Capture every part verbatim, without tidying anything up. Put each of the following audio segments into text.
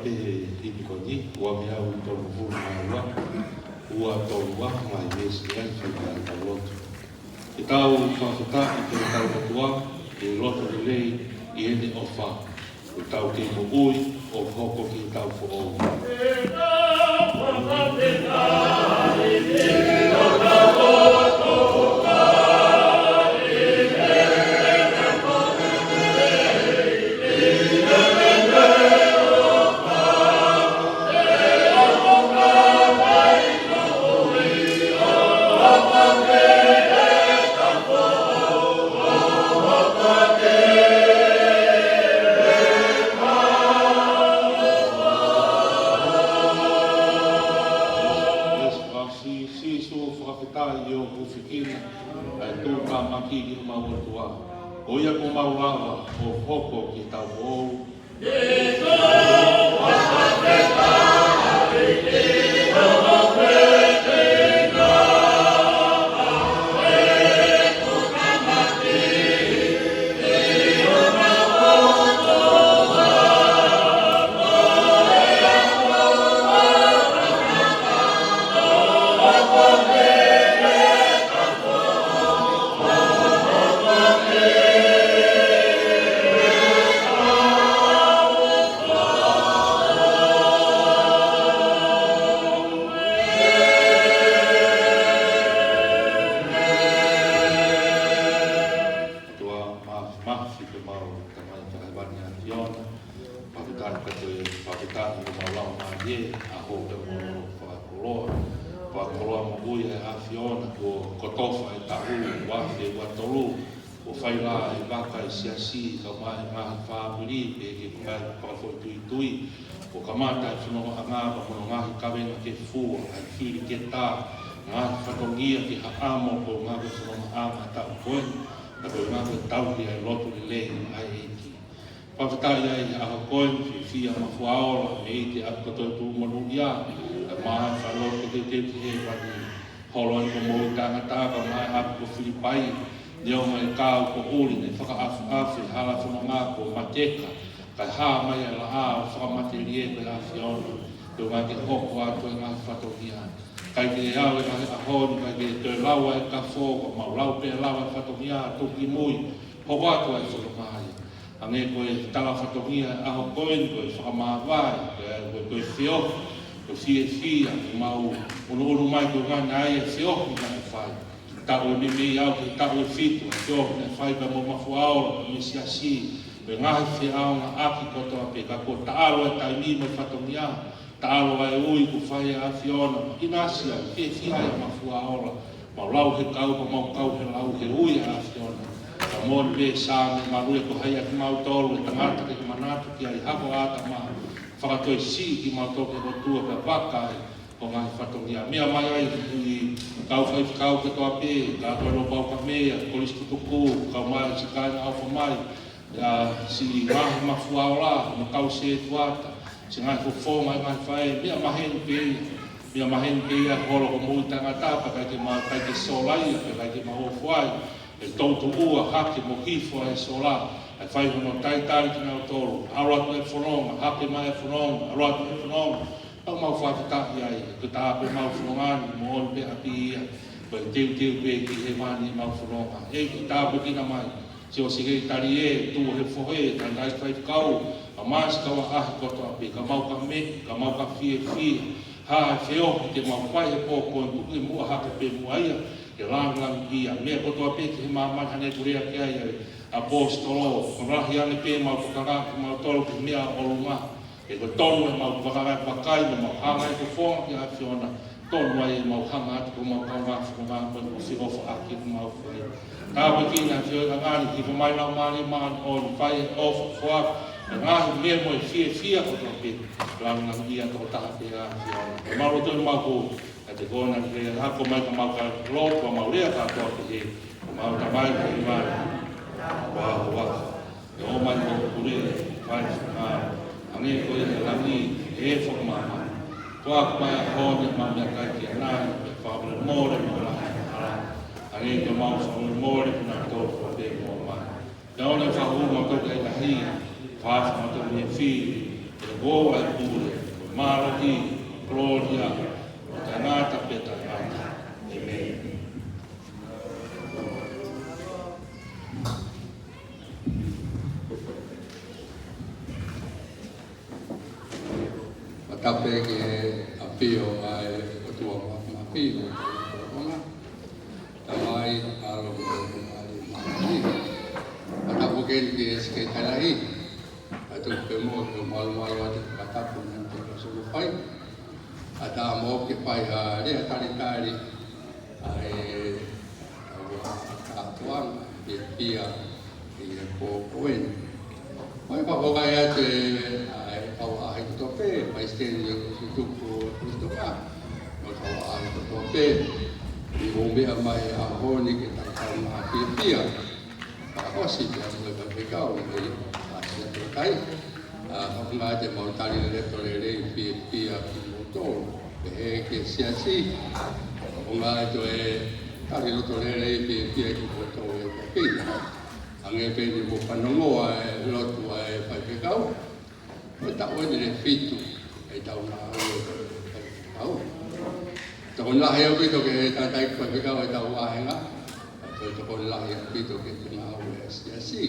He himi ko eni, ua mei he ua tolu noa ua, ua tolu ua, mai veesi ai, fai mai ʻetau lotu. Ke tau fakafetaʻi ki heʻetau ʻOtua, ʻi he loto lelei, ʻi heʻene ʻofa. Ke tau kei moʻui, ʻo hoko ki heʻetau foʻou. Sīsū, fakafetaʻi ʻi hoʻo hūfekina ʻa e tuʻutāmaki ki homau ʻOtua. Ko ia kuo mau lava ʻo hoko ki heʻetau foʻou. ʻOtua Māfimafi, ko homau Tamai Fakahēvani ʻa e ʻAfiona. Fakafetaʻi, fakafetaʻi, fakafetaʻi ʻi homau laumālie, ʻa hoʻo pē mo hoʻo fakakoloa. Fakakoloa moʻui ʻa e ʻAfiona, kuo kotofa e taʻu, ua afe ua tolu, kuo fai lā e vaka ʻa e siasi, kae ʻumaʻā e ngaahi fāmili, pea ke fai fakafoʻituitui. Kuo kamata e fonongaʻanga, pea mo hono ngaahi kavenga ke fua, ʻa e fili ke tā, ngaahi fatongia ke haʻamo, ko e ngaahi fonongaʻanga taʻu ko ē, pea ko e ngaahi tauhi ʻa e lotu lelei ʻa e ʻEiki. Fakafetaʻi ʻi he ʻaho ko eni, fiefia Mafua Ola, mei he ʻapi kotoa ʻo e tuʻi monūʻia, ʻa e maʻu e faʻa lotu ke teuteu ki hēvani, holo ʻa e moʻui taʻengata, kae ʻumaʻā e ʻapi ko Filipai, neongo e kau ko ʻUli, naʻe fakaʻafiʻafi, hala fononga kuo mateka, kae hā mai ʻa e laʻā ʻo fakamatelie ko e ʻAfiona, ke ʻoua ke hoko atu e ngaahi fatongia. ʻIkai ke ʻi ai ha ʻaho ni, ʻikai ke toe lau ʻa e kafo, ka mau lau pē lau ʻa e fatongia, tuki mui, hoko atu ʻa e fononga ia. Hangē ko e tala fatongia ʻaho ko eni, ko e fakamāvae, ko e, ko e, ko e feohi, ko e fiefia, ʻoku mau ʻunuʻunu mai ko e ngana ai e feohi naʻe fai. Taʻu ʻe meimei aʻu ki he taʻu ʻe fitu, ʻa e feohi naʻe fai pea mo Mafua Ola, mo e siasi, mo e ngaahi feʻaongaʻaki kotoa pē, ka kuo taʻalo e taimi mo e fatongia, taʻalo ʻa e ui kuo fai ʻe he ʻAfiona, ʻinasi ai, fiefia ai ʻa Mafua Ola, mau lau he kau, pea mau kau he lau he ui ʻa e ʻAfiona. Ka moʻoni pē Saame, mālō e ko hai ʻa kimautolu, ʻe tangata ke manatu ki ai, hako ʻa ʻĀtama, fakatoesiʻi kimautolu ki he ʻOtua, pea vaka ai, ko e ngaahi fatongia. Meʻa mai ai, ʻi he kau faifekau kotoa pē, kātoa Lopau Kamea, Kolisi Tutuku, kae ʻumaʻā e siʻi kāinga ʻofa mai, ʻa e siʻi ngaahi Mafua Ola, mo e kau sētuata, siʻi ngaahi fofonga, ngaahi faʻē, meʻa maheni pē ia, meʻa maheni pē ia, holo ko e moʻui taʻengata, pea ʻikai ke ma-, ʻikai ke sola ia, pea ʻikai ke mau ofo ai, ʻe toutou ʻoua, hake mo hifo ʻa e sola, ʻe fai hono talitali kinautolu, ʻalu atu e fononga, hake mai e fononga, ʻalu atu e fononga, ʻoku mau fakafetaʻi ai, ko e tāpuaki ʻemau fononga ni, moʻoni pē ʻapi ia, ko e teuteu pē ki hēvani ʻemau fononga. ʻEiki, tāpuekina mai, siʻi Sekelitali ē, tuʻu he fohe, tānaki faifekau, kae ʻumaʻā siʻi kau ʻaʻahi kotoa pē, ka mau ka meʻa, ka mau ka fiefia, ha feohi te mau fai he pō ko eni, tuku ke muʻa hake pē muʻa ia, ke langilangiʻia, meʻa kotoa pē ki he māmani hangē ko e lea ki ai ʻa e ʻaposetolo, ko e lahi ange pē ʻemau fakangata kimautolu ki he meʻa ʻo ʻolunga, he ko e tonu ʻemau fakangata vakai, mo ʻemau hanga ʻi he fofonga ki he ʻAfiona, tonu ai ʻemau hanga atu ko ʻemau kaungā fononga, ko e ʻofa, ʻofa ʻaki ʻemau fai. Tāpuekina e feohiʻanga ni, hifo mai Laumālie Māʻoniʻoni, fai e ʻofa, foaki e ngaahi meʻa mo e fiefia kotoa pē, langilangiʻia tokotaha pē ʻa e ʻAfiona. Ke mau lotu ʻemau hū, ʻa e te kona ke hako mai ka mau ka lotu, ka mau lea kātoa pē he, ko homau Tamai ʻoku ʻi hēvani, ʻoua ʻe ʻofa. ʻE ō mai hoʻo pule, fai ho finangalo, hangē ko ia ʻi langi, ʻi he fonua māmani. Tuku mai ʻa e ʻaho ni haʻamau meʻakai kiate kinautolu, pea fakamolemole mo e ngaahi angahala, hangē ko ʻemau fakamolemole kinautolu ʻoku ʻalu pē mo mai. Pea ʻoua naʻa fakahū kimautolu ki he ʻahiʻahi, kae fakahaofi kimautolu mei he fili, Ko koe ʻa e pule, mālohi, kolōlia, ʻo taʻengata pea taʻengata. ʻĒmeni. Fakatapu ki he ʻafio ʻa e ʻOtua Māfimafi, ʻo e Tamai, ʻAlo mo e Laumālie Māʻoniʻoni. Fakatapu ki he Sekelitali Lahi, ʻa e Tuku Pemoʻo, ki he malumalu ʻa e fakatapu naʻe toki solo fai. ʻAtā mo ke fai ha lea talitali ʻa e ʻa e kātoanga fiefia ʻi he pō ko eni. Mo e fakafoki atu ʻa e kau ʻaʻahi kotoa pē, Palesiteni ʻo e Tutuku ʻo e Puleʻanga, mo e kau ʻaʻahi kotoa pē, ʻi hoʻomou meʻa mai he ʻaho ni ke tau kaungā fiefia. Fakaʻosi pea mo e faifekau mei ʻAsia Tokai. ʻA, fakaʻosi atu ʻemau tali loto lelei fiefia kimoutolu. Pehē ki he siasi, fakaʻosi atu e tali loto lelei fiefia kimoutolu ʻe Pepina. Hangē pē naʻa mou fanongo ʻa e lotu ʻa e faifekau. Ko e taʻu eni ʻe fitu ʻetau ngāue ʻa e faifekau. Tokoni lahi ʻaupito ki he tangataʻeiki faifekau ʻetau vāhenga. Pea toe tokoni lahi ʻaupito ki he ngāue ʻa e siasi.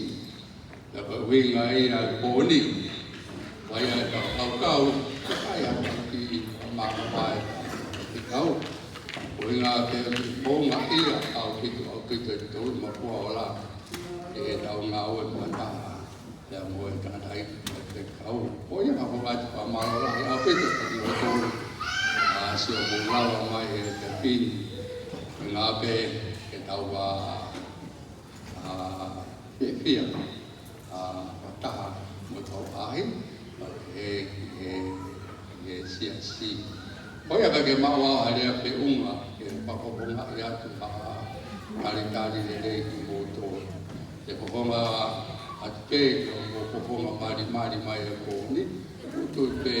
Pea ko e ʻuhinga ia ʻo e pō ni, ʻa ia ʻoku tau kaukau, ʻa ia ʻoku tau kiʻi māmā ʻa e faifekau. Ko e ʻuhinga pē ʻoku ou ongoʻi ʻaupito, ʻaupito ʻi he tō ʻi Mapuaola, ʻi heʻetau ngāue fakataha pea mo e tangataʻeiki faifekau. Ko ia ka ʻoku ou ʻoatu ʻa e mālō lahi ʻaupito kiate kimoutolu, ʻa, siʻomou lava mai he taimi ni, ʻuhinga pē ke tau, ʻa, ʻa, fiefia, ʻa, fakataha mo e kau ʻaʻahi, ʻa, he, he, he siasi. Ko ia ka ke maʻu ha lea feʻunga, ke fakafofongaʻi atu ha talitali lelei kimoutolu. Ke fofonga atu pē, ke mou fofonga malimali mai he pō ni. ʻOku ou tui pē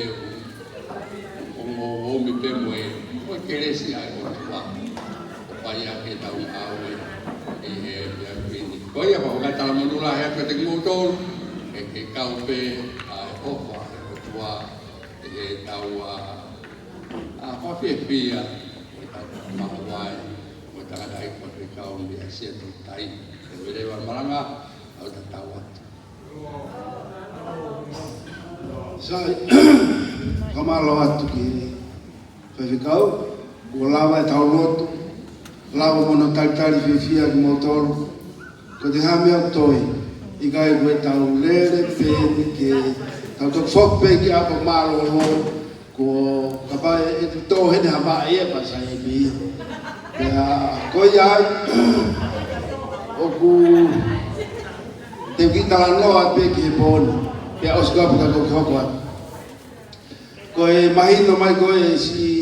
ʻoku mou omi pē mo e, mo e kelesi ʻa e ʻOtua ʻo fai ʻaki ʻetau ngāue ʻi he efiafi ni. Ko ia, fakaʻosi atu e talamonū lahi atu kiate kimoutolu, ke, ke kau pē ʻa e ʻofa ʻa e ʻOtua ʻi heʻetau, ʻa, ʻa, fakafiefia ʻi heʻetau maʻu ʻa e, ʻo e tangataʻeiki faifekau mei ʻAsia Tokai. Ke veleva malanga, ʻo tatau atu. Sai, fakamālō atu ki he faifekau, kuo lava ʻetau lotu, lava mo hono talitali fiefia kimoutolu. Ko e hā e meʻa ʻoku toe, ʻikai ko ʻetau lele pē ni ke tau toki foki pē ki ʻapi mālōlō, ko kapau ʻe tō heni ha vaʻe ia pea sai ʻe pē ia. Pea ko ia ai, ʻoku te u kiʻi talanoa pē ki he pō ni, pea ʻosi ko ia pea tau toki hoko atu. Ko e mahino mai ko e siʻi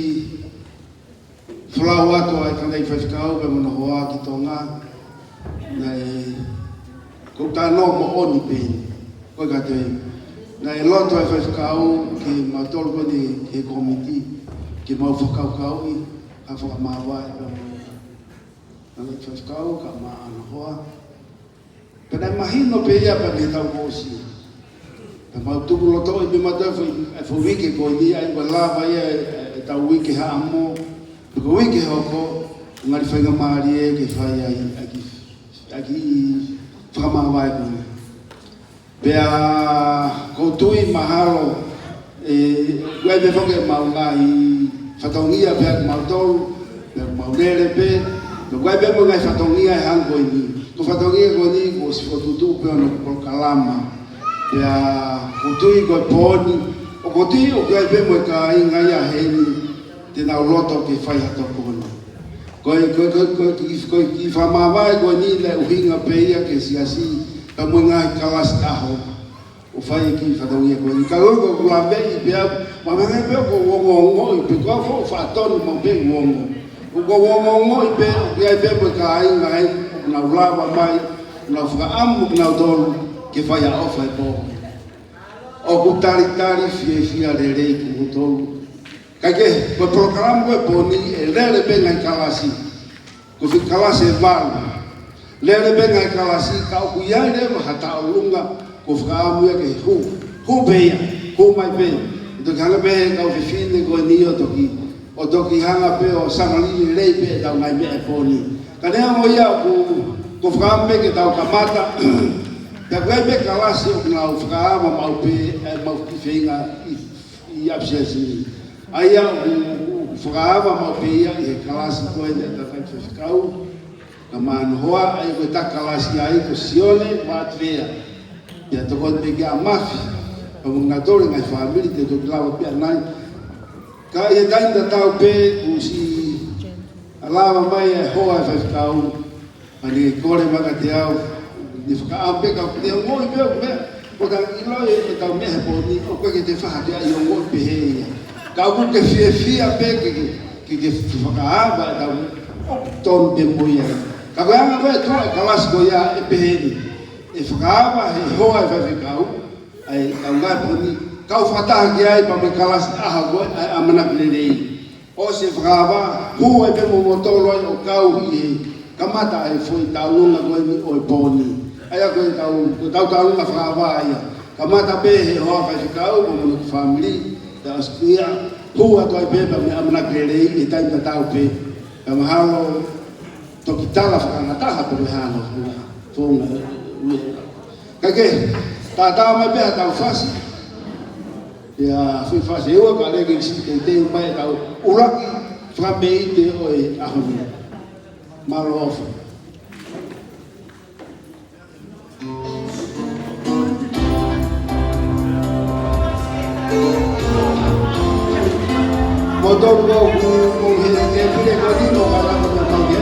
folau atu ʻa e tangataʻeiki faifekau pea mo hono hoa ki Tonga, naʻe, ko e talanoa moʻoni pē eni. Ko e ka te, naʻe loto e faifekau kimautolu ko eni he kōmiti, ke mau fakakaukauʻi ha fakamāvae pea mo e tangataʻeiki faifekau kae ʻumaʻā hono hoa. Pea naʻe mahino pē ia pea mei he taʻu kuo ʻosi. Pea mau tuku lotoʻi pē mautolu e foʻi, e foʻi uike ko eni, ʻa ia ʻoku lava ia e, e, ʻetau uike Haʻamo. Pea ko e uike hoko, ngali faingamālie ke fai ai ʻa e kiʻi, ʻa e kiʻi fakamāvae ko eni. Pea ʻoku ou tui mahalo, ʻe, ʻoku ʻi ai pē foki ʻemau ngaahi fatongia pē ʻa kimautolu, pea mau lele pē, pea ʻoku ʻi ai pē mo e ngaahi fatongia ʻe hangē ko eni. Ko e fatongia ko eni, kuo ʻosi fokotuʻutuʻu pē hono polokalama. Pea ʻoku ou tui ko e pō ni, ʻoku ou tui ʻoku ʻi ai pē mo e kāinga ia heni, te nau loto ke fai ha tokoni. Ko e, ko e, ko e, ko e, ko e, ko e kiʻi fakamāvae ko eni naʻe ʻuhinga pē ia ki he siasi, pea mo e ngaahi kalasi ʻaho. ʻO fai e kiʻi fatongia ko eni. Ka ko e ʻoku ou laveʻi pē au, ma manga pē ʻoku ou ongoongoʻi pē, ko au foʻou faʻa tonu maʻu pē ʻeku ongo. ʻOku ou ongoongoʻi pē, ʻoku ʻi ai pē mo e kāinga ai, ʻoku nau lava mai, ʻoku nau fakaʻamu kinautolu, ke fai ha ʻofa he pō. ʻOku talitali fiefia lelei kimoutolu. Kae kehe, ko e polokalama ko e pō ni, ʻe lele pē ngaahi kalasi. Ko e foʻi kalasi ʻe valu. Lele pē ngaahi kalasi, ka ʻoku ʻi ai leva ha tauʻolunga, ʻoku fakaʻamu ia ke hū. Hū pē ia. Hū mai pē, ʻe toki hanga pē he kau fefine ko eni ʻo toki, ʻo toki hanga pē ʻo sanalili lelei pē ʻetau ngaahi meʻa he pō ni. Ka neongo ia ʻoku, ʻoku ou fakaʻamu pē ke tau kamata, pea ko e meʻa kalasi ʻoku nau fakaava maʻu pē, ʻe maʻu ki he feinga ʻi, ʻi ʻapisiasi ni. ʻA ia ʻoku, ʻoku fakaava maʻu pē ia ʻi he kalasi ko eni ʻa e tangataʻeiki faifekau. Ka mano hoa ai ko e taha kalasi ai ko Sione Matvea. Pea tokoni pē ki a Mafi. Ka mo ngatole ngaahi fāmili te toki lava pē ʻanai. Ka ʻi he taimi tatau pē kuo ʻosi lava mai e hoa e faifekau. Ka ne kole mai kiate au. Ne fakaʻamu pē ka ne ongoʻi pē ʻoku meʻa. Ko ka ʻilo e, ʻetau meʻa he pō ni, ʻoku ʻikai ke te faha ke ai ongoʻi pehē ia. Ka ʻoku ke fiefia pē ke, ke, ke, ke fakaava ʻetau, ʻoku tonu pē mo ia. Ka ko e anga ko ē ʻetau kalasi ko ia ʻe pehē ni. ʻE fakaava he hoa e faifekau, ʻa e kau ngāue pō ni, kau fakataha ki ai pea mo e kalasi ʻaho ko ē, ʻa e ʻamanaki lelei. ʻOsi e fakaava, hū ai pē mo motolo ai ʻo kau ʻi he kamata ʻa e foʻi taulunga ko eni ʻo e pō ni. ʻA ia ko e tau, ko e tau taulunga fakaava ia. Kamata pē he hoa faifekau, mo hono fāmili, ta ʻosi ia, hū atu ai pē pea mo e ʻamanaki lelei, he taimi tatau pē. Ka mahalo, toki tala fakangataha pē mo e hano, fōnga, fōnga, ui. Ka ke, tātā mai pē ʻetau fasi. Ia, fai fasi ʻe ua ka leke ʻi si teitei mai ʻetau ʻuluaki fakameʻite ʻo e ʻaho ni. Mālō ʻofa. Mo tonu ko ku, ku he ke pile ko ni mo ka la ko na mai ke.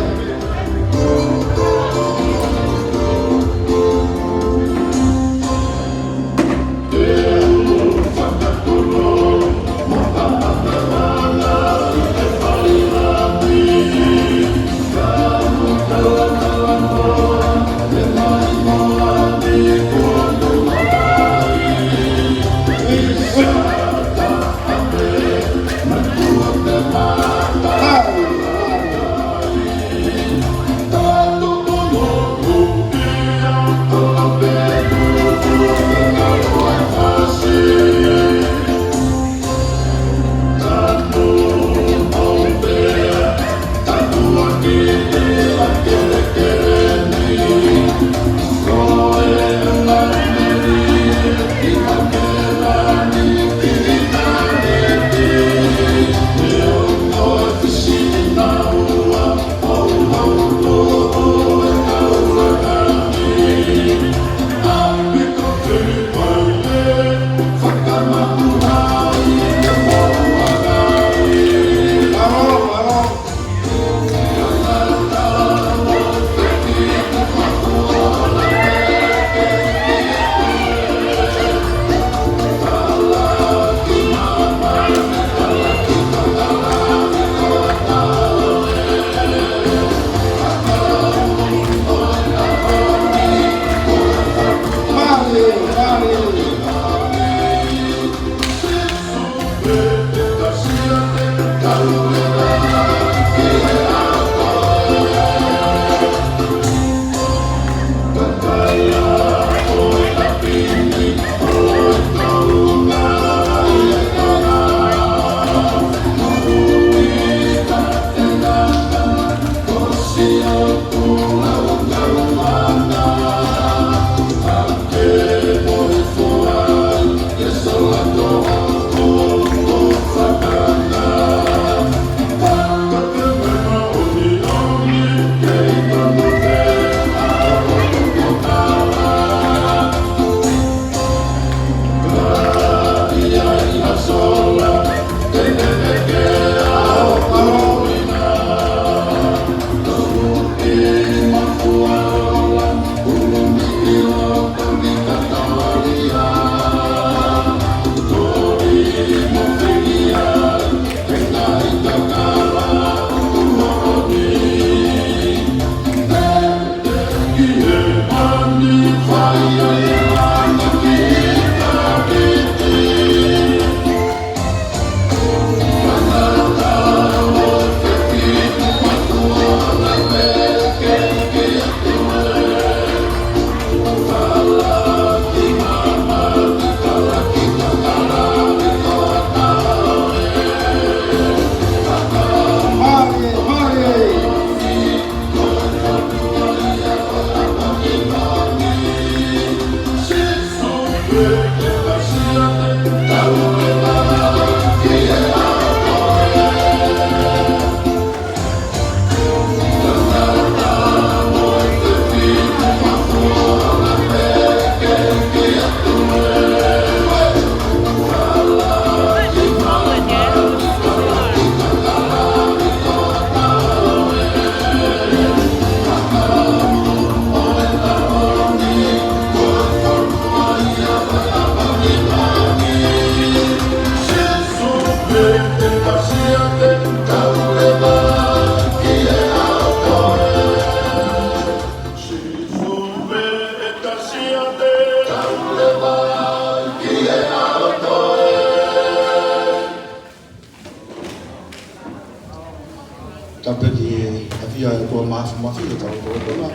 Tapu ki he ʻafio ʻa e ʻOtua Māfimafi ʻi hotau lotolotonga.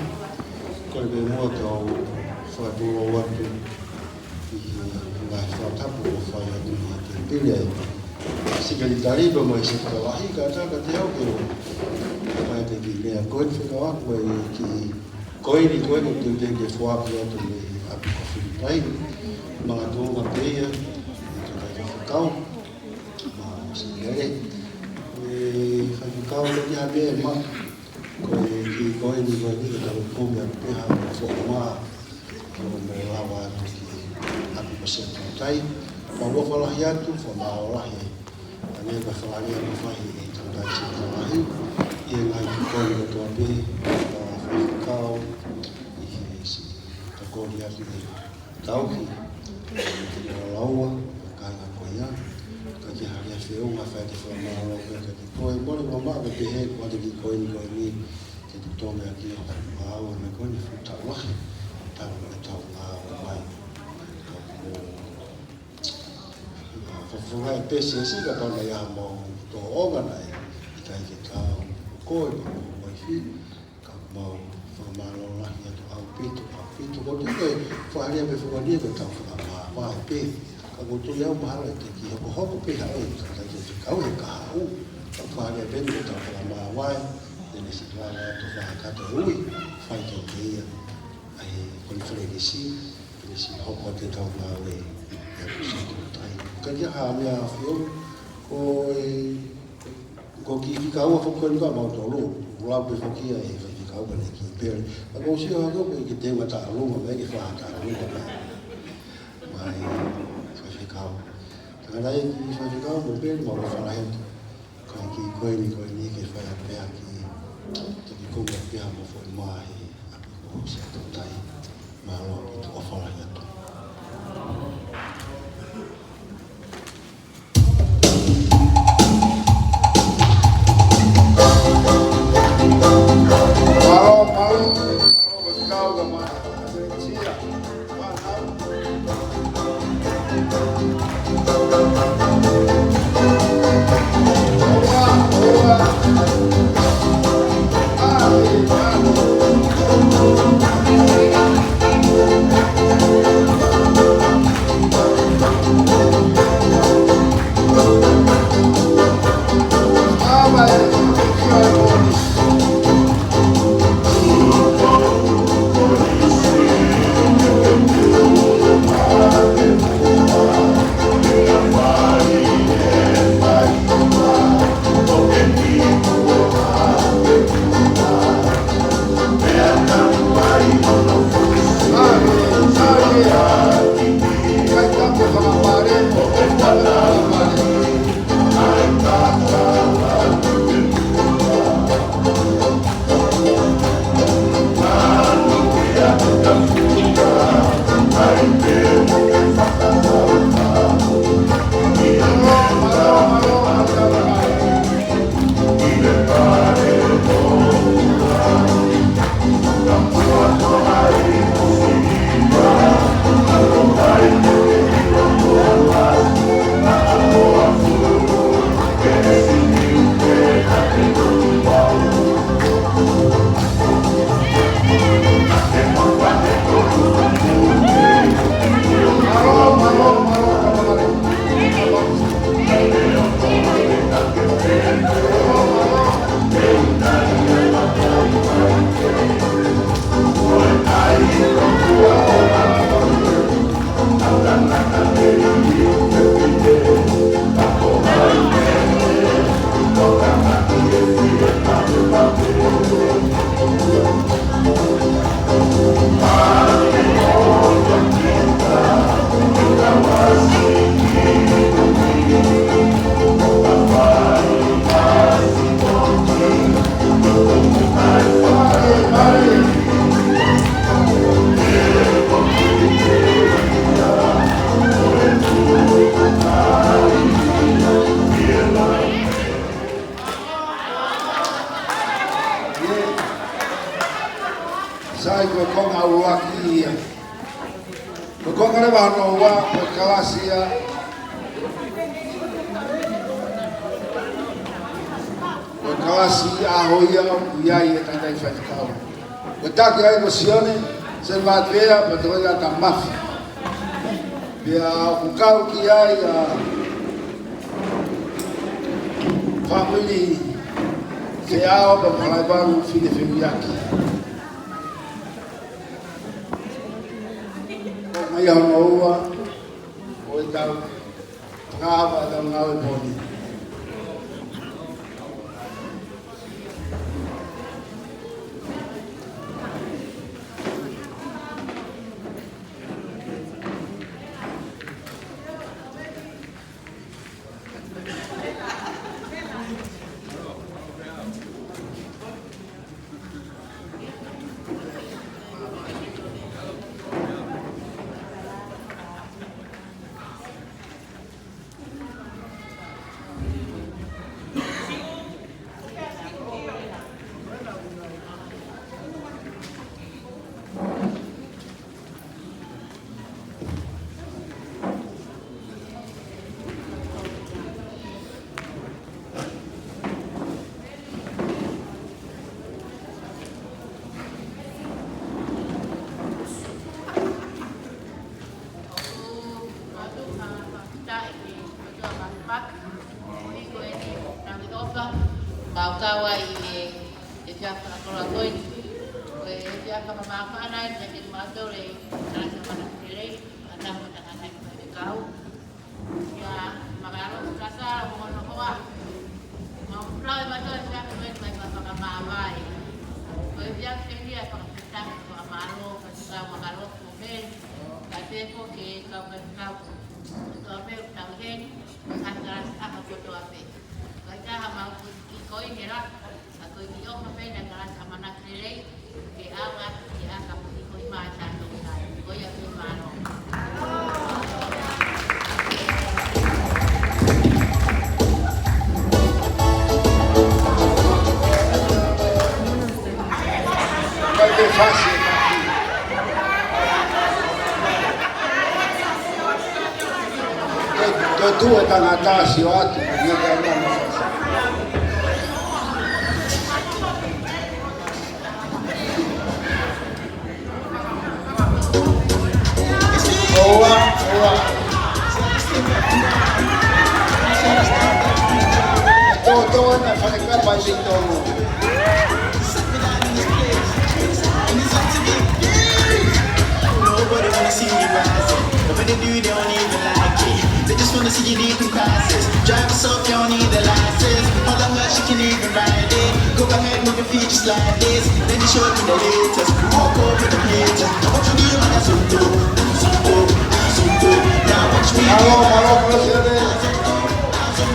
Ko e meʻa muʻa te u fakatulou atu ʻi he ngaahi fakatapu kuo fai atu ʻi he tēpile ʻa e Sekelitali pea mo e Sekelitali Lahi, kae ʻatā kiate au ke u fai atu e kiʻi meʻa ko eni fekauʻaki mo e kiʻi koini ko eni ʻoku teuteu ke foaki atu mei he ʻapi ko Filipai. Makatuʻunga pē ia ʻi he tangataʻeiki faifekau, Mā Sīlele. ʻE faifekau, ko e kiʻi meʻa ʻe maʻu, ko e kiʻi koini ko eni ke tau kumi atu pē ha foʻi mā ke ʻoua mo lava atu ki he ʻapi ko Sekelitali. Pea ʻoku ʻofa lahi atu, fakamālō lahi ʻa e meʻa ko e fakalea kuo fai ʻe he tangataʻeiki Sekelitali Lahi ʻi he ngaahi kiʻi koini kotoa pē, ʻa e faifekau, ʻi he siʻi tokoni atu ʻi he tauhi ʻa e kiʻi lālāua, kāinga ko ia. Ka ko e hā e feʻunga, fai ʻa e fakamālō ko ē ka ki koe, mole mamaʻo ke pehē ko e kiʻi koini ko eni ke totongi ʻaki ʻa e ngāue, meʻa ko eni fuʻu taʻu lahi, taʻu ʻe taʻu ngāue mai. Ka ko e fakafofonga e pēsesi ka tau nai ʻa mau tōʻonga nai, ʻikai ke tau ko e mau uaifi, ka mau fakamālō lahi atu ʻaupito, ʻaupito. Ko e tuʻu e fakalea pē foʻi lea ke tau fakamāvae pē. Ka ko e tuʻu ia mahalo ʻe teʻeki hokohoko pē ha ʻe, ka ʻikai ke fekau he kahaʻu. Ka fakalea pē ke tau fakamāvae, te ne siʻi lava atu fakakata e ui, fai ke ke ia ʻa e konifelenisi, te ne siʻi hoko atu ʻetau ngāue ʻi he ʻapi ko Sekelitali. Ka ʻi ai ha meʻa ʻa e ʻafio, ko e Ko e kiʻi fika ua foki ko eni ka mau tolu, lau pē foki ia ʻe he faifekau ka ne kiʻi pele. Ka ʻoku ou sio hake ʻoku ʻikai ke teunga taʻaluma, ʻikai ke fai ha taʻaluma mai. Mai faifekau. Ka naʻe kiʻi faifekau mo pele, mau ʻofa lahi atu. Ka ko e kiʻi koini ko eni ke fai atu pē ha kiʻi, te ke kumi atu pē ha mo foʻi mā he ʻapi ko Sekelitali. Mālō ʻaupito, ʻofa lahi atu. Sai, ko e konga ʻuluaki ia. Ko e konga leva hono ua, ko e kalasi ia. Ko Kalasi ʻaho ia ʻoku ʻi ai e tangataʻi faifekau. Ko e taki ai ko Sione Senivātuʻea, pea toe ʻi ai ʻa Mafi. Pea ʻoku kau ki ai ʻa e fāmili Feʻao pea mo Halaivalu Fine Feuiaki. Ko e meʻa hono ua ʻo ʻetau fakaava ʻetau ngāue pō ni. Mau kau ai ʻi he efiafi fakakoloa ko eni. Ko e efiafi fakamāfana eni kiate kimautolu ʻa e Kalasi ʻAmanaki Lelei, ʻa e tama tangata ʻi he kau. Ia, mālō Kasala mo hono hoa. Mau lau ʻe mautolu e efiafi ko eni mai fakamāvae. Ko e efiafi eni ʻa e fakafetaʻi, fakamālō, fakafetaʻi, mālō ko Meli. Kae pehē foki ki he kau faifekau kotoa pē ʻoku tau ʻi heni, mo e kau kalasi ʻaho kotoa pē. Kae ʻatā ha mau kiʻi ko eni la, ka ko e kiʻi ʻofa pē ʻa e Kalasi ʻAmanaki Lelei, ke ʻaonga, ke ʻaka puni ko i mai tātou tai. Ko ia pē, mālō. Kae ke fasi. Ke, ke tuʻu e tangata sio atu, ne ka na. ʻOua, ʻoua. Tō, tō, na fale kapa i tō. Nobody wanna see you rising. But when they do, they don't even like it. They just wanna see you leaving crisis. Drive us off, you don't need the license. All I heard, she can even ride it. Go ahead, move your feet just like this. Let me show you the latest. Walk over the haters. What you do, man, that's so dope. So dope, so dope. Now watch me. Mālō, mālō, mālō, Sione. Mālō. Sione,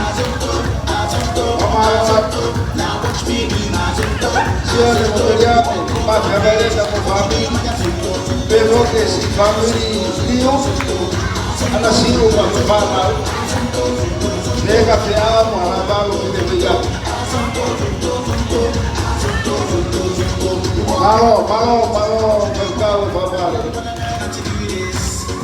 mālō, mālō, mālō. Mālō, mālō, mālō. Pea mo e siʻi fāmili Liu, ʻAna Siu mo e fānau. Pea mo Feʻao mo Halaivalu Fine Feuiaki. Mālō, mālō, mālō, faifekau e fāmili.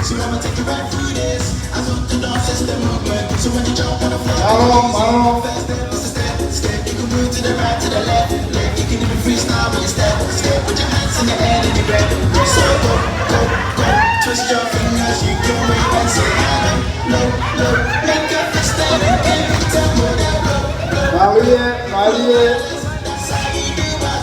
So I'ma take you right through this. I look to the system movement. So when you jump on the floor, mālō, mālō. First step, it's a step, step. You can move to the right, to the left, left. You can even freestyle with your step, step. Put your hands in the air and you grab it. So go, go, go. Twist your fingers, you can wave and say hello, low, low. Make a fist and give it time, move that low, low. Mālie, mālie. That's how you do my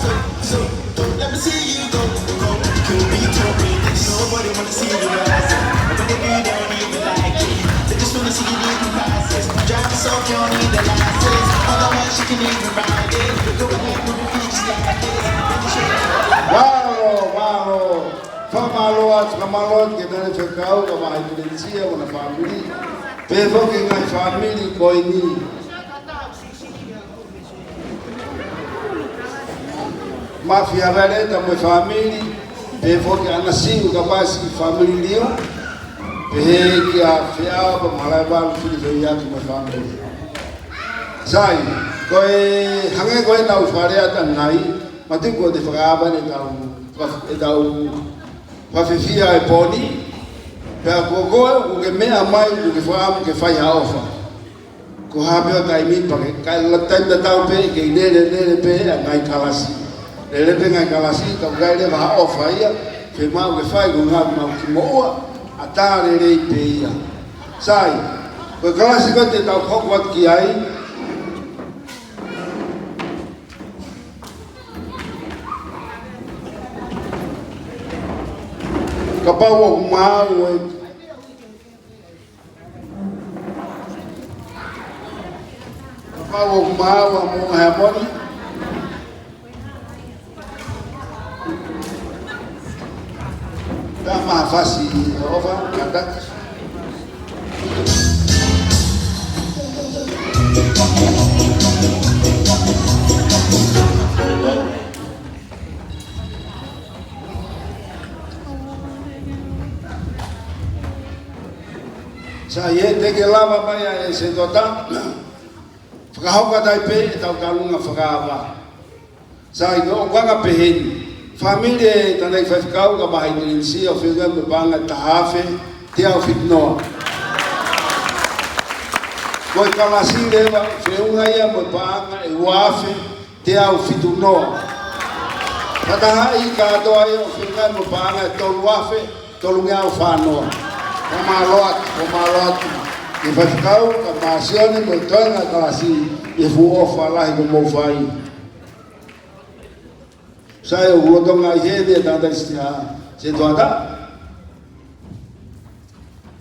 so, so. Let me see you go, go, go. Could be totally this. Nobody wanna see you rising. But when they do, they don't even like it. They just wanna see you leaving crisis. Drive yourself, you don't need the license. Otherwise, you can even ride it. Go ahead, move your feet just like this. Let me show you. Mālō, mālō. Fakamālō atu, fakamālō atu ki he Faifekau, ka mai Pilitia, mo ʻena fāmili. Pea foki ki he ngaahi fāmili ko eni. Mafi Havealeta mo e fāmili, pea foki ʻAna Siu ka pasi fāmili Liu, pehē kia Feʻao pea mo Halaivalu Fine Feuiaki mo e fāmili. Sai, ko e hangē ko ʻenau fakalea atu ʻanenai, mātuku ʻo te fakaava ʻetau, ʻetau fakafiefia e pō ni, pea ko koe ʻoku ke meʻa mai, ʻoku ke fakaʻamu ke fai ha ʻofa. Ko e hā pē ʻa e taimi pē ke, ka ʻi he taimi tatau pē, ke lele, lele pē ʻa e ngaahi kalasi. Lele pē ngaahi kalasi, ka ʻoku ʻikai leva ha ʻofa ia, ke mau ke fai ko e ngaahi mau ki moʻua, ʻatā lelei pē ia. Sai, ko e kalasi ko ē te tau hoko atu ki ai. Kapau ʻoku maau e Kapau ʻoku maau ʻa Moʻunga Heamoni. Tama fasi ʻofa, kātaki. Sai, ʻe te ke lava mai ʻa e setuata. Fakahoko atu ai pē ʻetau talunga fakaava. Sai, ko e ʻoku anga pehē ni. Fāmili ʻa e tangataʻeiki faifekau, ka mahino ni si ʻo fenga mo e paʻanga ʻe taha afe teau fitu noa. Ko e kalasi leva, feʻunga ia mo e paʻanga ʻe ua afe teau fitu noa. Fakatahaʻi kātoa ia ʻo fenga mo e paʻanga ʻe tolu afe tolungeau fā noa. Fakamālō atu, fakamālō atu ki he faifekau, ka māsione mo e toenga kalasi, ʻi he fuʻu ʻofa lahi kuo mou fai. Sai, ʻoku lolotonga ʻi heni ʻa e tangataʻeiki setuata.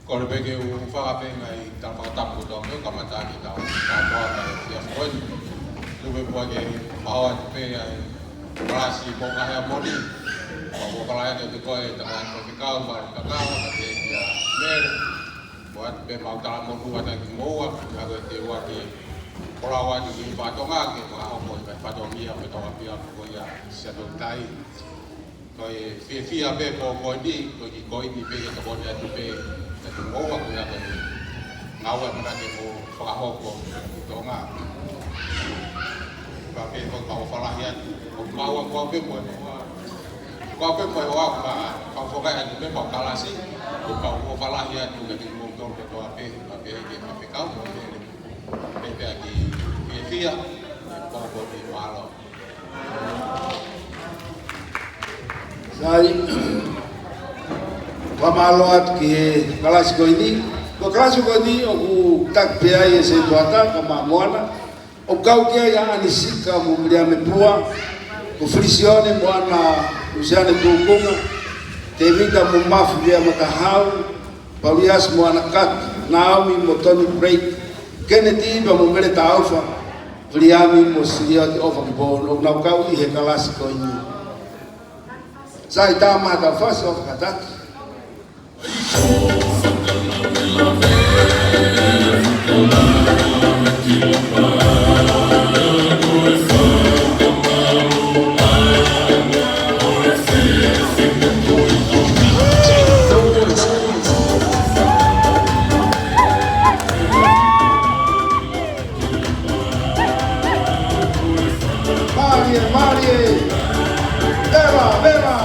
Kole pē ke u fakapē mai ʻetau fakatapu kotoa pē, kamata ʻaki ʻetau kātoa mai ʻi he efiafi ko eni. Tuku pē muʻa ke u ʻoatu pē ʻa e kalasi Moʻunga Heamoni. Mau ʻofa lahi atu kiate koe, tangataʻeiki faifekau, Malekakala, pea kia Mele. ʻOatu pē ʻemau talamonū atu kiate kimoua, ka ko e te ua ke folau atu ki he fatongia, ke fakahoko ʻi he fatongia ʻo e tauʻapiako ko ia Siaʻatoutai. Ko e fiefia pē pō ko eni, ko e kiʻi koini pē ke tokoni atu pē, ke tuku ʻoua ko ia ko e ngāue ʻamanaki ke mou fakahoko ʻi Tonga. Ka pē ko e kau ʻofa lahi atu, ko e kau ʻofa pē mo e hoa. Ko e kau pē mo e hoa, ka kau foki atu pē pau kalasi, ko e kau ʻofa lahi atu ke tuku mou tolu kotoa pē, ka pē ke faifekau, ko e pē pē ʻa e kiʻi fiefia, ko e pō ko eni. Mālō. Sai, fakamālō atu ki he kalasi ko eni. Ko e kalasi ko eni ʻoku taki pē ai ʻa e setuata, ka mamoana. ʻOku kau ki ai ʻa ʻAnisika mo Miriame Pua, ko Felisione mo ʻAna Lusiane Tukunga, Tēvita mo Mafi Vea Matahau, Pauliasi mo ʻAna Kati, Naomi mo Toni Blake, Keneti pea mo Mele Taufa, Viliami mo Silioti ʻOfa Kipou, ʻoku nau kau ʻi he kalasi ko eni. Sai, tā mai ʻetau fasi ʻofa, kātaki. Mālie, mālie. Vela, vela.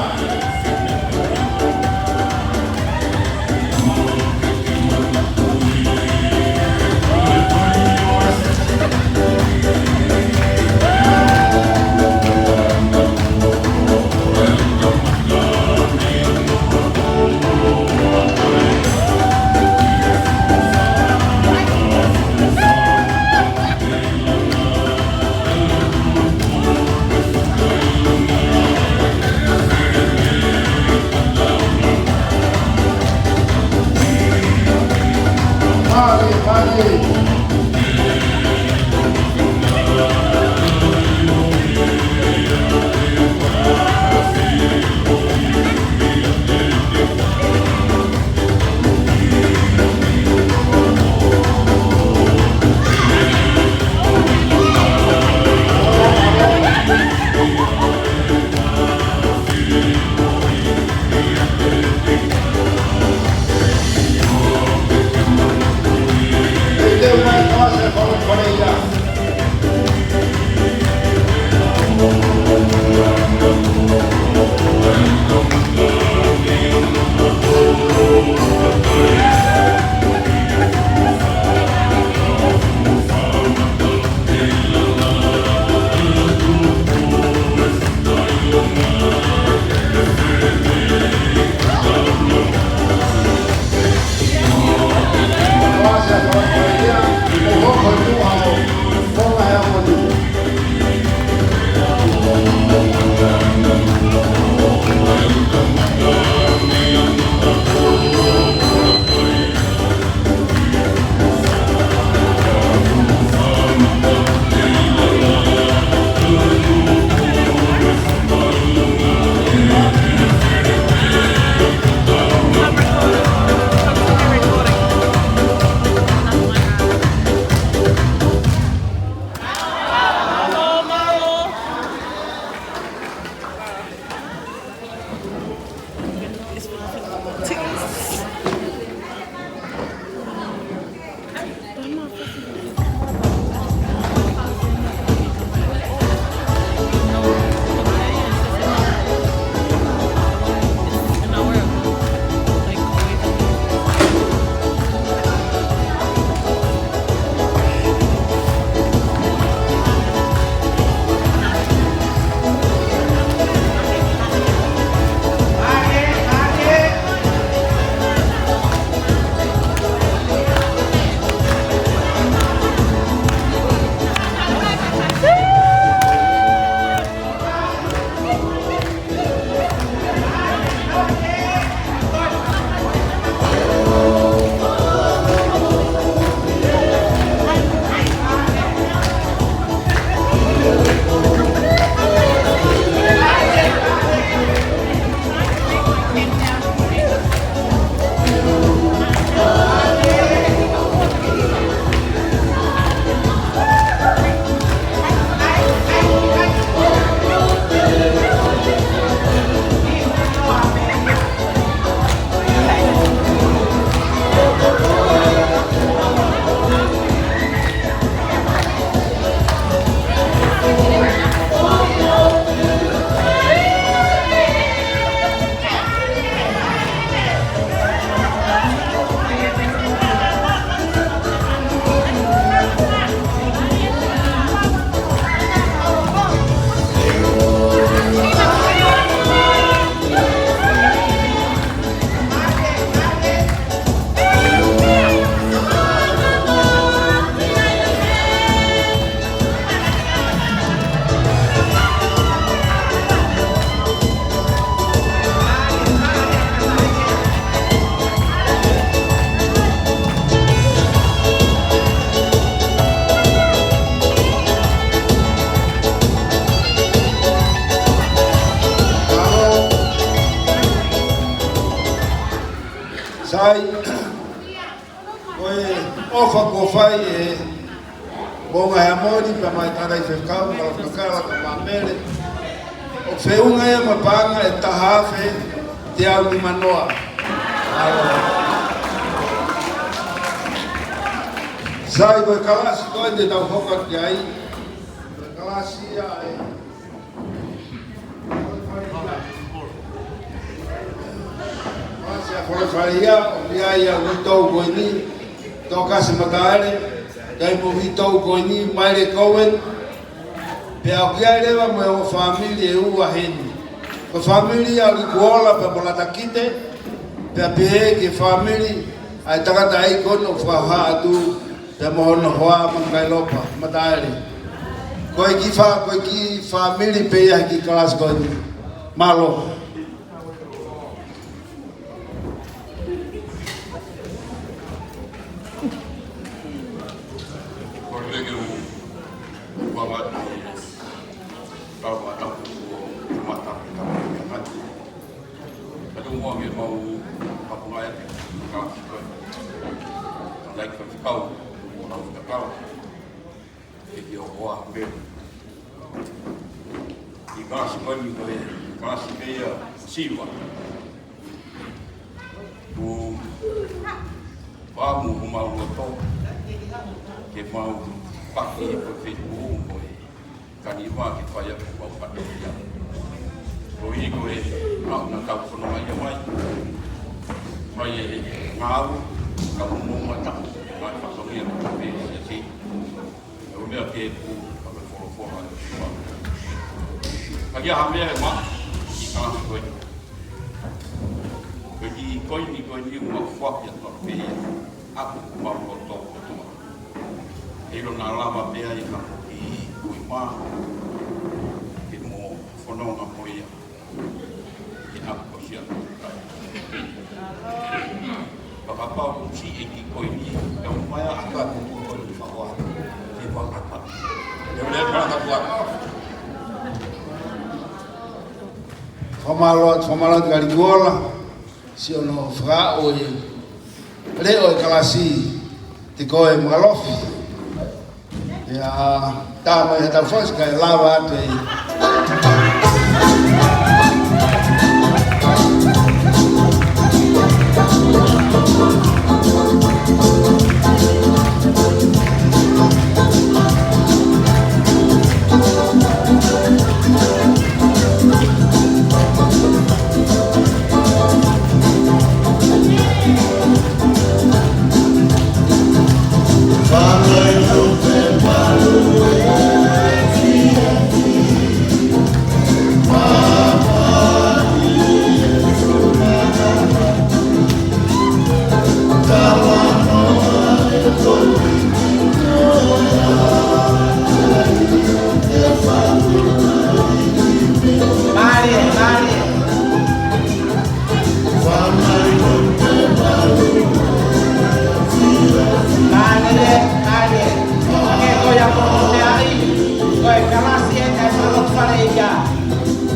Ko e ʻofa kuo fai ʻe Moʻunga Heamoni pea mo e tangataʻeiki faifekau, Kalofi Kakala, ka Mamele. ʻOku feʻunga ia mo e paʻanga ʻe taha afe teau nimanoa. Sai, ko e kalasi ko eni te tau hoko atu ki ai. Ko e kalasi ia ʻa e Fale Falia, ʻoku ʻi ai ʻa e uitou ko eni, Tokasi Mataele, kae mo e uitou ko eni, Maile Koven, pea ʻoku ʻi ai leva mo e ongo fāmili ʻe ua heni. Ko e fāmili ʻa Likuola pea mo Latakite, pea pehē ki he fāmili ʻa e tangataʻeiki ko eni ʻoku fakahā atu, pea mo hono hoa Makailopa Mataele. Ko e kiʻi fā-, ko e kiʻi fāmili pē ia he kiʻi kalasi ko eni. Mālō. Ko e leke u, u wanga ni, tau wanga tapu o mata, mata, mata. Ka tau mua ke mau kapunga e te, ka, ka, ka, ka, ka, ka, ka, ka, ka, ʻEiki ʻo hoa pē. ʻI he kalasi ko eni ko e kalasi pē ia siva. Kuo pau mo homau loto ke mau paki ko e fetuʻu mo e kaniva ke fai ʻaki homau patoia. Ko e ʻuhi ko e ʻaho naʻa tau fononga ia mai. Mai e ngāue, ka mo mata, mai fatongia ko e pē ia si. ʻE o mea ke pu, ka me folofola e ua. Ka kia ha mea e ma, i ka ko e. Ko e ki ko e ni ko e ni uma fua kia tau pē ia. Aku mau loto kotoa. E ilo na lava pē ai ka ko i ko i ma. Ke mo fononga mo ia. Ke na ko sia. Fakapau ʻoku siʻi ʻEiki ko eni, ka mai a ka ko ko ko ni fakoa. Ke fakapau. Ke ule fakapau. Fakamālō, fakamālō ki Likuola. Siʻono fakaʻo e leʻo e kalasi, te ko e Makalofi. Ia, tā mai ha tau fasi kae lava atu e. Mālie, mālie. Mālie, mālie. Ke ko ia ko e meʻa ai, ko e kalasi eni ʻa e Kalofi Falia.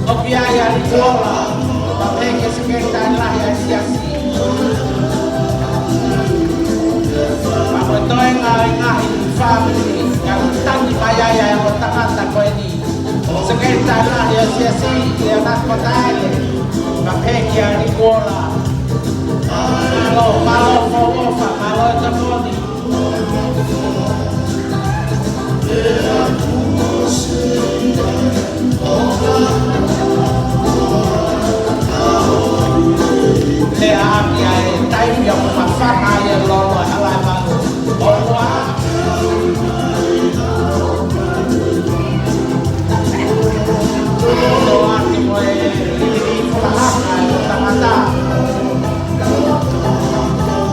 ʻOku ʻi ai ʻa Likuola, pea pehē ki he sekelitali lahi ʻa e siasi. Pea mo e toenga ʻo e ngaahi fāmili, ka ʻoku tangi mai ai ʻa e ongo tangata ko eni. Sekelitali lahi ʻo e siasi, Leonard Mataele, pea pehē kia Likuola. Mālō, mālō, fou ʻofa, mālō e tokoni. Lea ʻaki ʻa e taimi ʻoku mafana ai e lolo ʻa e hala ʻe malu. ʻOua. Lolo ʻaki mo e lili fakahā ʻa e tangata.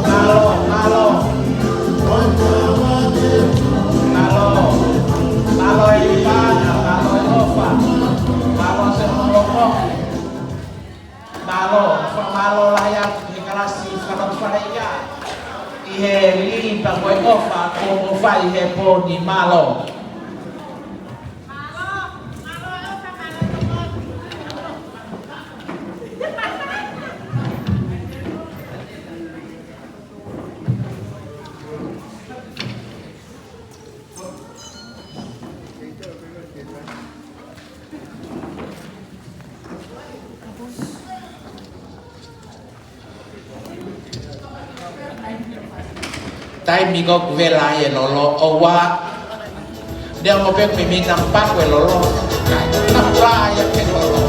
Mālō, mālō. Mālō. Mālō e paʻanga, mālō e ʻofa. Mālō e moʻui. Mālō, fakamālō lahi atu ki he kalasi Kalofi Falia. ʻI he liliu pea mo e ʻofa kuo mou fai he pō ni, mālō. Taimi ko ē ʻoku vela ai e lolo, ʻoua. Neongo pē ʻoku meimei napa ko ē lolo. Kae napa ia ke lolo.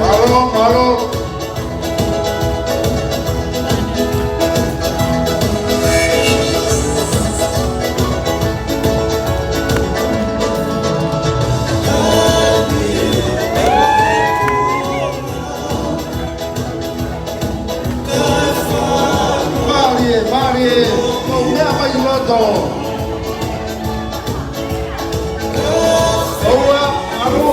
Mālō, mālō. Mālie, mālie, ʻo meʻa mai loto. ʻOua, ʻalu.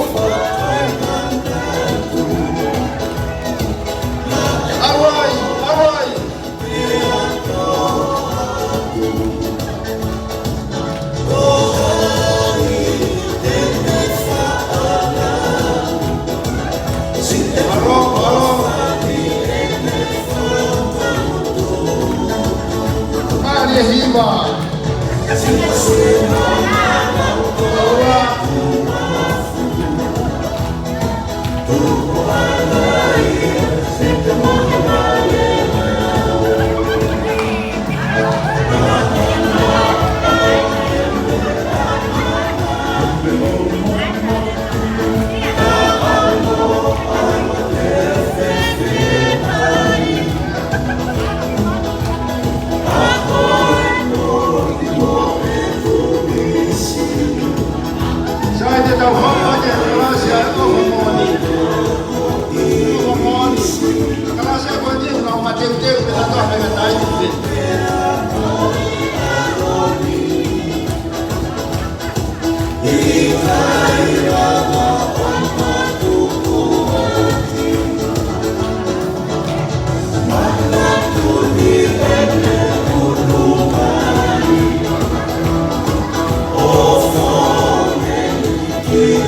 ʻAlu ai, ʻalu ai. ʻAlu, ʻalu. Mālie hiva. Sai, te tau hoko atu ki he kalasi ʻa e ʻofa moʻoni. ʻOfa moʻoni. Kalasi ko eni ʻoku nau mateuteu pē ʻa e toa fengātaʻi pē.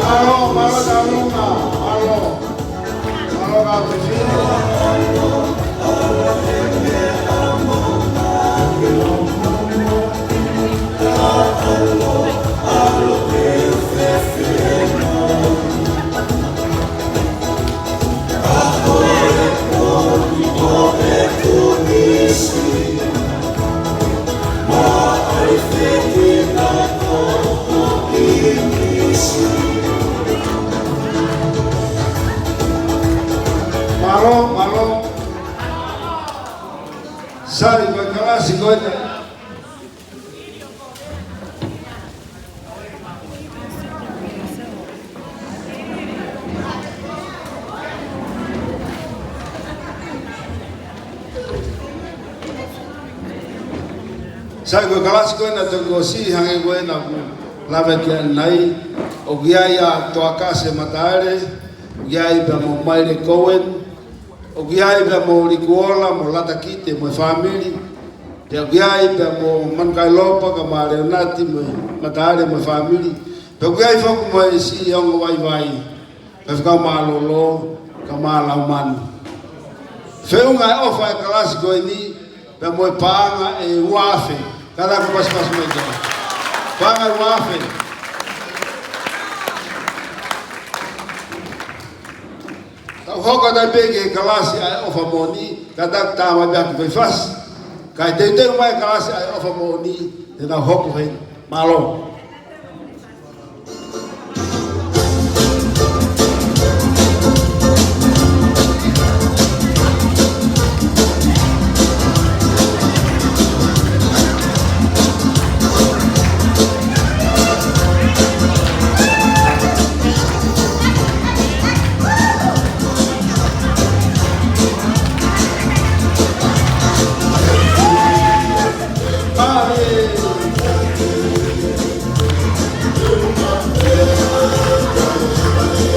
Mālō, mālō, mālō, mālō. Mālō, mālō. Sai, ko e kalasi ko ē. Sai, ko e kalasi ko ē naʻe toki ʻosi, hangē ko ē naʻa ku lave ki ai ʻanenai, ʻoku ʻi ai ʻa Toakase Mataele, ʻoku ʻi ai pea mo Maile Kouen, ʻoku ʻi ai pea mo Likuola, mo Latakite, mo e fāmili. Pea ʻoku ʻi ai pea mo Manukailopa, kae ʻumaʻā Leonati, mo Mataele, mo e fāmili. Pea ʻoku ʻi ai foki mo e siʻi ongo vaivai, Faifekau Mālōlō, kae ʻumaʻā Laumanu. Feʻunga e ʻofa e kalasi ko eni, pea mo e paʻanga ʻe ua afe. Kātaki pasipasi mai ki ai. Paʻanga ʻe ua afe. Tau hoko atu pē ki he kalasi ʻa e ʻofa moʻoni, kātaki tā mai pē ʻaki ko e fasi. Kae teuteu mai e kalasi ʻa e ʻofa moʻoni, te nau hoko heni. Mālō.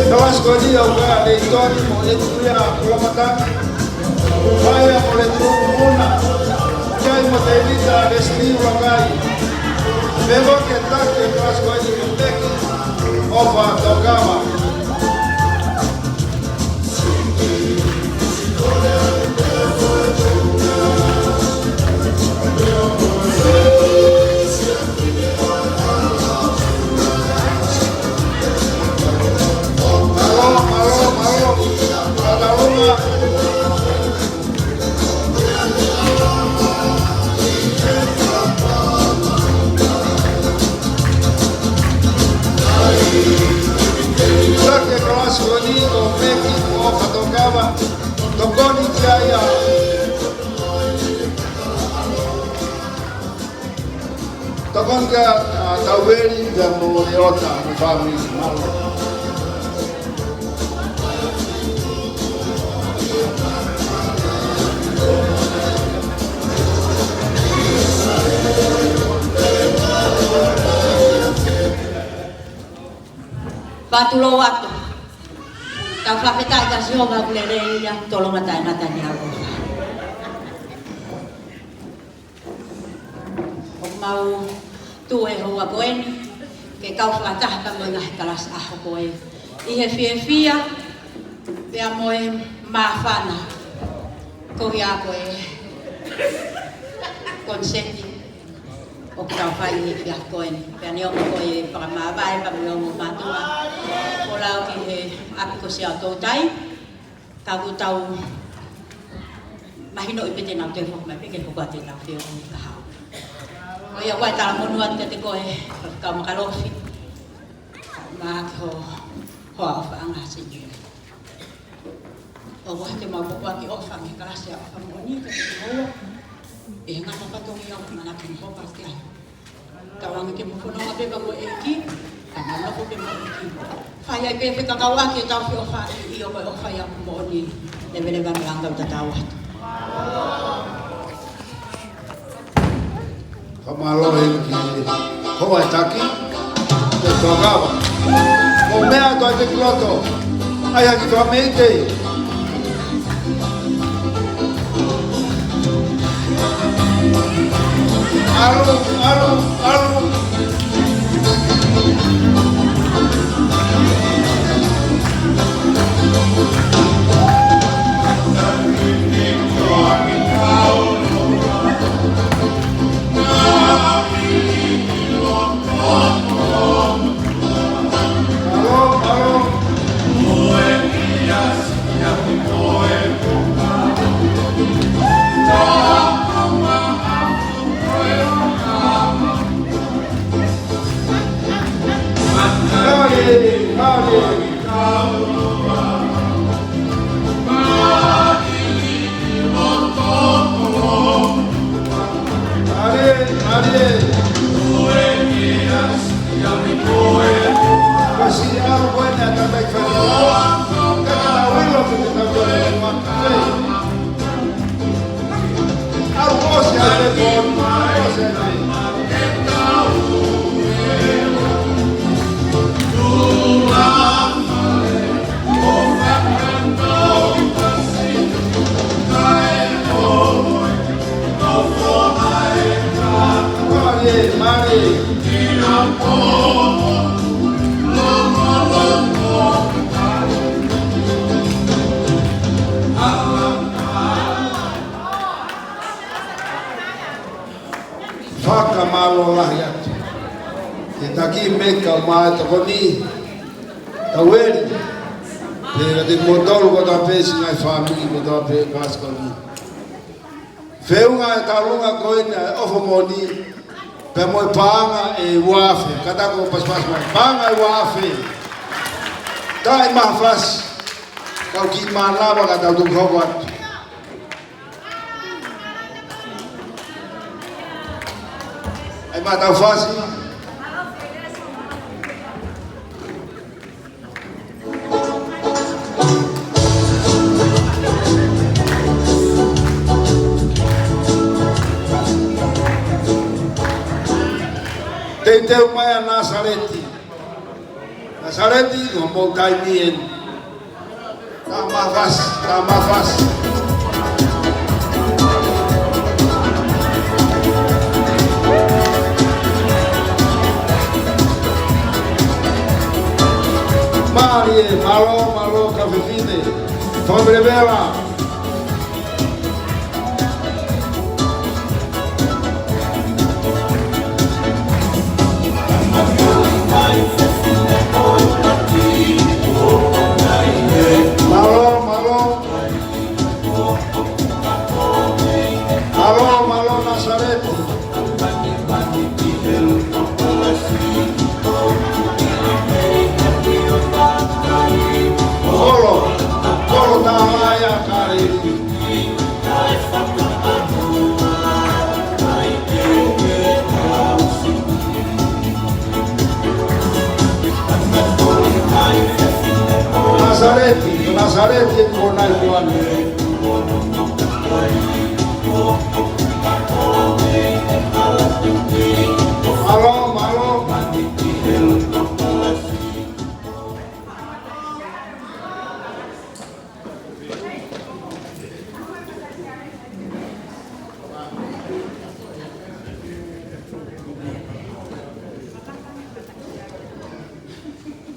Kalasi ko eni ʻoku ʻi ai ʻa Leitoni mo ʻEtuia Kulamatani. Vaia mo Letuku Muna. Kai mo Tēvita Leslie Ulakai. Pea mo e taki e kalasi ko eni ʻa Peki ʻOfa Tokava. Fanga, ʻa Taueli, pea mo Leota, mo e fāmili, mālō. Fakatulou atu. Tau fakafetaʻi kia Sihova ʻoku lelei ia, tolonga taʻengata ʻene ʻaloʻofa. ʻOku mau tuʻu he houa ko eni, ke kau fakataha pea mo e ngaahi kalasi ʻaho ko ē. ʻI he fiefia, pea mo e māfana, ko ia ko e koniseti ʻoku tau fai he efiafi ko eni. Pea neongo ko e fakamāvae pea mo e ongo mātuʻa, ko lau ki he ʻapi ko Siaʻatoutai, ka ʻoku tau mahinoʻi pē te nau toe foki mai pē ke hoko atu ʻetau feohi kahaʻu. Ko ia ko e talamonū atu kiate koe, Faifekau Makalofi, mo e hoa, hoa ʻofaʻanga Sini. ʻOku ʻi ai te mau fokotuʻu ʻa e ʻofa mei he kalasi ʻa e ʻofa moʻoni kiate kimoua. ʻI he ngaahi fatongia ʻoku mou ʻamanaki mo hopa ki ai. Tauange ke mou fononga pē mo e ʻEiki, kae nofo pē mo e ʻEiki. Fai ai pē fekauʻaki ʻetau feʻofaʻaki ʻi he ʻofa, ʻofa ia moʻoni. Leveleva mo e anga ʻetau tatau atu. Fakamālō ʻEiki, hoa e taki, te tokava. Mo meʻa atu ai ki loto. ʻAi ha kiʻi fakameʻite. ʻAlu, ʻalu, ʻalu. Fakamālō lahi atu ki he taki meka mai tokoni, Taueli. Pea kiate kimoutolu kotoa pē siʻi ngaahi fāmili kotoa pē kalasi ko eni. Feʻunga e taulunga ko eni ʻa e ʻofa moʻoni, pea mo e paʻanga ʻe uaafe, kātaki ʻo pasipasi mai, paʻanga ʻe uaafe. Taʻi maʻu fasi, kau kiʻi mānava ka tau tuku hoko atu. ʻAi maʻu ʻetau fasi. Teuteu mai ʻa Nasaleti. Nasaleti, ko homou taimi eni. Taʻi maʻu fasi, taʻi maʻu fasi. Mālie, mālō, mālō, kau fefine. Fakavelevela. Mālō, mālō. Mālō, mālō, Nasaleti. Kolo, kolo tā mai ʻa ka Nāsaleti, Nāsaleti ko nai kuane. Mālō, mālō.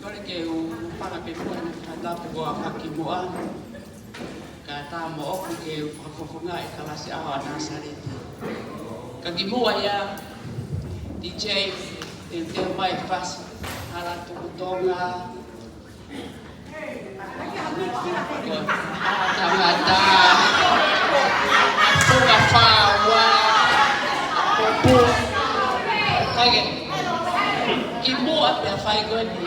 Kole ke u fala pē muʻa ʻene fakatapu ko ā kimuʻa. Kae ʻatā moʻoku ke u fakafofongaʻi e kalasi ʻaho ʻa Nāsaleti. Ka kimuʻa ia, D J, teuteu mai e fasi, Hala Tuku Tonga. Tangata. Funga Faua. Popu. Kae kehe. Kimuʻa pea fai ko eni.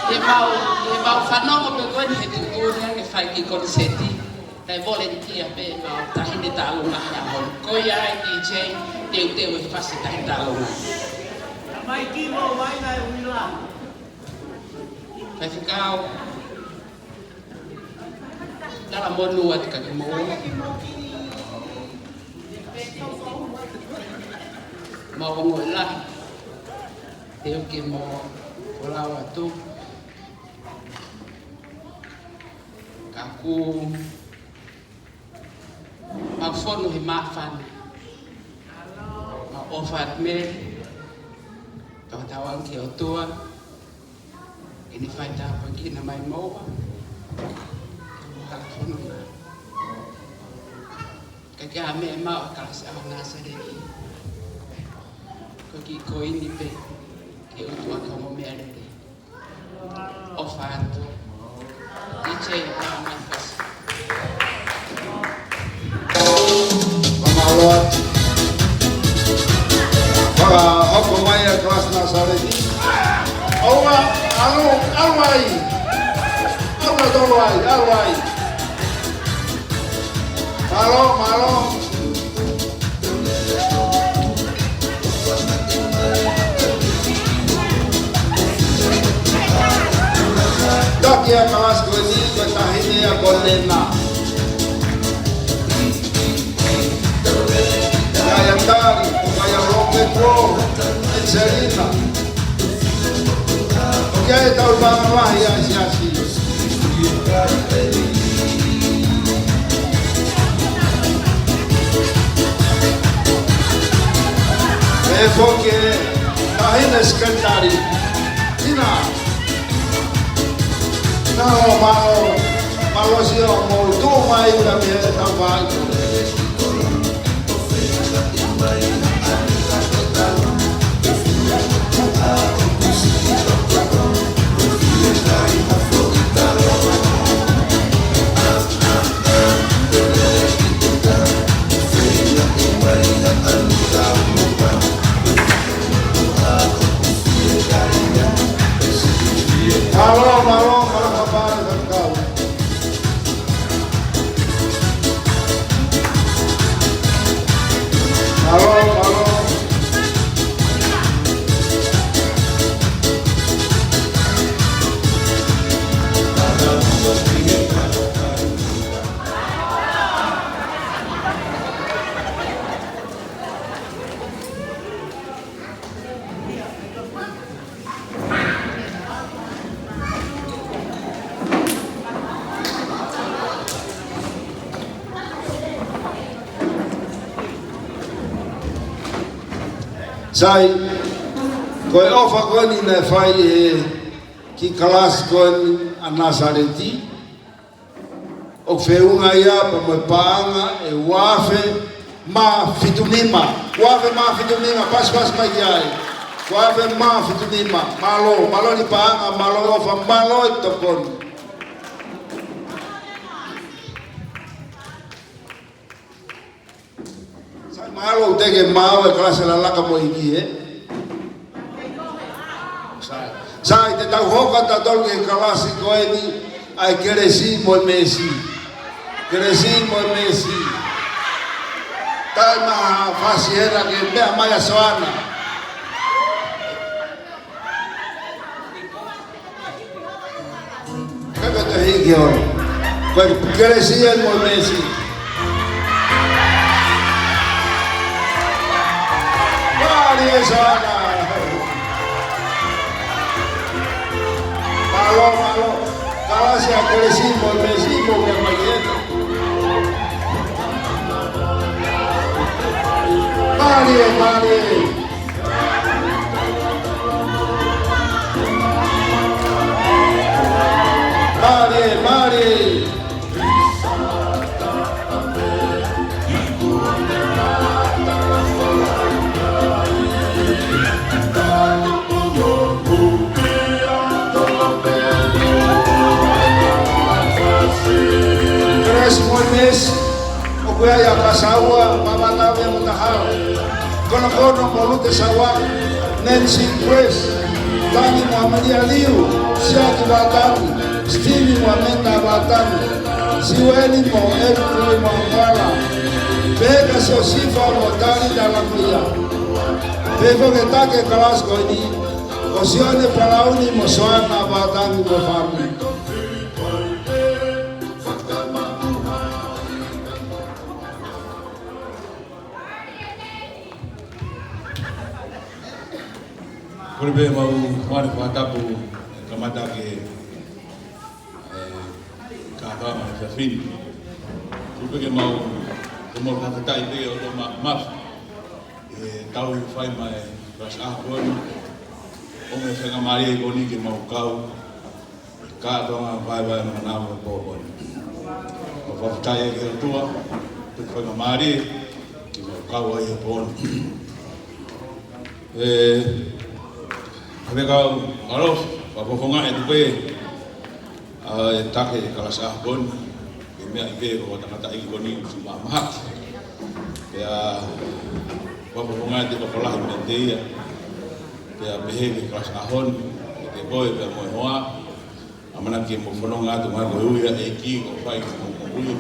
He mau, he mau fanongo pē ko eni he tuʻutuʻuni ange fai kiʻi koniseti. Kae volenitia pē ʻemau taʻahine taʻalonga he ʻaho ni. Ko ia ai D J, teuteu e fasi taʻahine taʻalonga. Mai ki mo mai nai uila. Faifekau. Tala monū atu kiate kimoua. Mau ongoʻi lahi. Teu ke mo folau atu. Ka ʻoku mau fonu he māfana. Mau ʻofa atu Mele. Tau tauange ki he ʻOtua. ʻEne fai tāpuekina mai moua. Tau hala fonu na. Ka ke ʻa meʻa mau ʻa e kalasi ʻaho Nāsaleti. Ko e kiʻi koini pē. Ke ʻOtua ka mo meʻa lele. ʻOfa atu. D J, ʻomai e fasi. Mālō atu. Fakahoko mai e kalasi Nāsaleti. ʻOua, ʻalu, ʻalu ai. ʻAlu ʻalu ai, ʻalu ai. Mālō, mālō. Taki ʻa e kalasi ko eni, ko e taʻahine ia ko Lena. Ia ia tali, ko ia Rope ko, Angelina. ʻOku ʻi ai e tau pānga lahi ʻa e siasi. ʻE foki e taʻahine sekelitali. Tina. Nau mālō, mālō sio mo tuʻu mai ʻula mei he tau vai. Mālō, mālō, mālō, mālō, mālō. Mālō, mālō. Sai, ko e ʻofa ko eni naʻe fai ʻe he kiʻi kalasi ko eni ʻa Nāsaleti. ʻOku feʻunga ia pea mo e paʻanga ʻe uaafe mā fitu nima. Uaafe mā fitu nima, pasipasi mai ki ai. Uaafe mā fitu nima. Mālō, mālō e paʻanga, mālō e ʻofa, mālō e tokoni. Sai, mālō ʻoku teʻeki ke maau e kalasi lalaka mo e iiki, ē? Sai. Sai, te tau hoko atu tautolu ki he kalasi ko eni ʻa e kelesi mo e meesi. Kelesi mo e meesi. Taimi ha fasi hela ke meʻa mai ʻa Soana. Thank you. Ko e kelesi ia mo e meesi. Mālie Soana. Mālō, mālō. Kalasi ʻa e kelesi mo e meesi mo e meesi. Mālie, mālie. Mālie, mālie. Kelesi mo e meesi. ʻOku ʻi ai ʻa Kasaua, Papa Tau ia mo Tahau. Konokono mo Lute Saua, Nancy Grace, Tangi mo Amelia Liu, Siaki Vātangi, Stevie mo Amenda Vātangi, Siueli mo Elkoi mo Amuala, Peka Siosifa mo Tali Talamuia. Pea foki ʻe taki e kalasi ko eni, ko Sione Palauni mo Soana Vātangi mo e fāmili. Kole pē mau mare fakatapu kamata ke, eh, kātoanga ʻa e fefine. Kole pē ke mau, ke mau fakatapu pē ʻo lo ma-, maf-, eh, tau fai mai e kalasi ʻaho ni. ʻO mo e faingamālie ko eni ke mau kau. Kātoanga vaivai mo nau e pō ko eni. Mau fakafetaʻi ki he ʻOtua, ʻoku faingamālie ke mau kau ai he pō ni. ʻE, ʻa e kau ʻalofi, fakafofonga e tupe, ʻa e taki e kalasi ʻaho ni, ke meʻa ʻi he ko e tangataʻeiki ko eni, ʻoku mahaki. Pea, fakafofonga e te papalahi me te ia, pea pehē ki he kalasi ʻaho ni, ke te koe, pea mo e hoa, ʻamanaki ke mou fononga atu mai ko e ui ʻa e ʻEiki ko e fai ko e ui.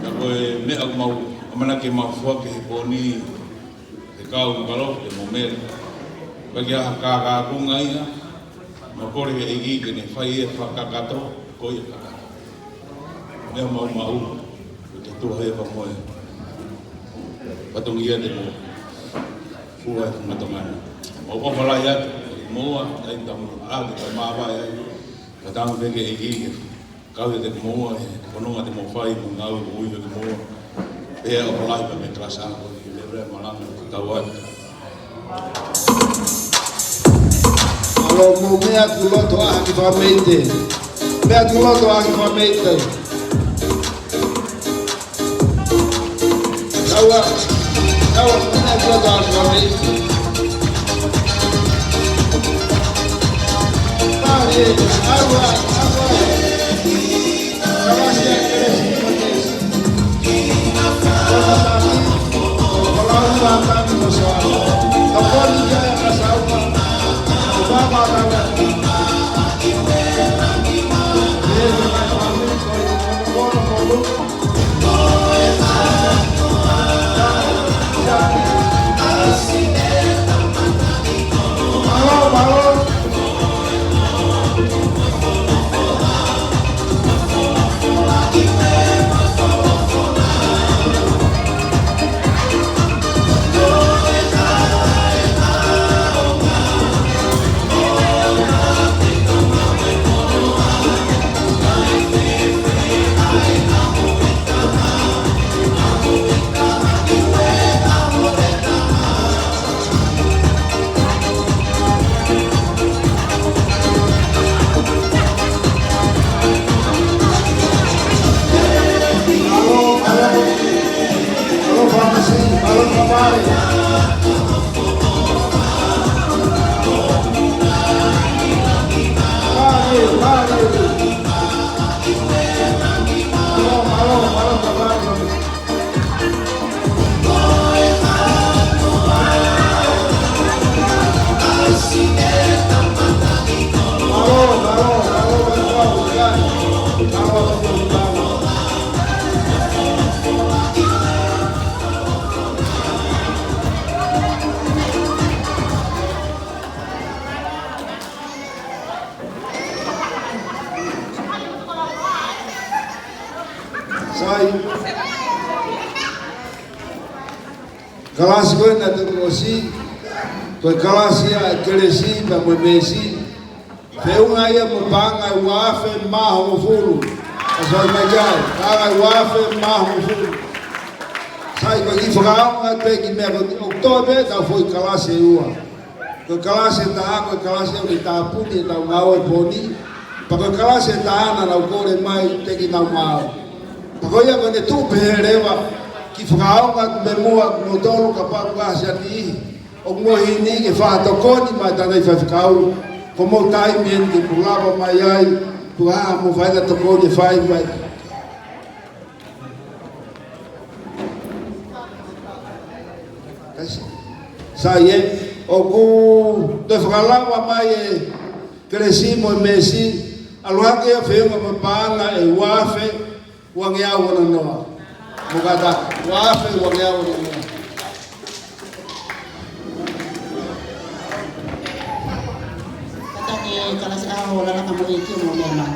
Ka ko e meʻa ʻoku mau ʻamanaki ke mau foaki he pō ni, he kau makalo, he momeli. Ka ke ʻi ai ha kākākunga ia, mau kole ki he ʻEiki ke ne fai e fakakakato, ko ia kakato. Meʻa mau mau, ko e tuha ia ka mo e fatongia te mo fua e funga tongana. Mau ʻofa lahi atu, moua, tai tamu, ʻa, te ka māvae ai. Ka tamu pē ki he ʻEiki, kau ia te moua, e fononga te mo fai, mo ngāue ʻoku ui te moua. Pea ʻofa lahi pē mei he kalasi ʻaho ni, lelei e malanga, tau atu. Mālō mo e meʻa tuʻu loto ʻa e kiʻi fāmili. Meʻa tuʻu loto ʻa e kiʻi fāmili. Taua, taua, meʻa tuʻu loto ʻa e kiʻi fāmili. Pare, taua, taua. Ai. Kalasi ko ē naʻe toki ʻosi, ko e kalasi ʻa Kelesi pea mo Mesi. Feʻunga ia mo e paʻanga ʻe ua afe mā hongofulu. ʻA sai mai ai, paʻanga ʻe ua afe mā hongofulu. Sai ko e kiʻi fakaʻaonga pē ki he meʻa ko eni, ʻoku toe pē ʻetau foʻi kalasi ʻe ua. Ko e kalasi ʻe taha, ko e kalasi ʻoku ne tāpuni ʻetau ngāue he pō ni. Pea ko e kalasi ʻe taha naʻa nau kole mai te kinautolu. Pea ko ia ko ʻene tuʻu pehē leva, kiʻi fakaʻaonga atu mei muʻa, mo tolu kapau ʻoku ʻasi ha niʻihi ʻoku moʻui ni ke fakatokoni mai tana ʻi faifekau. Ko hoʻomou taimi eni ke mou lava mai ai, tuku haʻamou fai ha tokoni ʻe fai mai. Sai ē, ʻoku toe fakalava mai ʻe Kelesi mo Mesi, ʻalu hake ʻo feʻunga mo e paʻanga ʻe ua afe uangeau ono noa. Mo kata, ua afe uangeau ono noa. Kata ke kalasi ʻaho lalaka mo e kiʻi mo e meʻa.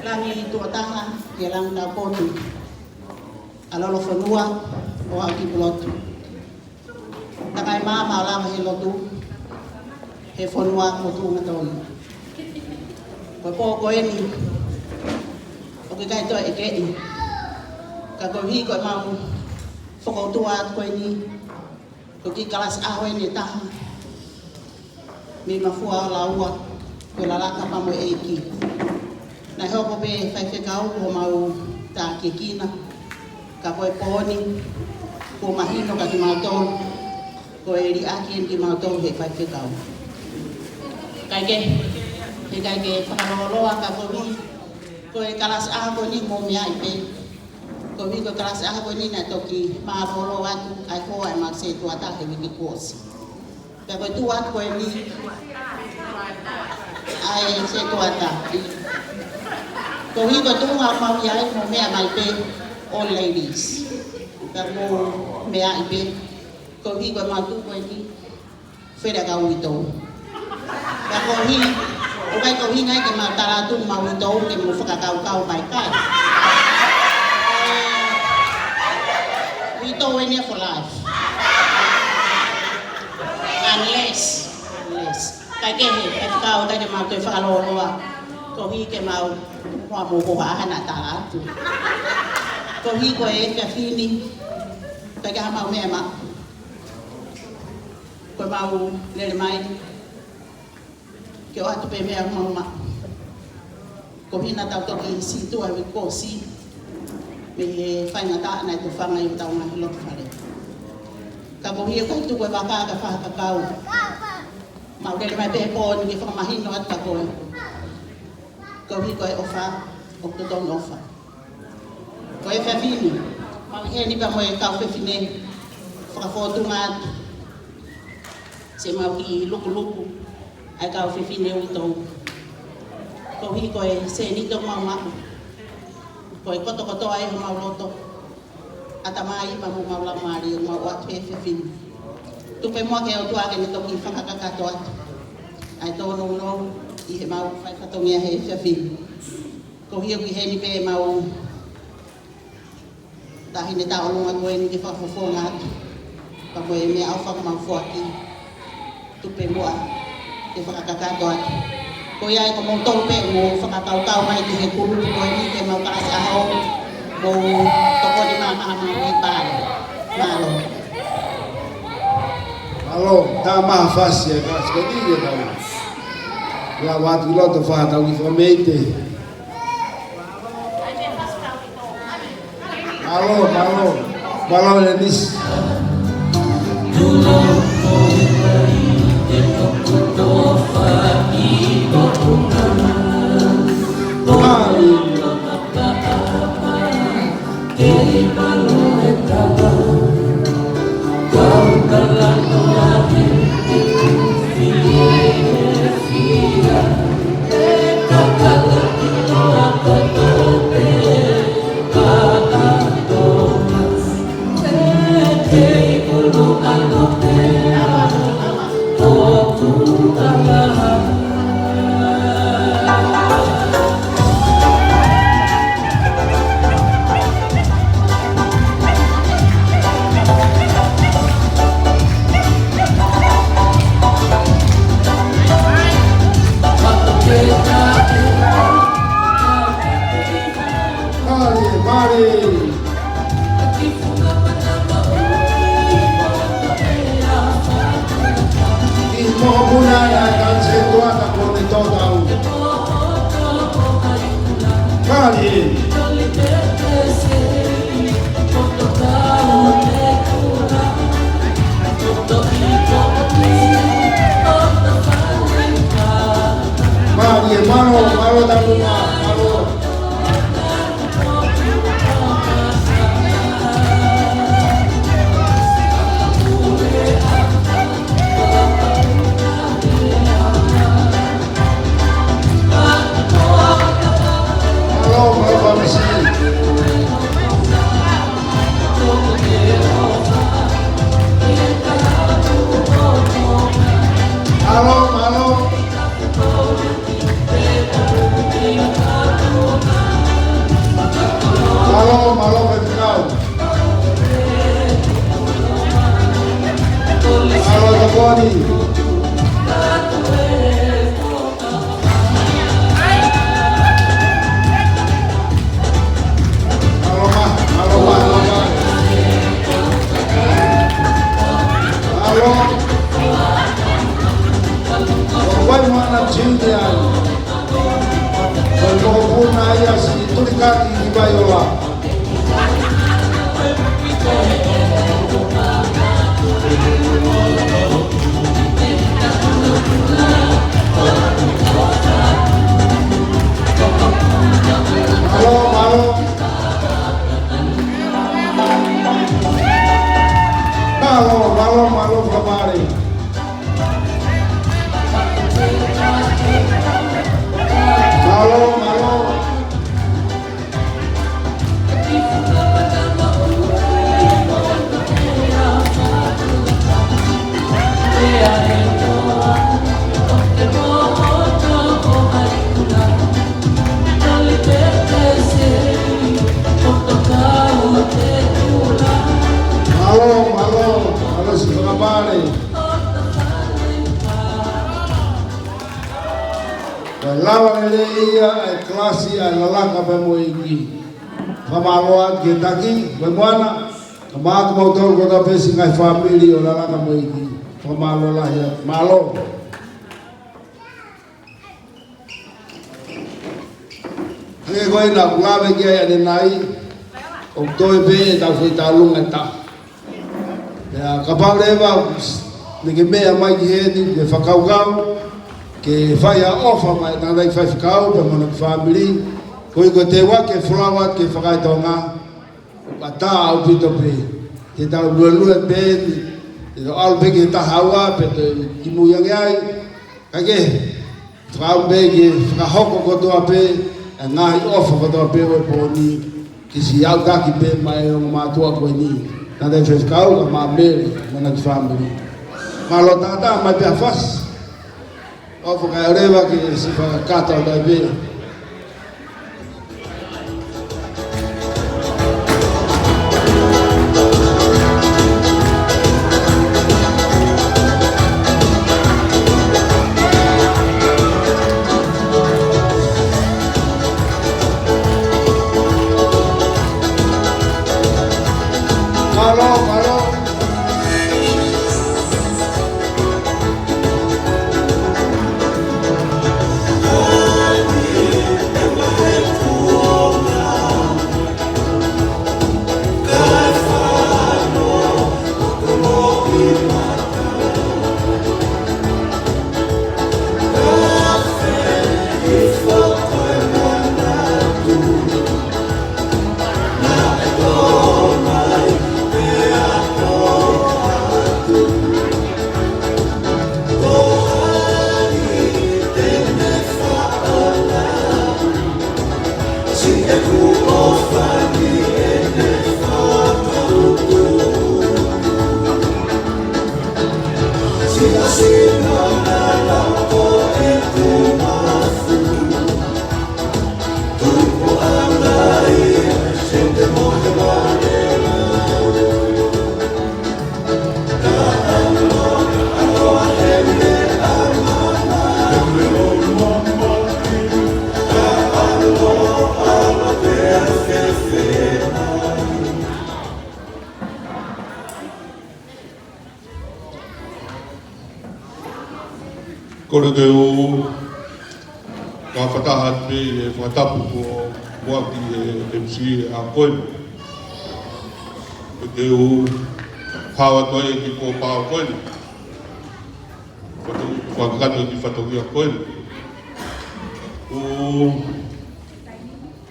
Langi tuʻo taha, ke langi taupotu. ʻAlolo fonua, ʻo aʻu ki Pulotu. Takai māmā ʻo lava he lotu, he fonua mo tuʻunga tonu. Ko e pō ko eni, ʻoku ʻikai toe ʻekeʻi. Ka koeʻuhi ko ʻemau fokoutua atu ko eni, ko e kiʻi kalasi ʻaho eni ʻe taha. Mei Mafua ʻo Laua, ko e lalaka pea mo e ʻeiki. Naʻe hoko pē faifekau ko homau takiekina. Ka ko e pō ni, kuo mahino kia kimautolu, ko e liʻaki eni kimautolu he faifekau. Kae kehe, he ʻikai ke fakalōloa ka koeʻuhi, ko e kalasi ʻaho ko eni mou meaʻi pē. Koeʻuhi ko e kalasi ʻaho ko eni naʻe toki mālōlō atu ʻa e hoa ʻemau setuata he uike kuo ʻosi. Pea ko e tuʻu atu ko eni ʻa e setuata. Koeʻuhi ko e tuʻunga ʻoku mau ʻi ai, mou meaʻi mai pē, all ladies. Pea mou meaʻi pē. Koeʻuhi ko ʻemau tuʻu ko eni, fele kau uitou. Pea koeʻuhi, ʻoku ʻikai koeʻuhi ngai ke mau tala atu mau uitou ke mau fakakaukau mai kai. Uitou eni for life. Unless, unless. Kae kehe, ʻikai ke kau, ʻikai ke mau toe fakalōloa. Koeʻuhi ke mau, ʻoua mou hohaʻa ha naʻa tala atu. Koeʻuhi ko e efiafi ni, ʻikai ke ʻi ai haʻamau meʻa maʻu. Ko ʻemau lele mai, ke ʻoatu pē meʻa ʻoku mau maʻu. Koeʻuhi naʻa tau toki sītuʻa he uike kuo ʻosi, mei he faingataʻa naʻe tofanga ʻi hotau ngaahi loto fale. Ka koeʻuhi ʻoku ʻikai tuku e vaka ke fakakakau. Mau lele mai pē he pō ni ke fakamahino atu kia koe. Koeʻuhi ko e ʻofa, ʻoku totonu ʻofa. Ko e efiafi ni, mau ʻi heni pea mo e kau fefine, fakafōtunga atu. Siʻemau kiʻi lukuluku, ʻa e kau fefine uitou. Koeʻuhi ko e sēniti ʻoku mau maʻu. Ko e kotokotoa ʻi homau loto. ʻAtamai pea mo homau laumālie ʻoku mau ʻoatu he efiafi ni. Tuku pē muʻa ki he ʻOtua ke ne toki fakakakato atu ʻa e tōnounou ʻi heʻemau fai fatongia he efiafi ni. Koeʻuhi ʻoku ʻi heni pē ʻemau taʻahine tauʻolunga ko eni ke fakafofonga atu. Pea ko e meʻaʻofa ʻoku mau foaki. Tuku pē muʻa ke fakakakato atu. Ko ia ai ko moutolu pē mou fakakaukau mai ki he kulupu ko eni ke mau kalasi ʻaho. Mou tokoni mai maʻa mau ʻi pale. Mālō. Mālō, tā maha fasi e kalasi ko eni ke tau. Lava atu ki loto fakatau ki fakameite. Mālō, mālō, mālō Lenisi. Ki he mokopuna ʻa e Kalisētuata ko e Tōtau. Kali. Mālie, mālō, mālō tapu, mālō. Mālō, mālō, Pāmisi. Mālō, mālō. Mālō, mālō, Faifekau. Mālō, Tokoni. Mālō, mā, mālō, mā, mālō, mā. Mālō. Ko Vaimana Junior. Ko e mokopuna ia ʻa Siʻi Tulikati ʻi Vaiola. Mālō, mālō. Mālō, mālō, mālō, fakamālō. Mālō, mālō. Mālō, mālō, mālō siʻi fakapale. Kae lava lelei ia ʻa e kalasi ʻa e Lalaka pea mo e ʻEiki. Fakamālō atu ki he taki, mo e moana, kae ʻumaʻā kimoutolu kotoa pē siʻi ngaahi fāmili ʻo Lalaka mo e ʻEiki. Fakamālō lahi atu, mālō. Hangē ko ia naʻa ku lave ki ai ʻanenai, ʻoku toe pē ʻetau fai tauʻolunga ʻe taha. Pea kapau leva ʻoku s-, ne ke meʻa mai ki heni, ke fakakaukau, ke fai ha ʻofa maʻa e tangataʻeiki faifekau, pea mo hono kiʻi fāmili, koeʻuhi ko e teu ake e folau atu ki he Fakaʻi Tonga, ʻoku ʻatā ʻaupito pē, ke tau luelue pē, ke tau ʻalu pē ki he taha ua, pea toe kimui ange ai, kae kehe, fakaʻamu pē ke fakahoko kotoa pē, ʻa e ngaahi ʻofa kotoa pē ʻo e pō ni, ke siʻi aʻutaki pē maʻa e ongo mātuʻa ko eni, tangataʻeiki faifekau, kae ʻumaʻā Mele, mo hono kiʻi fāmili. Mālō taha taha mai pē ʻa Fasi. ʻOfa kae ʻoua leva ke siʻi fakakakato atu ai pē. Mālō, mālō. Kole ke u fakataha atu pē ʻi he fakatapu kuo muʻaki ʻe he M C ʻa e ʻaho ko eni. Ke u hao atu ai e kiʻi pōpao ko eni. Fatu-, fakakakato e kiʻi fatongia ko eni. ʻOku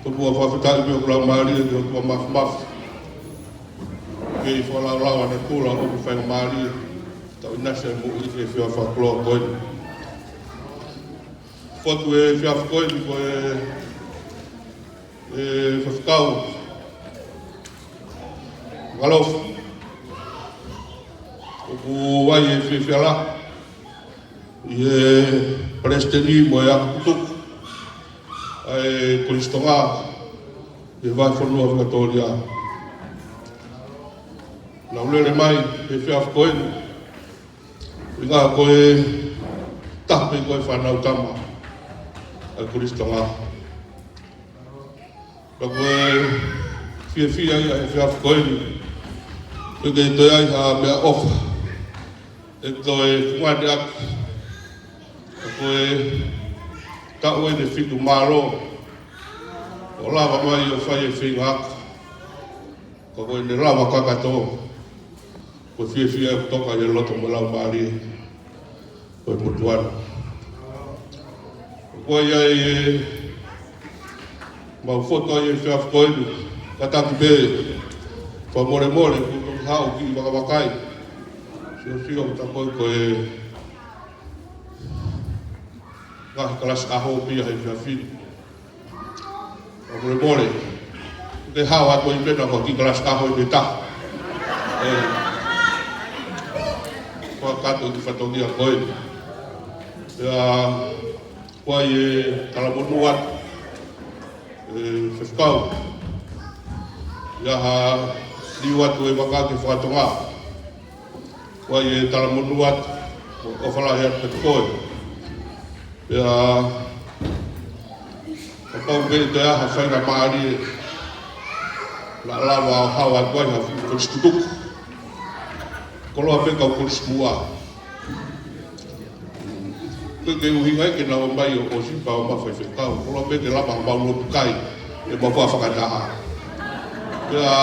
tau fakafetaʻi pē ʻoku laumālie ki he ʻOtua Māfimafi. Kei fakalaulauʻi ʻa e kula ʻoku faingamālie tau ʻinasi ai mo e efiafi fakakoloa ko eni. Fotu e efiafi ko eni ko e, e Faifekau Ngalofu. ʻOku ʻi ai e fiefia lahi ʻi he Palesiteni mo e Ako Tutuku ʻa e Kolisi Tonga ʻi he vahefonua Vikatōlia. Nau lele mai he efiafi ko eni, ʻuhinga ko e taha pē ko e fānau tama ʻa e Kolisi Tonga. Pea ko e fiefia ia he efiafi ko eni, ʻoku ʻikai ke toe ʻi ai ha meʻaʻofa ʻe toe fungani ʻaki. Ka ko e taʻu eni ʻe fitu mālō ʻo lava mai ʻo fai e feinga ako. Ka ko ʻene lava kakato, ko e fiefia ʻoku toka ʻi he loto mo e laumālie ʻo e motuʻa ni. Ko ia ʻoku mau fotu ai he efiafi ko eni, kātaki pē, fakamolemole, ʻoku ou haʻu ʻo kiʻi vakavakai. Siosio, ʻoku ta koi ko e ngaahi kalasi ʻaho pē ia he efiafi ni. Fakamolemole, ke hao atu ai pē naʻa ko e kiʻi kalasi ʻaho ʻe taha. ʻE, fakakakato e kiʻi fatongia ko eni. Pea ʻoku ʻi ai e talamonū atu, ʻe Faifekau, ʻi he ʻaho ni ʻoku ʻi ai e vaka ki he fakatonga. ʻOku ʻi ai e talamonū atu, ʻofa lahi atu kiate koe. Pea kapau pē ʻe toe ʻi ai ha faingamālie naʻa lava ʻo hao atu ai ha fuʻu kolisi tutuku, koloa pē kau kolisi muʻa. ʻOku ʻikai ke ʻuhinga ia ke nau ō mai ʻo, ʻo sipa ʻo ma faifekau, koloa pē ke lava ʻemau lotu kai, ʻemau fakataha. Pea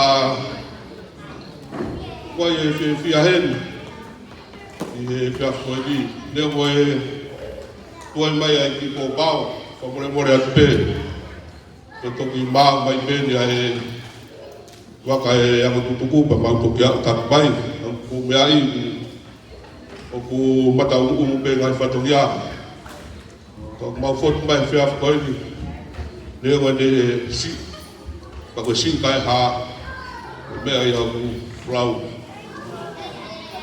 ʻoku ʻi ai e fiefia heni ʻi he efiafi ko eni, neongo e tuai mai ʻa e kiʻi pōpao, fakamolemole atu pē. Ko e toki maʻu mai pē eni ʻa e vaka ʻa e Ako Tutuku pea mau toki aʻu taki mai, ʻoku meʻa ai ʻoku mata ʻunuʻunu pē ngaahi fatongia. Ka ʻoku mau fotu mai he efiafi ko eni, neongo ʻene siʻi, ka ko e siʻi kae hā, meʻa ia ʻoku lau.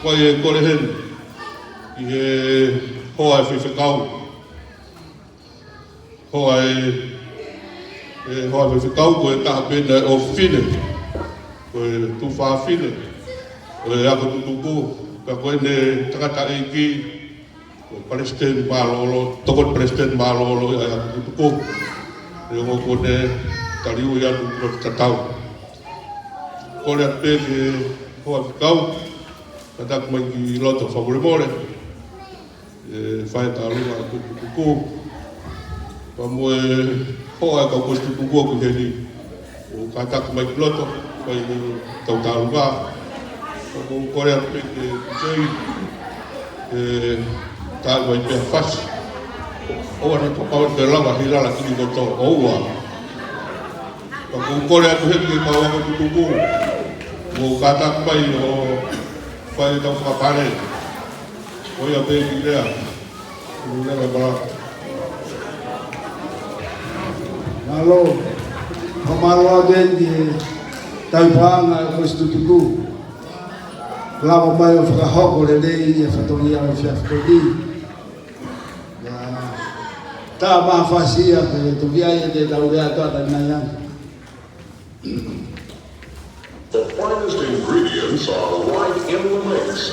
Ko ia ʻe kole heni ʻi he hoa ʻo e faifekau, hoa ʻo e, e hoa ʻo e faifekau ko e taha pē ena ʻo e fefine, ko e tuofāfine ʻo e Ako Tutuku, ka ko ʻene tangataʻeiki, ko e palesiteni mālōlō, tokoni palesiteni mālōlō ʻa e Ako Tutuku. Neongo kuo ne taliui atu ki loto tatau. Kole atu pē ki he hoa faifekau, kātaki mai ki loto, fakamolemole. ʻE fai e tālunga ʻa e Ako Tutuku. Pea mo e hoa ʻa e kau kolisi tutuku ʻoku ʻi heni, ʻo kātaki mai ki loto, fai ʻetau tālunga. Pea ʻoku ou kole atu pē ki he D J, ʻe tā mai pē ha fasi. ʻOua naʻa tau pau ke lava hilala ki loto, ʻoua. Pea ʻoku ou kole atu heni ki he kau Ako Tutuku, ʻo kātaki mai ʻo fai ʻetau fakapale. Ko ia pē kiʻi lea. Kiʻi lea mai pala. Mālō. Fakamālō atu eni ki he tauhi paʻanga ʻa e kolisi tutuku. Lava mai ʻo fakahoko lelei e fatongia ʻo e efiafi ko eni. Ia, tā mai ha fasi ia ke toki ʻai ʻetau lea ʻatā nai ange. The finest ingredients are right in the mix.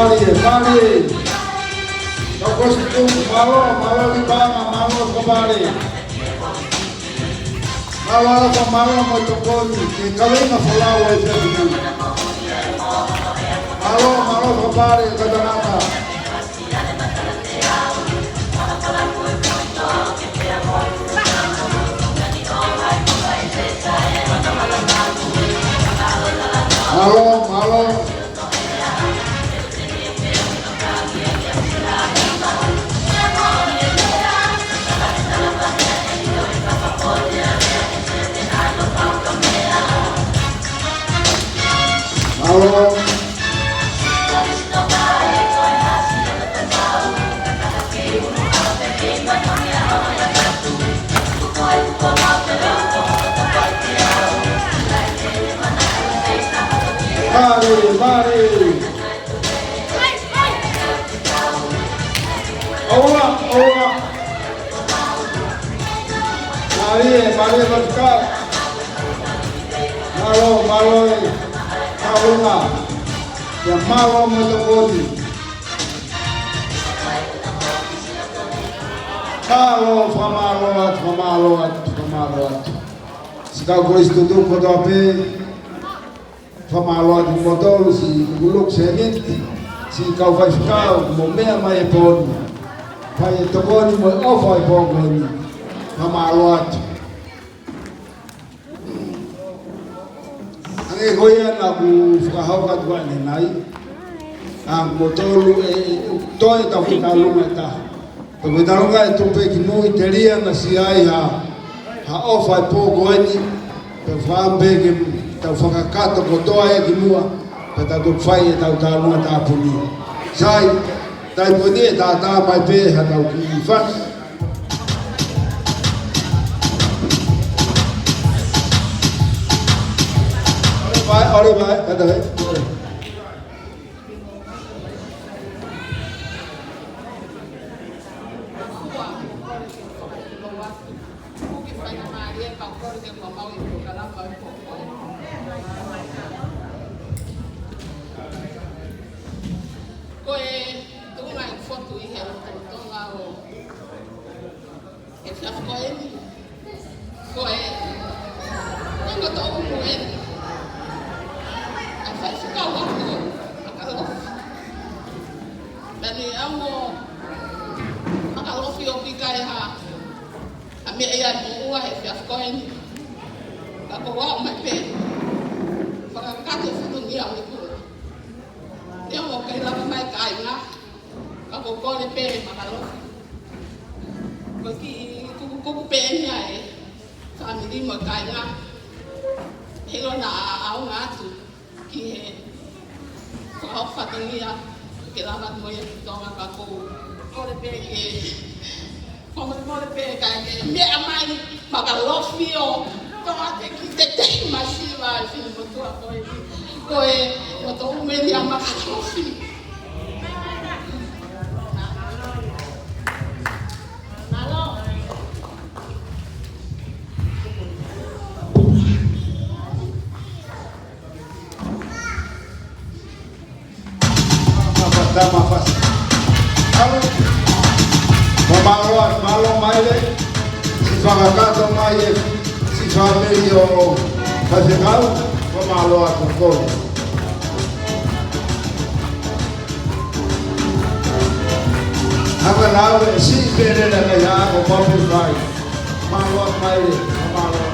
Mālie, mālie. Kau Kosipeli, mālō, mālō Lipaʻanga, mālō Kapale. Mālō Alofa, mālō mo e tokoni, ke kaveinga folau ai fia tuku. Mālō, mālō Kapale, katangata. Mālō, mālō. Mālō. Mālō, mālō. ʻOua, ʻoua. Mālie, mālie Faifekau. Mālō, mālō e kaunga. Pea mālō mo e tokoni. Mālō, fakamālō atu, fakamālō atu, fakamālō atu. Siʻi kau kolisi tutuku kotoa pē. Fakamālō atu kimoutolu siʻi kulupu sēniti, siʻi kau faifekau, mou meʻa mai he pō ni. Fai e tokoni mo e ʻofa he pō ko eni. Fakamālō atu. Hangē ko ia naʻa ku fakahoko atu ʻanenai. ʻA kimoutolu ʻe, ʻe, toe tau fai e talunga ʻe taha. Pea ko e talunga ʻe tupu pē ki mui, telia naʻa siʻi ai ha, ha ʻofa he pō ko eni, pea fakaʻamu pē ke tau fakakakato kotoa ia ki muʻa, pea tau toki fai ʻetau talunga tāpuni. Sai, taimi ko eni ʻe tātā mai pē haʻatau kiʻi fasi. ʻOle mai, ʻole mai, kātaki. Ko e tuʻunga ʻeku fotu ʻi he lotolotonga ʻo e efiafi ko eni. Ko e, ko e ngotoʻumu eni. ʻA e faifekau ʻaku, Makalofi. Pea ne ʻalu ʻo Makalofi ʻo pika e hā, ʻa e meʻa ia ʻi muʻa he efiafi ko eni. Ka ko au mai pē, fakakakato e fatongia ʻo e kula. Ia mo kai lava mai kāinga. Ka ko e kole pē Makalofi. Ko e kiʻi kukukuku pē eni ʻa e fāmili mo e kāinga. He ʻilo naʻa ʻaonga atu ki he fakahoko fatongia ke lava atu mo ia ki Tonga, ka ko e kole pē ke fakamolemole pē kae ke meʻa mai Makalofi ʻo toʻo atu e kiʻi tetehi masiva ʻa e finemotuʻa ko eni. Ko e ngotoʻumu eni ʻa Makalofi. Tama fasi. Alo. Mo mālō, mālō Maile. Siʻi fakakakato mai e siʻi fāmili ʻo faifekau. Mo mālō atu kole. Haka lau e siʻi pele la kai ha ko papi fai. Mālō Maile, mālō.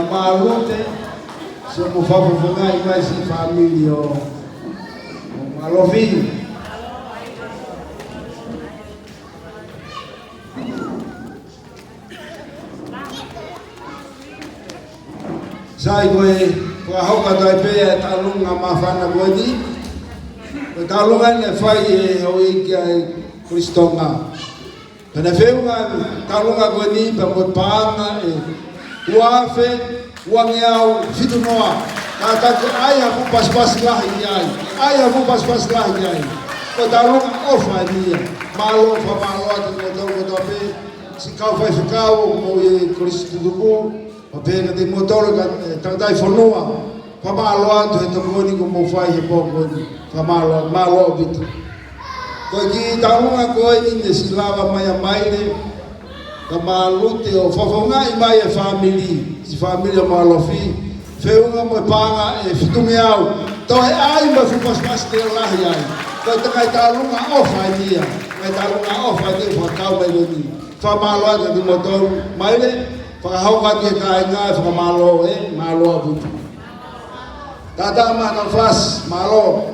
Malute, siʻomo fakafofongaʻi mai siʻi fāmili ʻo, ʻo Malofi. Sai, ko e fakahoko atu ai pē ʻa e taʻalunga māfana ko eni. Ko e taʻalunga naʻe fai ʻe houʻeiki ʻa e Kolisi Tonga. Pea naʻe feʻunga e taʻalunga ko eni pea mo e paʻanga ʻe ua afe uangeau fitu noa. Kātaki ʻai ha fuʻu pasipasi lahi ki ai. ʻAi ha fuʻu pasipasi lahi ki ai. Ko e taʻalunga ʻofa eni ia. Mālō, fakamālō atu kimoutolu kotoa pē. Siʻi kau faifekau mo e kolisi tutupu. Pea pehē kiate kimoutolu ka, ē, tangataʻi fonua. Fakamālō atu he tokoni kuo mou fai he pō ko eni. Fakamālō, mālō ʻaupito. Ko e kiʻi taʻalunga ko eni naʻe siʻi lava mai ʻa Maile, ka Malute ʻo fakafofongaʻi mai e fāmili, siʻi fāmili ʻo Malofi, feʻunga mo e paʻanga ʻe fitungeau. Toe ʻai mo e fuʻu pasipasi ke lahi ai. Ko e takai taʻalunga ʻofa eni ia. Ko e taʻalunga ʻofa eni ia fakakau mai ko eni. Fakamālō atu kimoutolu. Maile, fakahoko atu e kāinga e fakamālō ē, mālō ʻaupito. Tata ma na fas, mālō.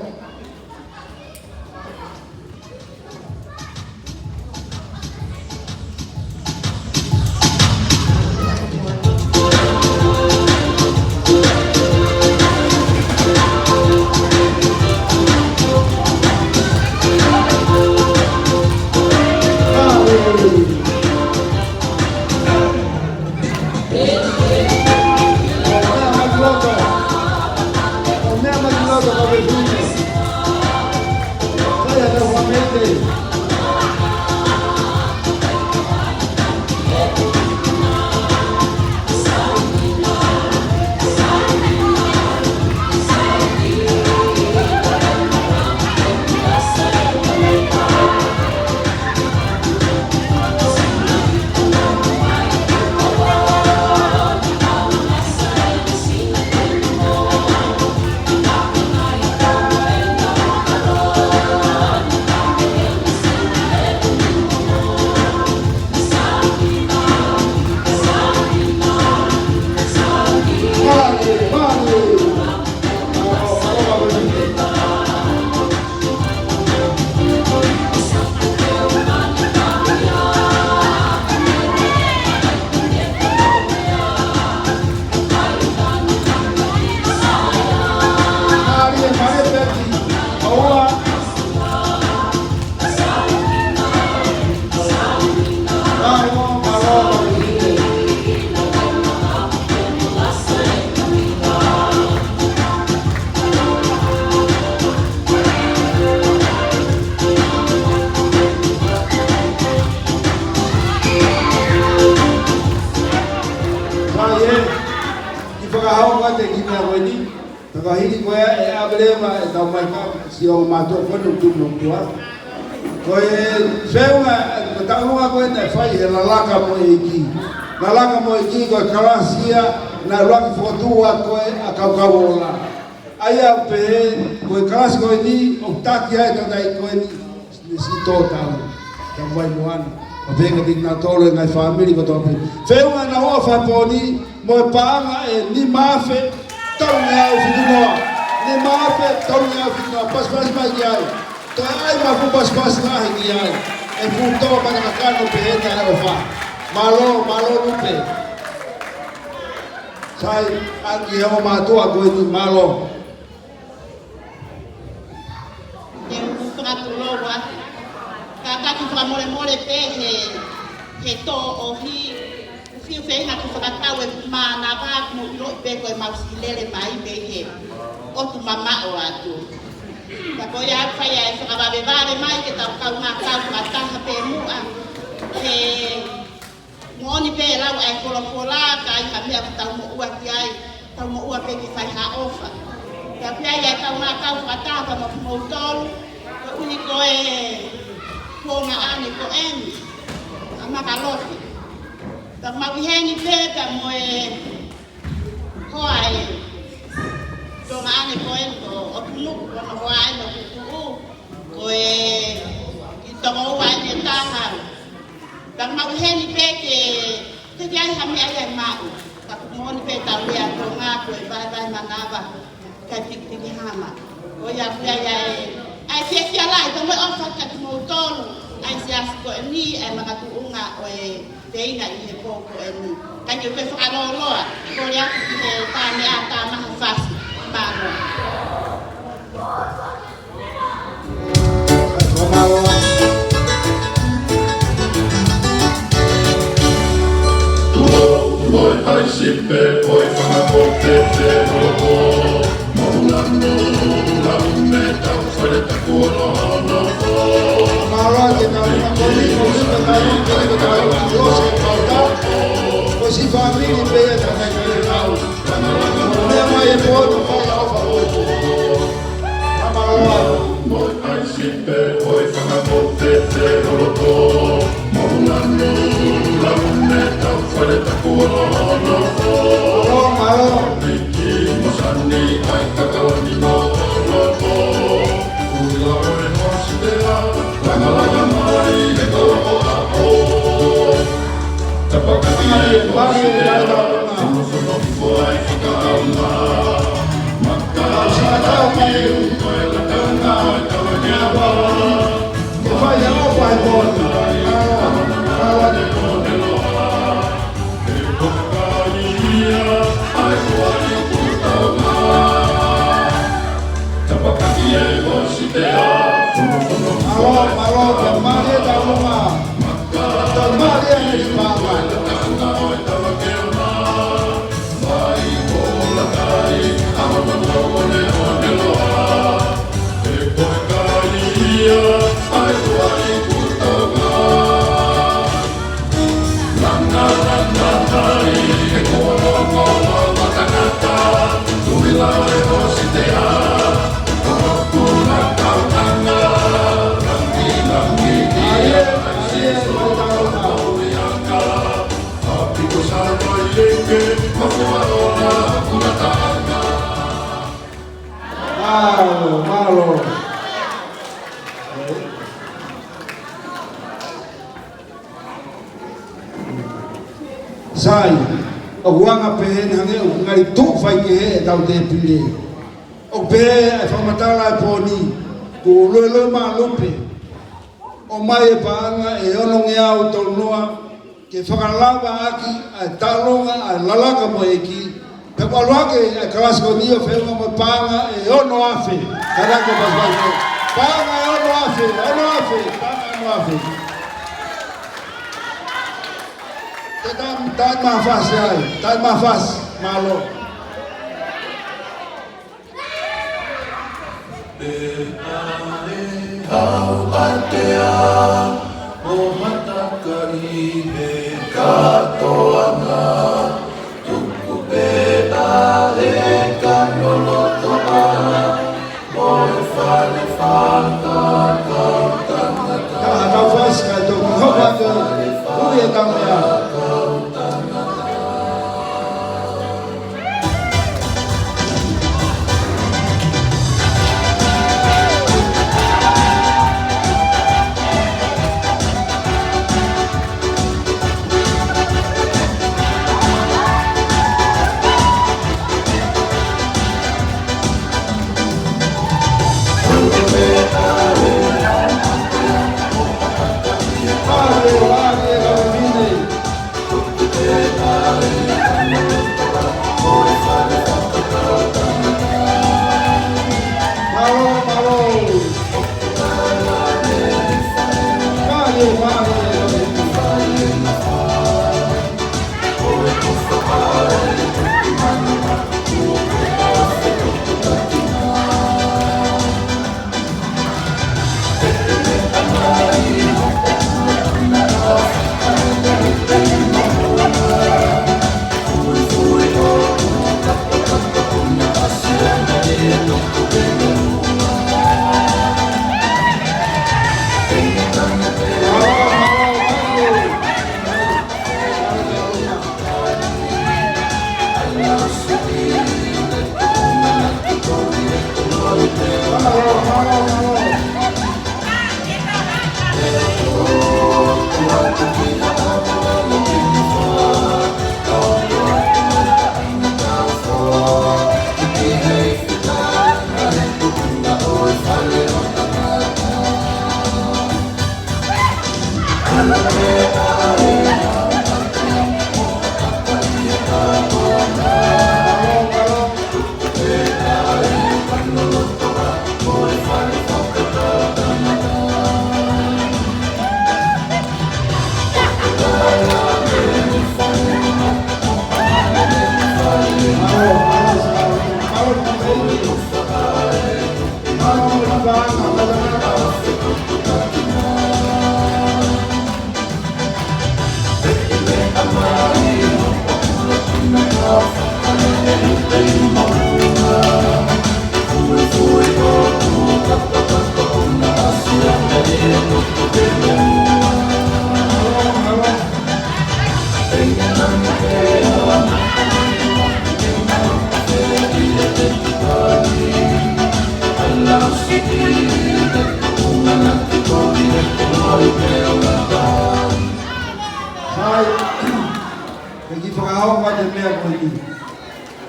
Fai ē, kiʻi fakahoko atu e kiʻi meʻa ko eni. Pea ka hili ko ia ʻe ʻave leva e tau mai ka sio mātuʻa ko eni ʻoku tuʻu mo tua. Ko e feʻunga, ko e taʻalunga ko eni naʻe fai he Lalaka mo e ʻEiki. Lalaka mo e ʻEiki ko e kalasi ia naʻe ʻuluaki fokotuʻu ko ē ʻa Kaukau Ola. ʻA ia pē, ko e kalasi ko eni, ʻoku taki ai e tangataʻeiki ko eni, ne siʻi tō tau, tau vai moana. ʻO pehē kiate kinautolu e ngaahi fāmili kotoa pē. Feʻunga naʻa nau ʻofa he pō ni, mo e paʻanga ʻe nima afe, tolungeau fitu noa. Nima afe, tolungeau fitu noa, pasipasi mai ki ai. Toe ʻai mo e fuʻu pasipasi lahi ki ai. ʻE fuʻu tō mai e kakano pehē naʻe ʻofa. Mālō, mālō Lupe. Sai, ʻa e kiʻi ongo mātuʻa ko eni, mālō. Te u fakatulou atu. Kātaki fakamolemole pē he, he tō ʻohi, ʻoku fiu feinga ke fakatau e mānava mo ʻiloʻi pē ko e mau siʻi lele mai mei he ʻotu mamaʻo atu. Ka ko ia ʻoku fai ai e fakavavevale mai ke tau kaungā kau fakataha pē muʻa. He moʻoni pē lau ʻa e folofola, ka ʻi ha meʻa ʻoku tau moʻua ki ai, tau moʻua pē ke fai ha ʻofa. Pea ʻoku ʻi ai e kaungā kau fakataha pea mo kimoutolu, koeʻuhi ko e kuonga ʻaʻane ko eni, ʻa Makalofi. Pea mau ʻi heni pē, pea mo e hoa ʻe, kuonga ʻaʻane ko eni ko ʻOtunuku, ko hono hoa ʻeni ʻoku tuʻu, ko e kiʻi tokoua ʻeni ʻe taha. Pea mau ʻi heni pē ke, ke ʻi ai ha meʻa ia ʻe maʻu. Ka ʻoku Moʻoni pē ʻetau lea ʻa Tonga ko e vaevae manava, kae pikipiki hama. Ko ia pē ia ʻa e, ʻa e fiefia lahi, pea mo e ʻofa kiate kimoutolu ʻa e siasi ko eni, ʻa e makatuʻunga ʻo e feinga ʻi he pō ko eni. Kae kehe pē fakalōloa, kole atu ki he tā meʻa, tā maha fasi. Mālō. Mālō, mālō. Sai, ʻoku anga pē eni hangē ʻoku ngali tuʻu faikehe ʻetau tēpile. ʻOku pehē ʻa e fakamatala ʻa e pō ni, kuo luelue malu pē. ʻOmai e paʻanga ʻe onongeau tolu noa, ke fakalavaʻaki ʻa e taʻaloga ʻa e lalaka mo e ʻEiki, pea ʻalu hake ʻa e kalasi ko eni ʻo feʻunga mo e paʻanga ʻe ono afe. Kalaka pasipasi. Paʻanga ʻe ono afe, ono afe, paʻanga ʻe ono afe. Te tam-, tai mafasi ai, tai mafasi, mālō. Pea ʻe hau ʻa e tea ʻo Hataka ʻi he kātoanga, tuku pē ʻa e kano lotoʻa mo e fale fakakau tangata. Ka hau fasi ka tō ki hopa ke ui e tangata.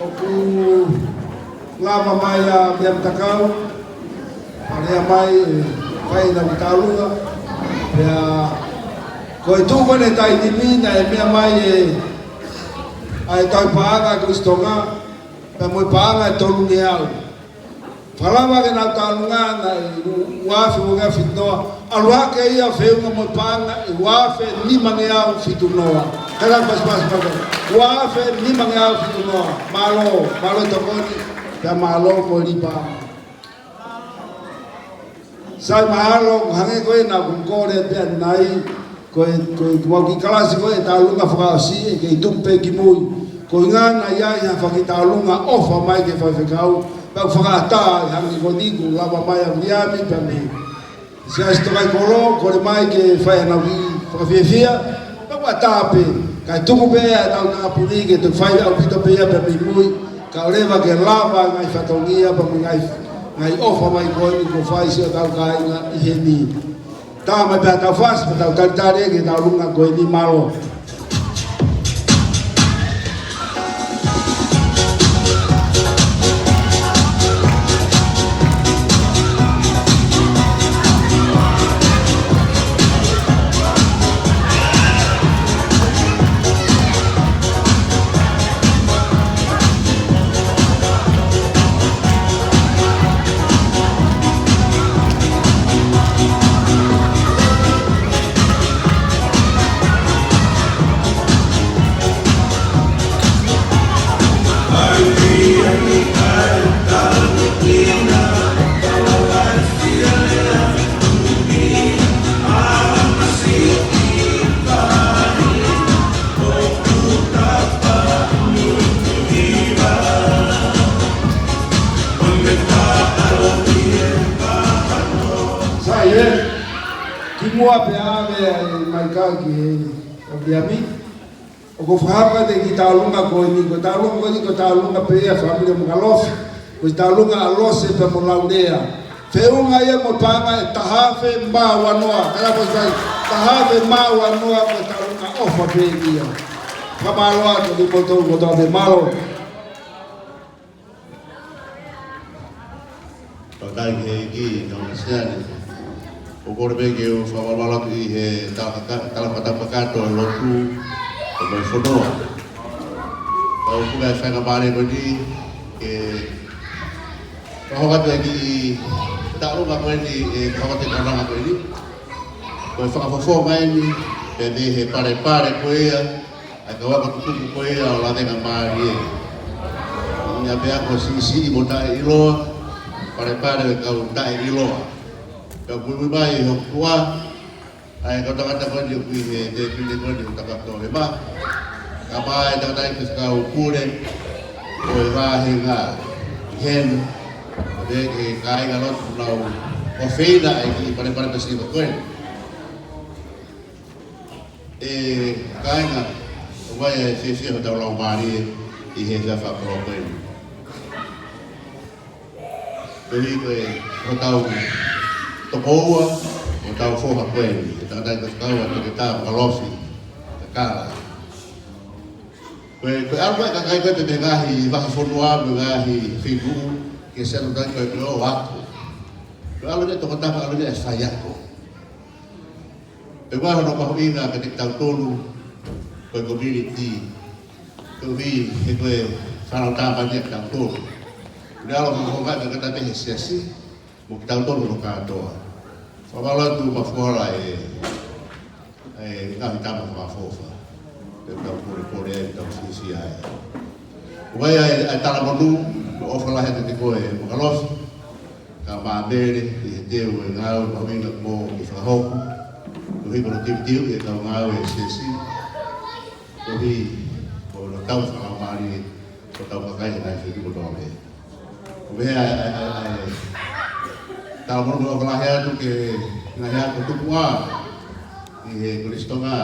ʻOku lava mai ʻa Meʻa Matakau, ʻa lea mai, ʻe fai ʻenau kiʻi tālunga. Pea ko e tuʻu ko eni he taimi ni naʻe meʻa mai ʻe, ʻa e tauhi paʻanga ko Sitonga, pea mo e paʻanga ʻe tolungeau. Fakalava ke nau tālunga naʻe ua afe ua ngeau fitu noa. ʻAlu hake ia feʻunga mo e paʻanga ʻe ua afe nimangeau fitu noa. Kātaki pasipasi paka. Ua afe nimangeau fitu noa. Mālō, mālō tokoni, pea mālō mo e lipa. Sai, mahalo, hangē ko ena ʻoku kole pea nai, ko e, ko e, ko e kiʻi kalasi ko e tālunga fakaʻosi ʻe kei tuku pē ki mui. Ko e ʻuhinga naʻe ʻi ai ha fakatālunga ʻofa mai ki he faifekau, pea ʻoku fakaʻatā ʻe hangē ko eni kuo lava mai ʻa Viliami pea mei Siasi Tokaikolō, kole mai ke fai ʻenau kiʻi fakafiefia, pea ʻoku ʻatā pē, kae tuku pē ʻa e tau tāpuni ke toe fai ʻaupito pē ia pea mei mui, kae ʻoua leva ke lava ngaahi fatongia pea mo e ngaahi, ngaahi ʻofa mai ko eni kuo fai siʻotau kāinga ʻi heni. Tā mai pē ʻetau fasi, pea tau talitali ki he tālunga ko eni, mālō. Sai ē, kimuʻa pea ʻave ʻa e maika ki he ʻOliami. ʻOku ou fakahā atu e kiʻi tālunga ko eni, ko e tālunga ko eni, ko e tālunga pē ia ʻa e fāmili Makalofi. Ko e tālunga ʻa Lose pea mo Laulea. Feʻunga ia mo e paʻanga ʻe taha afe mā ua noa. Kātaki pasipasi, taha afe mā ua noa, ko e tālunga ʻofa pē ia. Fakamālō atu kiate kimoutolu kotoa pē, mālō. Fakafetaʻi ki he ʻEiki, tau masiani. ʻOku ou kole pē ke u fakamalumalu atu ʻi he tala-, tala-, talafakatapu kakato ʻo e lotu ʻo e fonua. Kau puka e faingamālie ko eni ke fakahoko atu e kiʻi tālunga ko eni, ʻe fakahoko atu e tālunga ko eni. Ko e fakafofonga eni, pea mei he palepale ko ia ʻa e kau ako tutuku ko ia ʻo Lavengamālie. ʻI ai pē ʻa e kau siʻisiʻi mo taʻeʻiloa, palepale ʻo e kau taʻeʻiloa. Pea muimui mai ʻi hoku tuʻa ʻa e kau tangata ko eni ʻoku ʻi he tēpile ko eni ʻo e tangata ʻo e mā. Kae ʻumaʻā e tangataʻeiki kau pule ʻo e vāhenga ʻi heni. Pea ki he kāinga lotu ʻoku nau ʻofeina ʻa e kiʻi palepale pē siva ko eni. ʻE kāinga, ʻoku ʻi ai e fiefia hotau laumālie ʻi he efiafi fakakoloa ko eni. Koeʻuhi ko e hotau tokoua, hotau foha ko eni, e tangataʻeiki kau ʻa Toketā Makalofi Kakala. Ko e, ko e ʻalu mai e kakai ko ē pē mei he ngaahi vahefonua mo e ngaahi feituʻu ke selu tai ko e ko e ō ako. Ko e ʻalu mai e tokotaha, ʻalu mai e faiako. Pea ʻoku ʻi ai hono mahuʻinga kiate kitautolu ko e community, koeʻuhi he ko e fānau tāpani ʻa kitautolu. Ko e ʻalu hono houngaʻi e tangata mei he siasi mo kitautolu hono kātoa. Fakamālō atu Mafola e, e ngaahi tama fakaʻofoʻofa. Pea tau polepole ai, tau fiefia ai. ʻOku ʻi ai e, e talamonū, ko e ʻofa lahi atu kiate koe Makalofi. Kae ʻumaʻā Mele, ʻi he teu e ngāue mahuʻinga kuo mou fakahoko. Koeʻuhi ko hono tiutiuʻi e kau ngāue ʻa e siasi. Koeʻuhi ko hono tauhi fakalaumālie hotau kakai he ngaahi feituʻu kotoa pē. ʻOku pehē ʻa e, ʻa e, ʻa e, ʻa e talamonū mo e ʻofa lahi atu ki he ngaahi ako tupuʻa ʻi he Kolisi Tonga,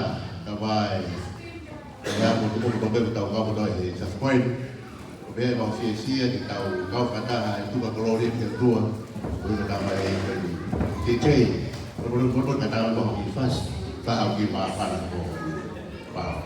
kae ʻumaʻā e ngaahi ako tupuʻa kotoa pē ʻoku tau kau kotoa he efiafi ko eni. ʻOku pehē ʻoku fiefia ke tau kau fakataha ʻi he tuʻunga kolōlia ki he ʻOtua, ʻo ʻikai ko e tama ʻe ʻi he T J, ʻo ʻikai ko e tama ʻe ʻi he fasi, ka ʻoku māfana ko e pau.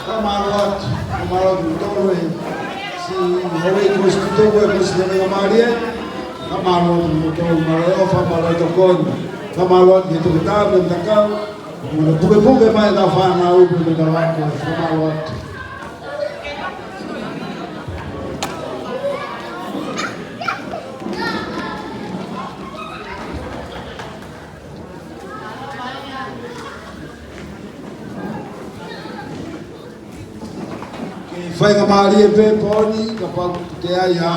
Fakamālō atu, fakamālō atu kimoutolu e siʻi houʻeiki ko e siʻi tuku e ko e siʻi Navinga Mālie. Fakamālō atu kimoutolu, mālō e ʻofa, mālō e tokoni. Fakamālō atu ki he toketā mo e matakau. Mo e pukepuke mai ʻetau fānau pea mo ʻetau ako, fakamālō atu. Ke faingamālie pē Poni, kapau ʻoku ʻi ai ha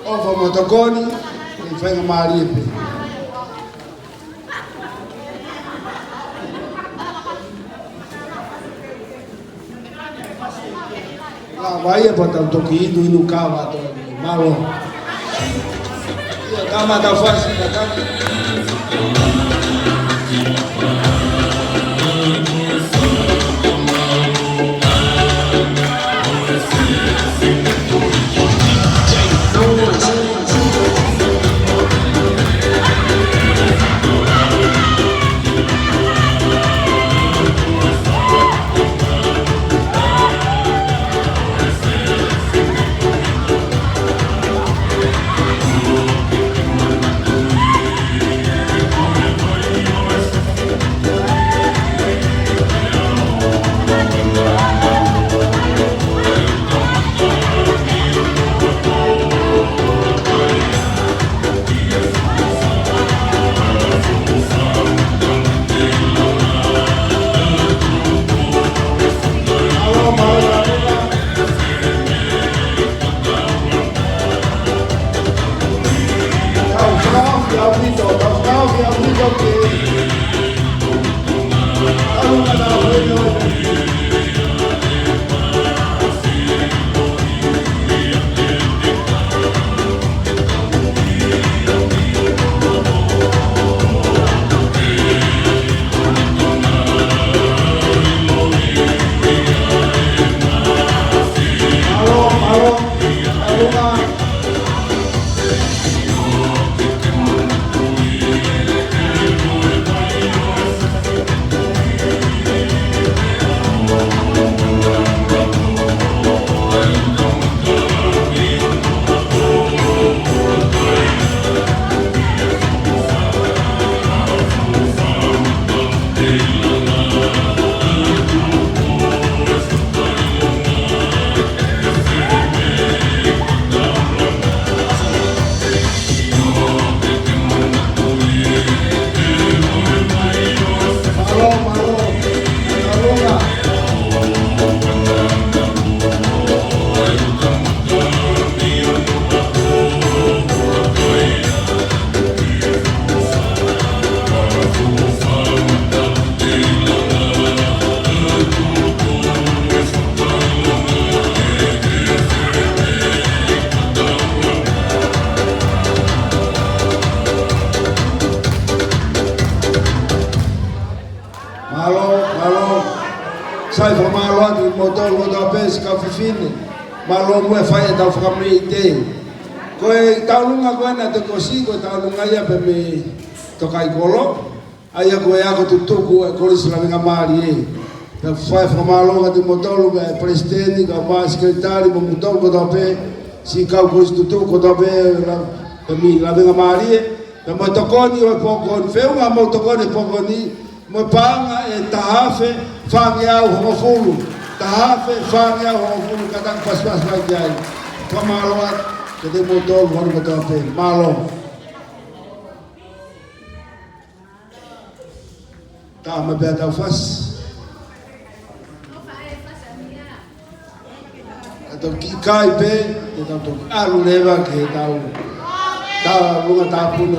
ʻofa mo tokoni, ke faingamālie pē. Lava ia pea tau toki inu, inu kava atu. Mālō. Ia, kamata fasi, kamata. Tolu kotoa pē siʻi kau fefine. Mālō muʻa e fai ʻetau fakamālō. Ko e taulunga ko ena te kosi, ko e taulunga ia pē mei Tokaimaʻa. ʻA ia ko e ako tutuku ʻa e Kolisi Lavengamālie. Pea fai fakamālō kiate kimoutolu, ʻa e palesiteni, kau sekelitali, mo kimoutolu kotoa pē, siʻi kau kolisi tutuku kotoa pē, la, pē mei Lavengamālie. Pea mo e tokoni ʻo e pō ko eni, feʻunga mo e tokoni ʻo e pō ko eni, mo e paʻanga ʻe taha afe fāngeau hongofulu. Taha afe fāngeau hongofulu, kātaki pasipasi mai ki ai. Fakamālō atu kiate kimoutolu hono kotoa pē. Mālō. Tā mai pē ʻetau fasi. ʻA tau kiʻi kai pē, te tau toki ʻalu leva ki heʻetau, tau lunga tāpuni.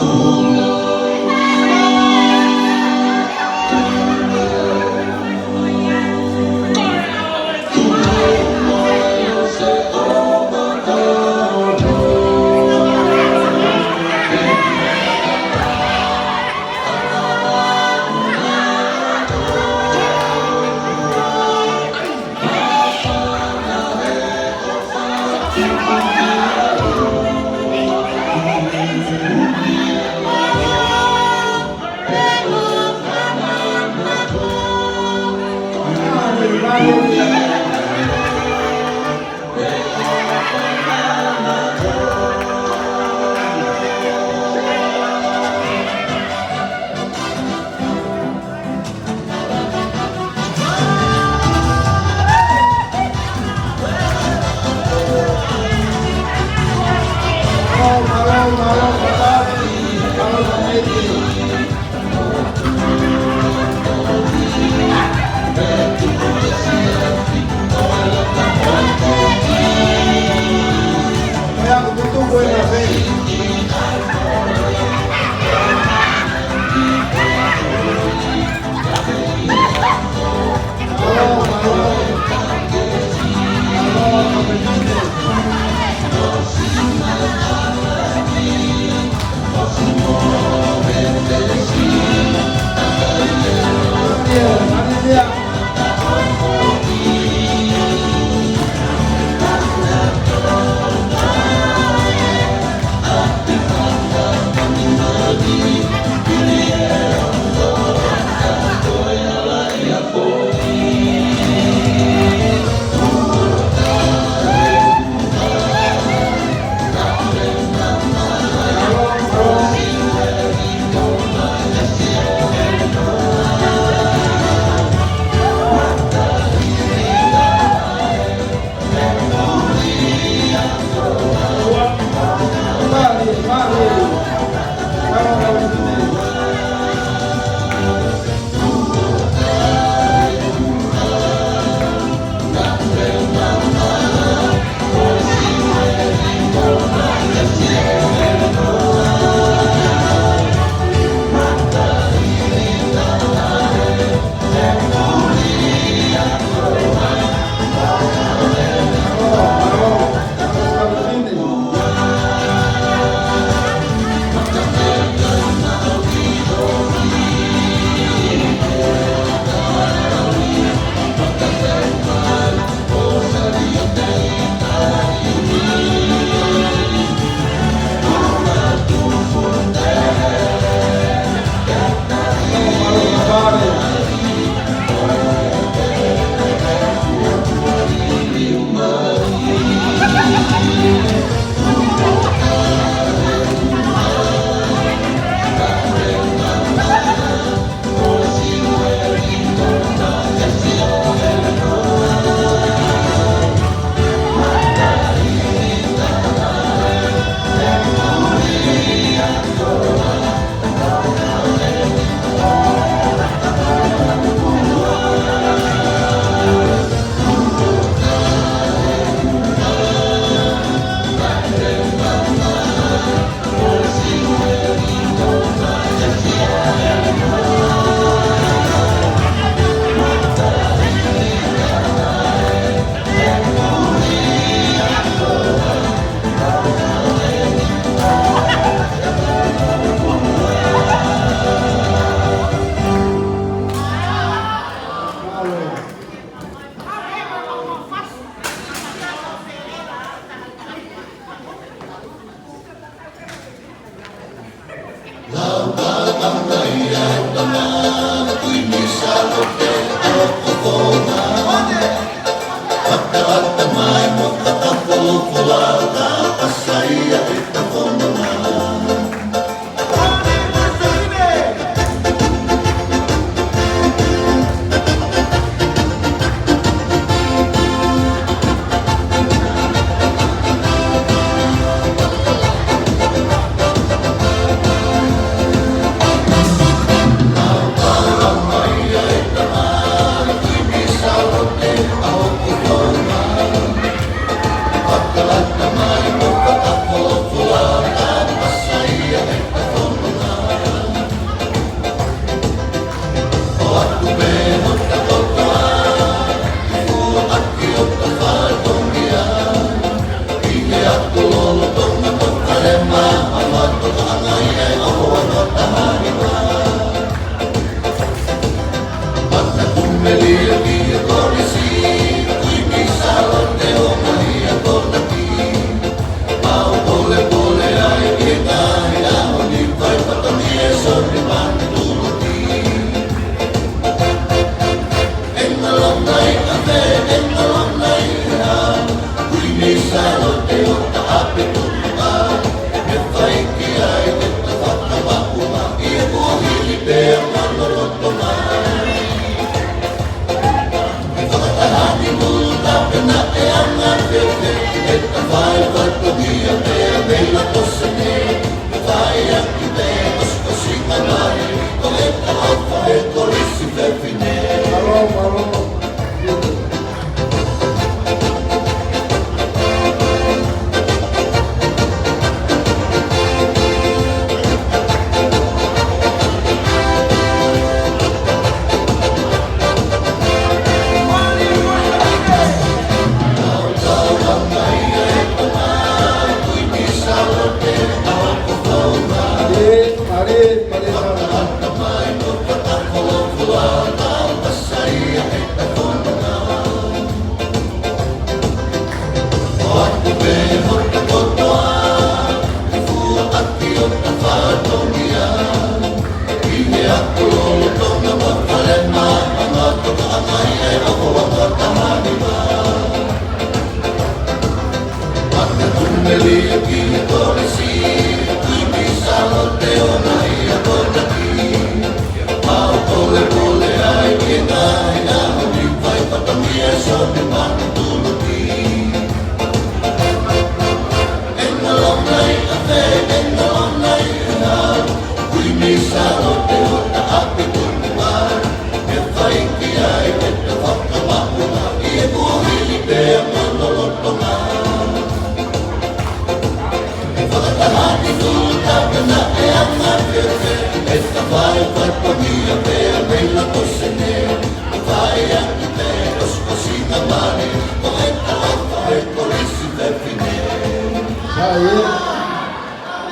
Sai,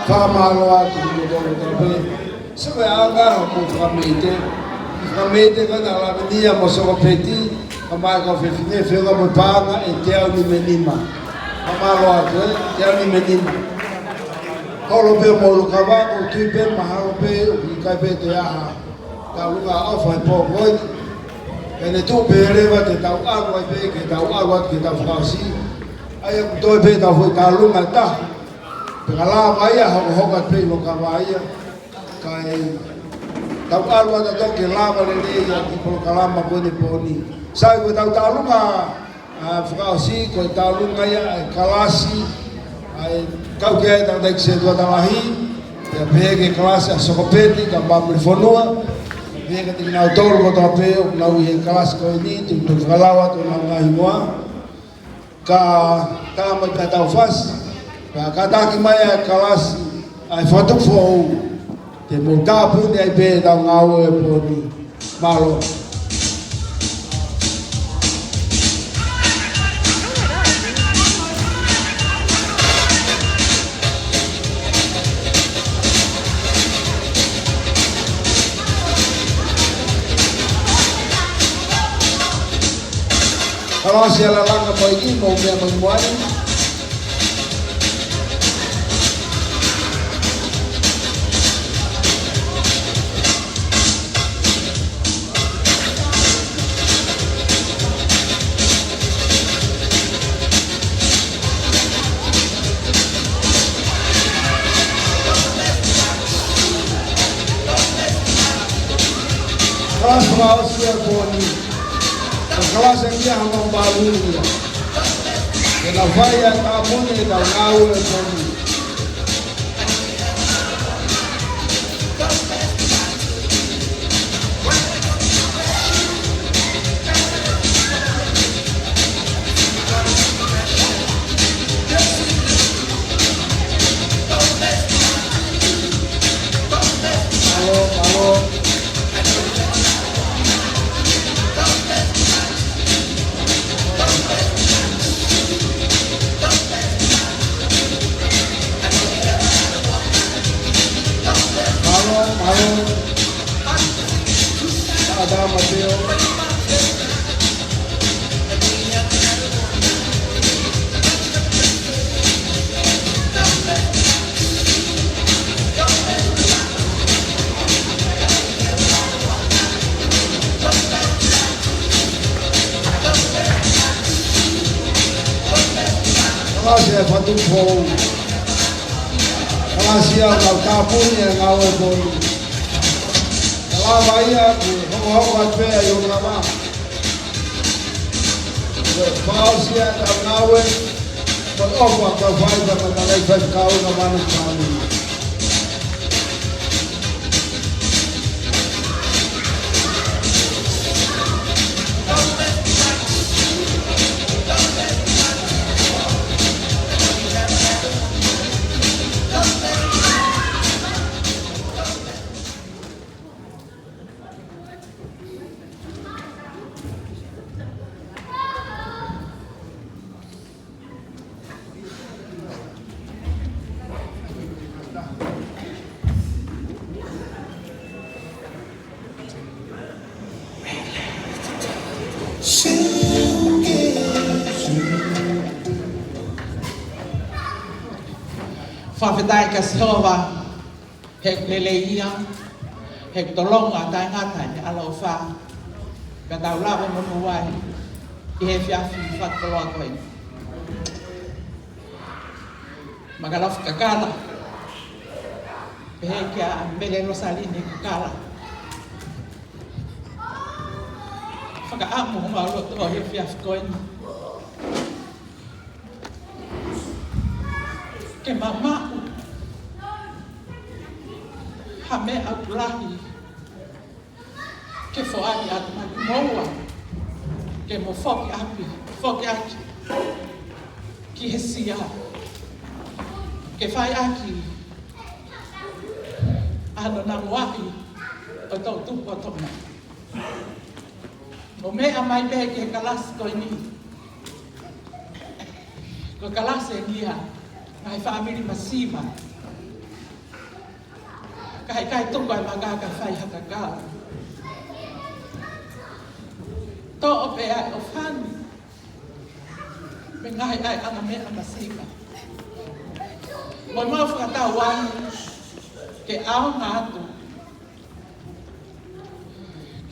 fakamālō atu ki he kolo tape. Sio ki he anga ʻo e fakameʻite. Fakameʻite ko ena ʻa Lavinia mo Sokopeti, kae ʻumaʻā e kau fefine, feʻunga mo e paʻanga ʻe teau nima nima. Fakamālō atu, ē, teau nima nima. Holo pē mo e kava, ʻoku ou tui pē mahalo pē ʻoku ʻikai pē toe ʻi ai ha taʻu ʻe ʻofa he pō ko eni. Pea ne tuʻu pē leva ke tau ʻalu ai pē, ke tau ʻalu atu ke tau fakaʻosi. ʻA ia ʻoku toe pē ʻetau foʻi taulunga ʻe taha. Pea ka lava ia, hokohoko atu pē ʻi loto kava ia. Kae tau ʻalu atu ʻo toki lava lelei ʻa e kiʻi polokalama ko eni he pō ni. Sai, ko ʻetau taulunga, ʻa, fakaʻosi, ko e taulunga ia ʻa e kalasi, ʻa e kau ki ai ʻa e tangataʻeiki sētuata lahi, pea pehē ki he kalasi ʻa Sokopeti, kae ʻumaʻā Mulifonua, pehē kiate kinautolu kotoa pē ʻoku nau ʻi he kalasi ko eni, te u toe fakalau atu honau ngaahi hingoa. Ka tā mai pē ʻetau fasi, pea kātaki mai ʻa e kalasi ʻa e Fakatupu Foʻou, te mou tāpuni ai pē ʻetau ngāue he pō ni. Mālō. Kalasi ʻa Lalanga Maiki, mou meʻa mai muʻa ni. Kalasi fakaʻosi ʻa e pō ni. Ko e kalasi ʻa Kia Hama Baluni ia. Ke nau fai ʻa e tāpuni ʻetau ngāue he pō ni. Kalasi ʻa e Fakatupu Foʻou. Kalasi ʻa e kau tāpuni ʻa e ngāue ko eni. Ka lava ia, kuo hokohoko atu pē ʻa e ʻulungaanga. Kuo fakaʻosi ʻa e ngāue, ko e ʻofa ʻa e kau faiva, ka talai fai kau na manu kani. Fakafetaʻi kia Sihova, he lelei ia, he tolonga taʻengata ʻene ʻaloʻofa, ka tau lava monū ai ʻi he efiafi fakakoloa ko eni. Makalofi kakala, pehē kia Mele Losaline kakala. Fakaʻamu homau loto ʻi he efiafi ko eni ke mamaʻo ha meʻa ʻoku lahi ke foaki atu, maʻamoua, ke mo foki ʻaki, foki ʻaki ki he sia, ke fai ʻaki ʻa e nonangoaʻi ʻo e toʻutupu ʻo Tonga. Mo meʻa mai pē ki he kalasi ko eni. Ko e kalasi eni ia ʻa e ngaahi fāmili masiva. Ka ʻikai tuku ʻa e maka kae fai ha kakau. Toʻo pē ʻa e ʻofa ni mei he ngaahi ʻaiʻanga meʻa masiva. Mo mau fakatauange ke ʻaonga atu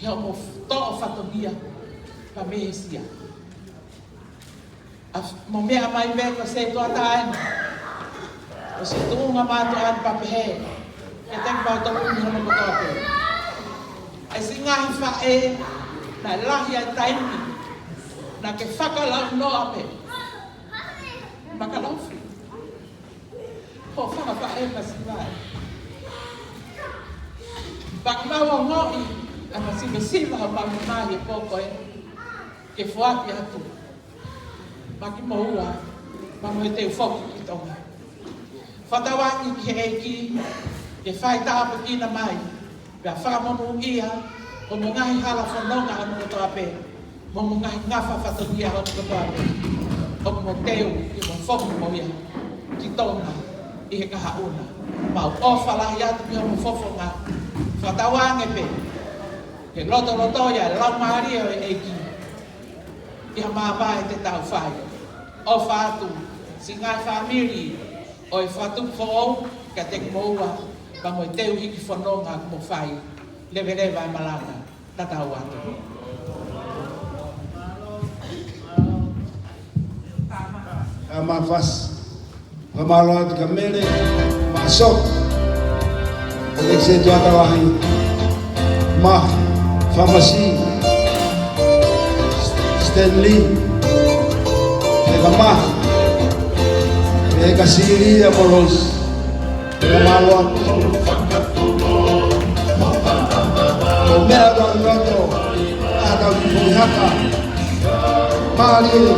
ki hoʻomo toʻo fatongia pea mei he sia. ʻA, mo meʻa mai pē ko e setuata eni, ko e siʻi tuʻunga mātuʻa eni pea pehē, ke teki mau tokoni hono kotoa pē. ʻA e siʻi ngaahi faʻē, naʻe lahi ʻa e taimi naʻa ke fakalaunoa pē. Makalofi. Ko e fanga faʻē masiva ē. Pea ʻoku mau ongoʻi ʻa e masivesiva ʻo mau mai he pō ko ē ke foaki atu maʻa kimoua, pea mo e teu foki ki Tonga. Fakatauange ki he ʻEiki ke fai tāpuekina mai, pea fakamonūʻia hoʻomo ngaahi hala fononga hono kotoa pē, mo hoʻomo ngaahi ngafa fatongia hono kotoa pē, ʻoku mo teu ke mo foki mo ia ki Tonga ʻi he kahaʻu na. Mau ʻofa lahi atu ki hoʻomo fofonga. Fakatauange pē ke lotolotoʻi ʻa e Laumālie ʻo e ʻEiki ʻi ha māvae te tau fai. ʻOfa atu siʻi ngaahi fāmili ʻo e Fakatupu Foʻou kiate kimoua, pea mo e teu hiki fononga kuo mo fai. Leveleva e malanga, tatau atu. Ka mafasi. Fakamālō atu kia Mele Maso, ʻEiki Setuata Lahi, Mafi, Famasi, Stanley, ʻEiki Mafi, ʻEiki Silia mo Losi, fakamālō atu. Ko e meʻa ʻoku ou loto, ʻa e kau kiʻi foʻi haka. Mālie.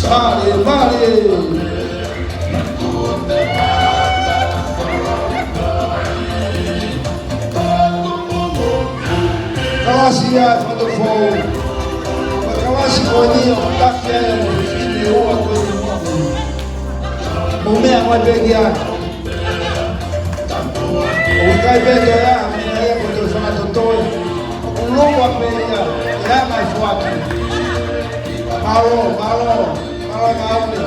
Mālie, mālie. Kalasi ia ʻa e Fakatupu Foʻou. Kalasi ko eni ʻoku taki ai ʻa e fefine ua ko eni. Mo meʻa mai pē ki ai. ʻOku ʻikai pē toe ʻa e meʻa ia ko e toe fakatotoe. ʻOku lua pē ia, ʻe ʻai mai foaki. Mālō, mālō, mālō ngāue.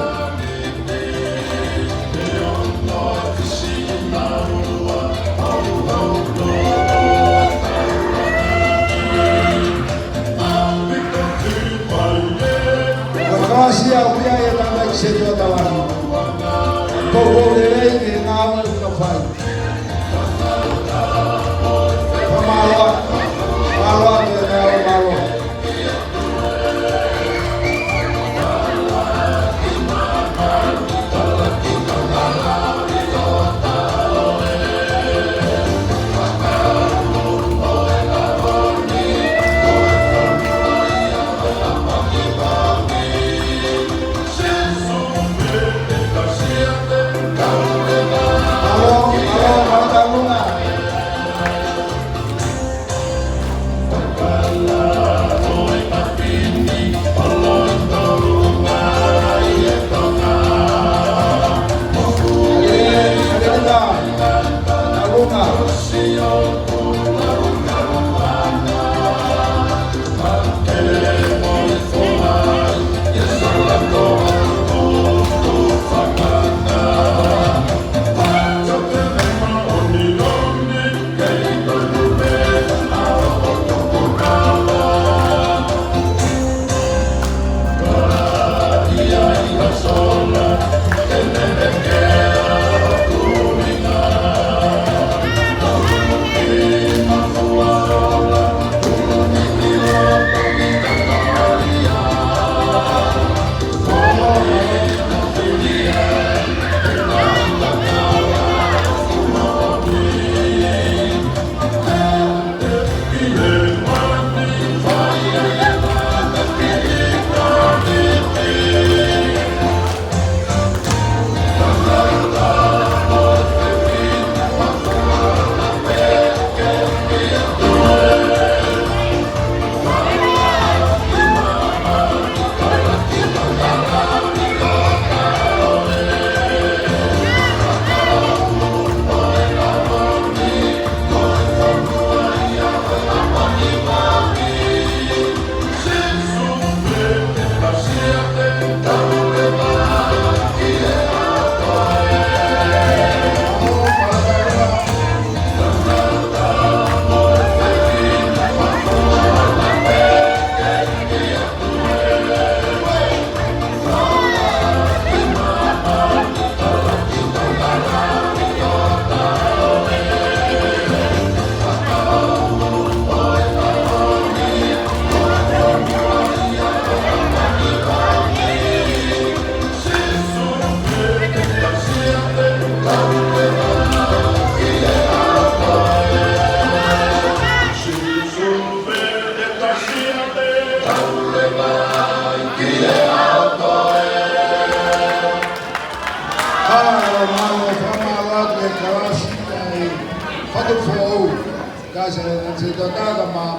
Setuata,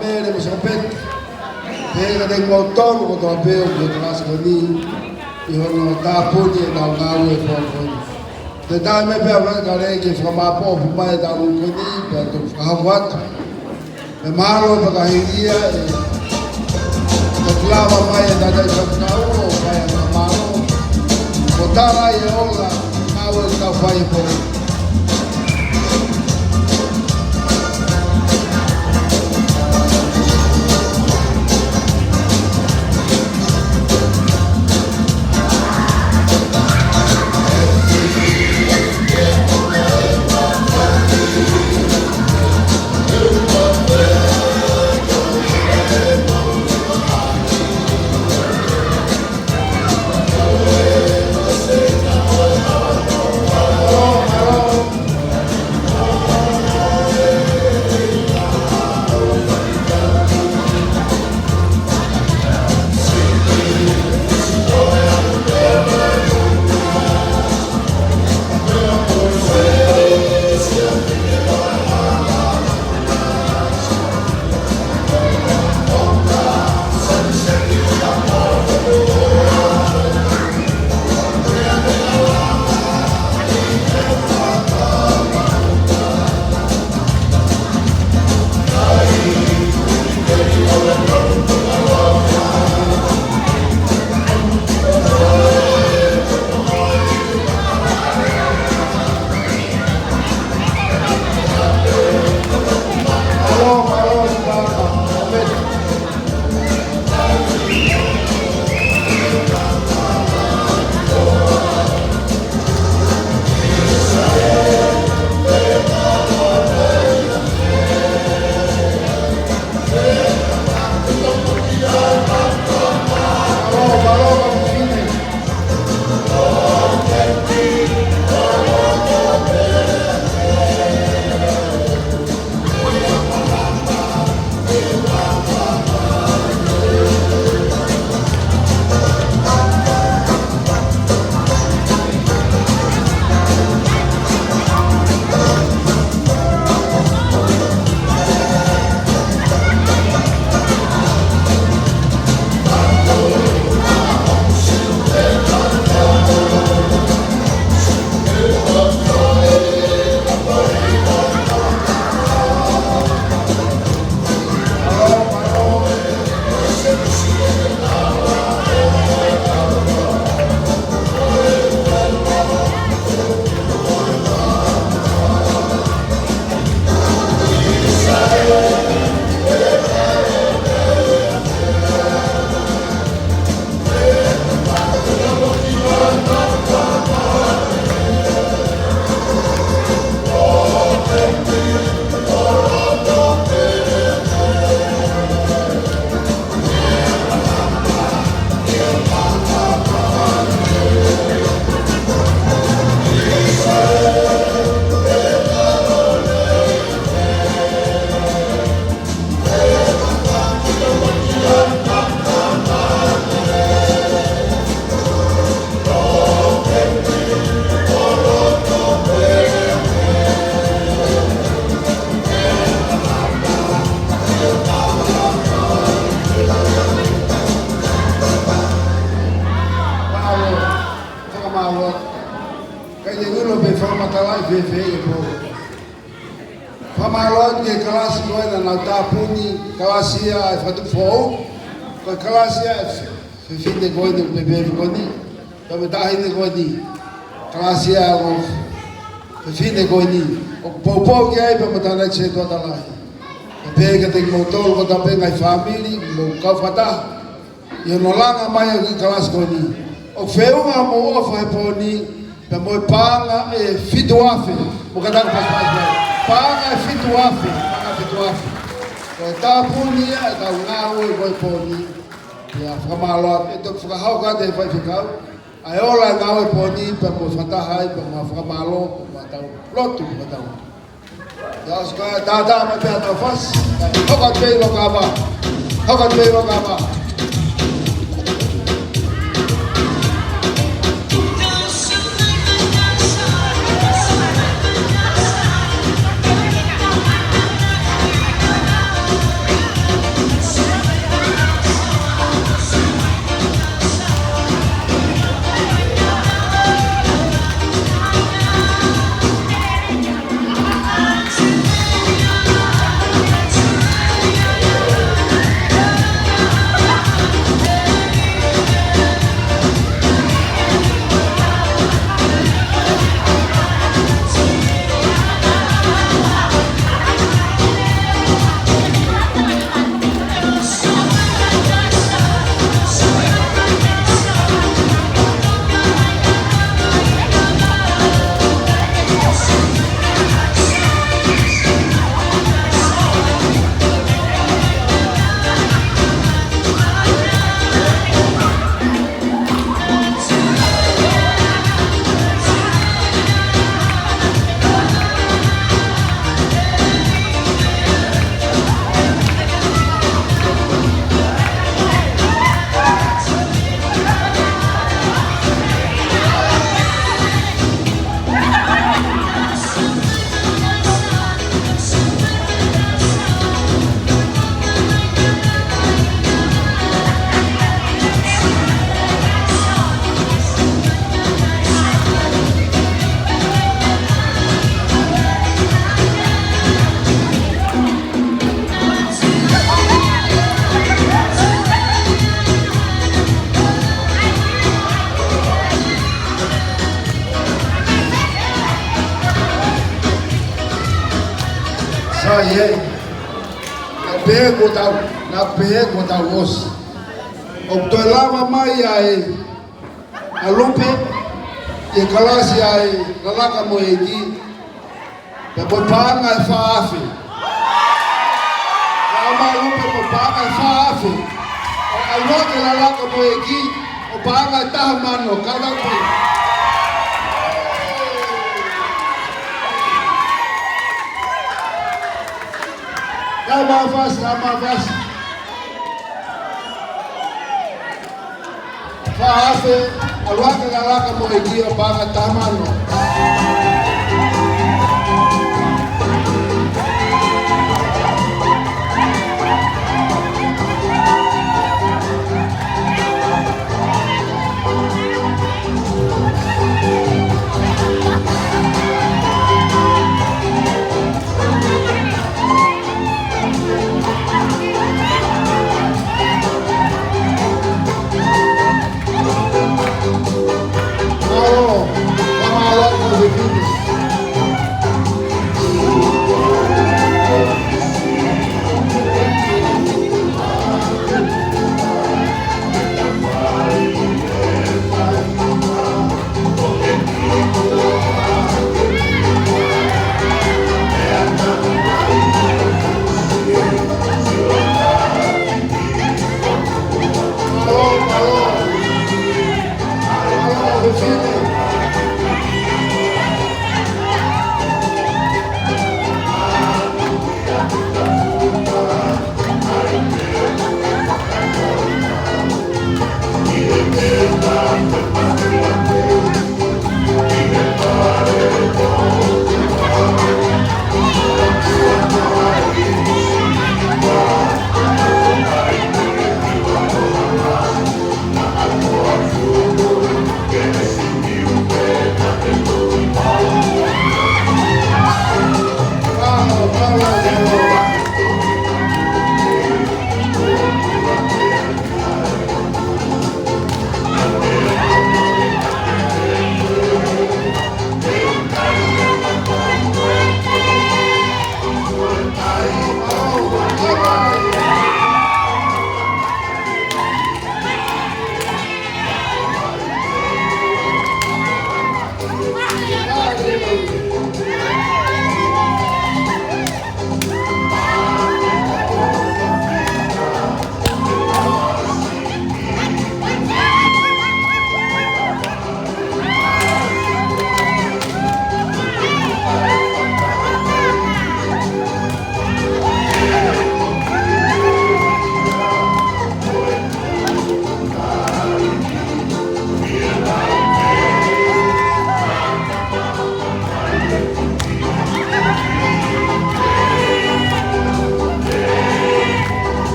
Mele mo Sokopeti. Pehē kiate kimoutolu kotoa pē ʻoku ʻi he kalasi ko eni, ʻi hono tāpuni ʻetau ngāue he pō ko eni. Te u taimi pē ʻa e fakalea ke fakamāʻopoʻopo mai ʻetau ngāue ko eni, pea toki fakahoko atu. Pea mahalo pea ka hili ia ʻe toki lava mai e tangataʻeiki faifekau ʻo fai ʻa e fakamālō. Ko e tala ia ʻo e ngāue ʻoku tau fai he pō. Fakamālō. Kae ʻikai ke u ʻilo pe fakamatalaʻi fēfē ʻi he pō. Fakamālō atu ki he kalasi ko ē naʻa nau tāpuni, kalasi ʻa e fakatupu foʻou, ko e kalasi ʻa e fefine ko eni ʻoku pepehi ko eni, pea mo e taʻahine ko eni, kalasi ʻa e ongo fefine ko eni, ʻoku poupou ki ai pea mo e tangataʻeiki setuata lahi. Pea pehē kiate kimoutolu kotoa pē ngaahi fāmili, mou kau fakataha ʻi hono langa mai ʻa e kiʻi kalasi ko eni. ʻOku feʻunga mo e ʻofa he pō ni, pea mo e paʻanga ʻe fitu afe. Mou kātaki pasipasi mai. Paʻanga ʻe fitu afe, paʻanga ʻe fitu afe. Ko e tāpuni ia ʻetau ngāue ko ē he pō ni. Pea fakamālō atu, ʻe toki fakahoko atu ʻe he faifekau ʻa e ola ʻo e ngāue he pō ni, pea mo e fakataha ai, pea mo e fakamālō, pea mo ʻetau lotu, pea mo ʻetau Ia, ʻosi ko ia, tātā mai pē ʻetau fasi. Hoko atu pē ʻi loka ʻa vā. Hoko atu pē ʻi loka ʻa vā. Kuo tau, naʻa pehē kuo tau ʻosi. ʻOku toe lava mai ʻa e, ʻa Lupe, ʻi he kalasi ʻa e Lalaka mo e ʻEiki. Pea ko e paʻanga ʻe fā afe. Ka ʻomai ʻa Lupe mo e paʻanga ʻe fā afe. ʻO ʻalu hake Lalaka mo e ʻEiki, ʻo paʻanga ʻe taha mano, ka lau pē. Ka mafasi, ka mafasi. Fā afe, ʻalu hake Lalaka mo e ʻEiki ʻo paʻanga ʻe taha mano.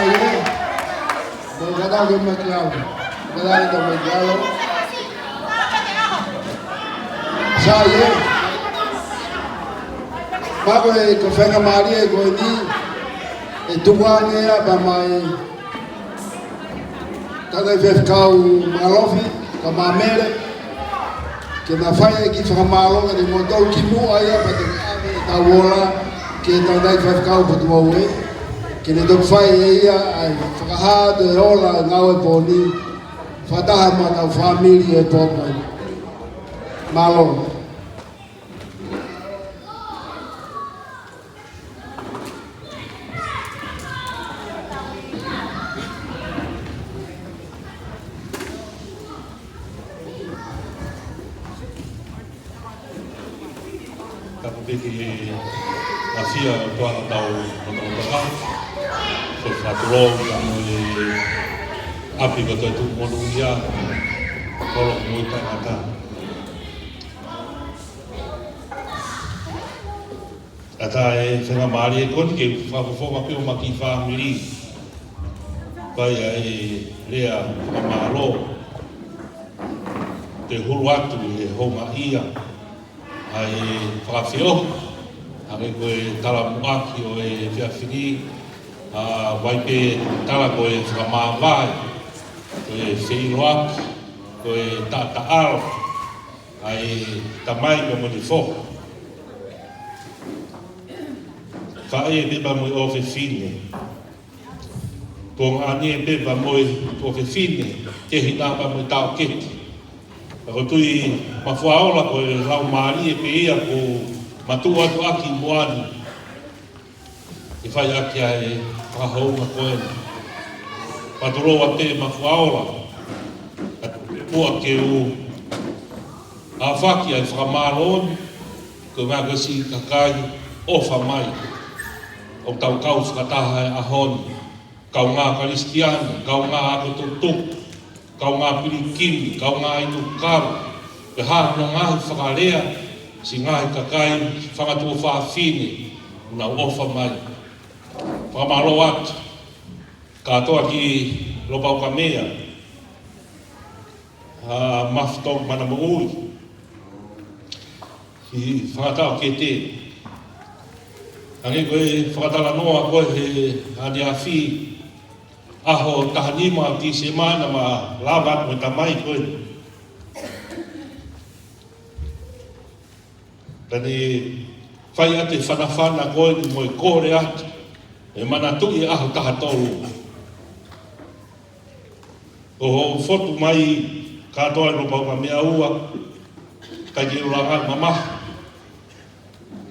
Sai ē. Mau kātaki mai ki lalo. Kātaki mai ki lalo. Sai ē. Pea ko e, ko e faingamālie ko eni, ʻe tuku ange ia pea mei he tangataʻeiki faifekau Malofi, ka Mamele, ke na fai e kiʻi fakamālō kiate kimoutolu kimuʻa ia pea te u ʻave ʻetau ola ki he tangataʻeiki faifekau Potungāue, ke ne toki fai ʻe ia ʻa e fakahā atu e ola e ngāue pō ni, fakataha mo hotau fāmili he pō ko eni. Mālō. Tapu pē ki he ʻafio ʻa e ʻOtua ʻi hotau motomoto kahu. Ko e fakatulou ka mo e ʻApi ko Toetuʻu Monūʻia, kolo ko Moʻui Taʻengata. ʻA ia ʻe faingamālie ko eni ke u fakafofonga pē homau kiʻi fāmili. Pea ʻi he lea fakamālō, te u hulu atu ʻi he houngaʻia ʻa e fakafeohi, hangē ko e talamuʻaki ʻo e efiafi ni, ʻa ia ʻoku ʻi ai pē tala ko e fakamāvae, ko e feʻiloaki, ko e taʻataʻalo ʻa e tamai mo e moʻoni foha. Faʻē pē pea mo e ʻofefine. Tuongaʻane pē pea mo e tuofefine, tehina pea mo e taʻokete. Ka ko e tui Mafuaola ko e laumālie pē ia ʻoku mātuʻaki ʻi muʻa ni, ʻe fai ʻaki ʻa e fakahounga ko eni. Patulou atu Mafuaola, ka tuku ke u ʻafaki ʻa e fakamālō ni, ko e ngaahi siʻi kakai ʻofa mai ʻoku tau kau fakataha he ʻaho ni. Kaungā Kalisitiane, kaungā ako tutuku, kaungā pilikimi, kaungā inu kalu, pe ko e hā hono ngaahi fakalea, siʻi ngaahi kakai, fanga tuofāfine ʻoku nau ʻofa mai. Fakamālō atu kātoa ki Lopaukamea, ʻa Mafitongi Manamoʻui, siʻi fanga taʻokete. Hangē ko e fakatalanoa ko ē he ʻaneafi, ʻaho taha nima ʻo Tīsema naʻá ma lava atu mo e tamai ko ē. Pea ne fai atu e fanafana ko eni mo e kole atu, ʻe manatuʻi e ʻaho taha tolu. Ko hoʻo fotu mai kātoa ʻi Lopaukamea ua, ʻikai ke u langa mamahi,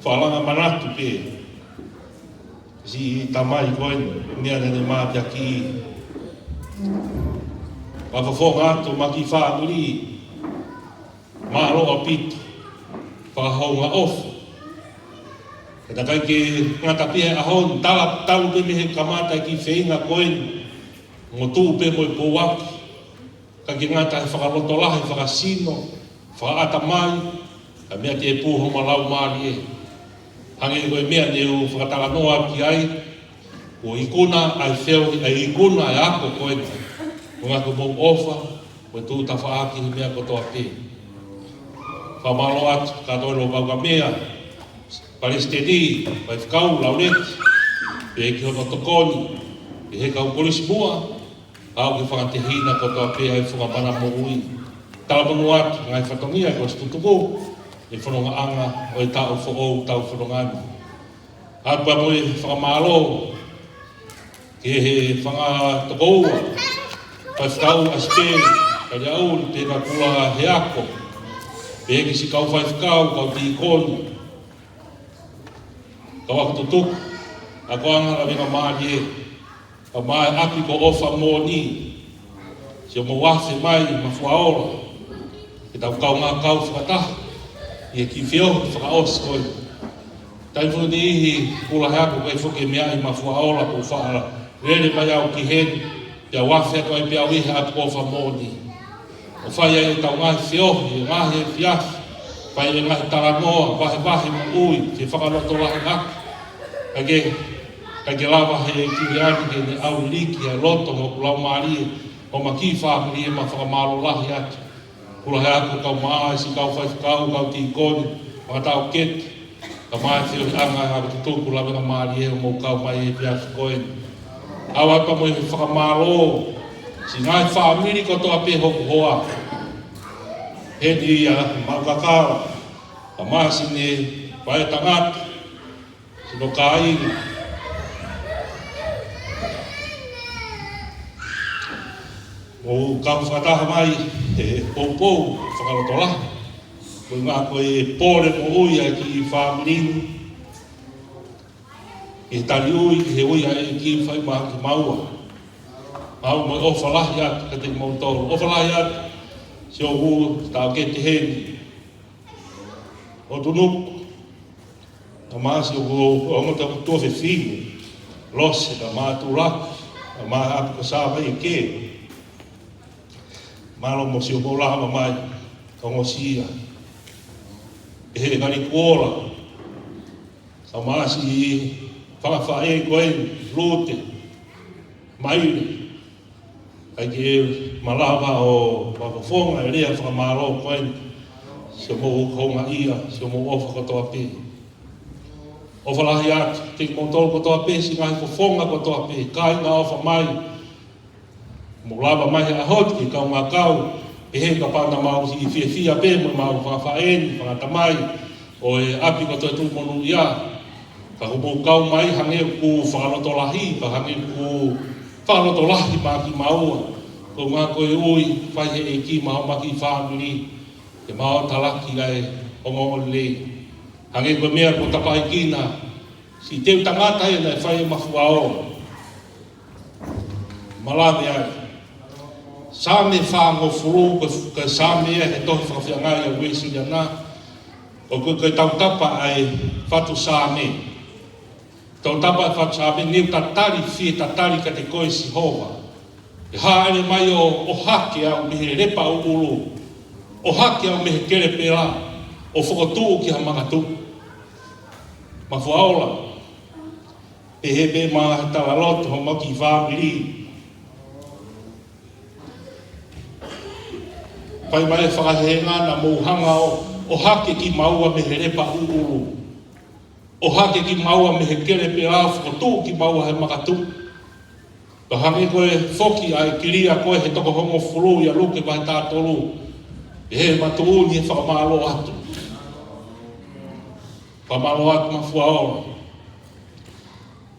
fakalanga manatu pē. Siʻi tamai ko eni, meʻa naʻá ne mateaki. Fakafofonga atu homau kiʻi fāmili, mālō ʻaupito, fakahounga ʻofa. He naʻe ʻikai ke ngata pē he ʻaho ni, tala talu pē mei he kamata e kiʻi feinga ko eni, mo tuʻu pē mo e pouaki, ʻikai ke ngata he fakalotolahi, fakasino, fakaʻatamai, ka ko e meʻa tēpū homau laumālie. Hangē ko e meʻa ne u fakatalanoa ki ai, kuo ikuna ʻa e feohi, ʻa e ikuna ʻa e ako ko eni. Ko e ngaahi ko homau ʻofa, mo e tuʻu tafaʻaki he meʻa kotoa pē. Fakamālō atu kātoa ʻi Lopaukamea, Palesiteni, Faifekau Lauleti, pea ki hono tokoni, pea ki he kau kolisi muʻa, ʻo kau fakatehina kotoa pē ʻa e funga Manamoʻui. Talamonū atu ngaahi fatongia kuo ʻosi tutuku, ʻi he fonongaʻanga ʻo e taʻu foʻou tau fononga ni. ʻA ia pea mo e fakamālō ki he fanga tokoua, Faifekau ʻAsipeli Kaliaʻuli, pea kia Kula Heako, pea ki siʻi kau faifekau, kau tīkoni, kau ako tutuku, akoʻanga, lavengamālie, kae ʻumaʻā e ʻapi ko ʻOfa Moʻoni, siʻomou afe mai Mafuaola, ke tau kaungā kau fakataha ʻi he kiʻi feohi fakaʻosi ko ē. Taimi foki ʻe niʻihi, Kula Heako, ʻikai foki ke meaʻi Mafuaola, ko e faʻa lele mai au ki heni, pea u afe atu ai pē au ʻi he ʻapi ko ʻOfa Moʻoni, ʻo fai ai ʻetau ngaahi feohi, ngaahi efiafi, fai e ngaahi talanoa, vahevahe moʻui, ke fakalotolahiʻaki. ʻIkai ke, ʻikai ke lava he kiʻi leʻo ni ke ne ʻauliliki ʻa e loto mo hoku laumālie, homau kiʻi fāmili, ʻe mau fakamālō lahi atu. Kula Heako, kae ʻumaʻā siʻi kau faifekau, kau tīkoni, fanga taʻokete, kae ʻumaʻā e feohiʻanga ʻa e ako tutuku, lavengamālie hoʻomou kau mai he efiafi ko eni. ʻOatu pea mo e fakamālō siʻi ngaahi fāmili kotoa pē hoku hoa. Heni ia, mau kakala, kae ʻumaʻā siʻene faʻētangata, siʻono kāinga. Mou kau fakataha mai he poupou fakalotolahi. Ko e ngaahi ko e pole moʻui ʻa e kiʻi fāmili ni, ke tali ui, ke ui ʻa e kiʻi fai ma ki maua. Mau mo e ʻofa lahi atu kiate kimoutolu. ʻOfa lahi atu siʻoku taʻokete heni, ʻo Tunuku, kae ʻumaʻā siʻoku ongo tuofefine, Lose, kae ʻumaʻā Tulaki, kae ʻumaʻā ʻapi ko Savaʻi ke. Mālō mo siʻomou lava mai, ka ongosia. ʻE he kali kuola. Ka masi fakafaʻē ko ē, Lute, Maile. ʻAi ke malava ʻo fakafofonga e lea fakamālō ko ē. Siʻomou houngaʻia, siʻomou ʻofa kotoa pē. ʻOfa lahi atu, kiate kimoutolu kotoa pē, siʻi ngaahi fofonga kotoa pē, kāinga ʻofa mai. Mou lava mai he ʻaho ni ke kaungā kau, pehē kapau naʻa mau siʻi fiefia pē mo ʻemau fakafaʻē ni, fakatamai, ʻo e ʻapi ko Toetuʻu Monūʻia. Ka ko ʻemau kau mai hangē ʻoku fakalotolahi, ka hangē ʻoku fakalotolahi mai kimaua. Ko e ʻuhinga ko e ui, fai he ʻEiki maʻa homau kiʻi fāmili, ke mau talaki ʻa e ongoongolelei. Hangē ko e meʻa kuo tapaʻikina, siʻi teu tangata ē naʻe fai ʻe Mafuaola. Malave ai. Saame fāngofulu, ko, ko e saame ia he tohi fakafeangai ʻa e Uēsiliana. ʻO ko, ko e tautapa ʻa e fatu saame. Tautapa ʻa e fatu saame, ne u tatali, fie tatali kiate koe Sihova. ʻE hāʻele mai ʻo, ʻohake au mei he lepa ʻuʻulu. ʻOhake au mei he kelepela, ʻo fokotuʻu ki ha makatuʻu. Mafuaola. Pehē pē mo e talaloto homau kiʻi fāmili. Fai mai e fakahehenga naʻa mou hanga ʻo, ʻohake kimaua mei he lepa ʻuʻulu. ʻOhake kimaua mei he kelepela, fokotuʻu kimaua he makatuʻu. Ka hangē ko e foki ʻa e kilia ko ē he toko hongofulu ʻia Luke vahe taha tolu. ʻE he matuʻu ni e fakamālō atu. Fakamālō atu Mafuaola.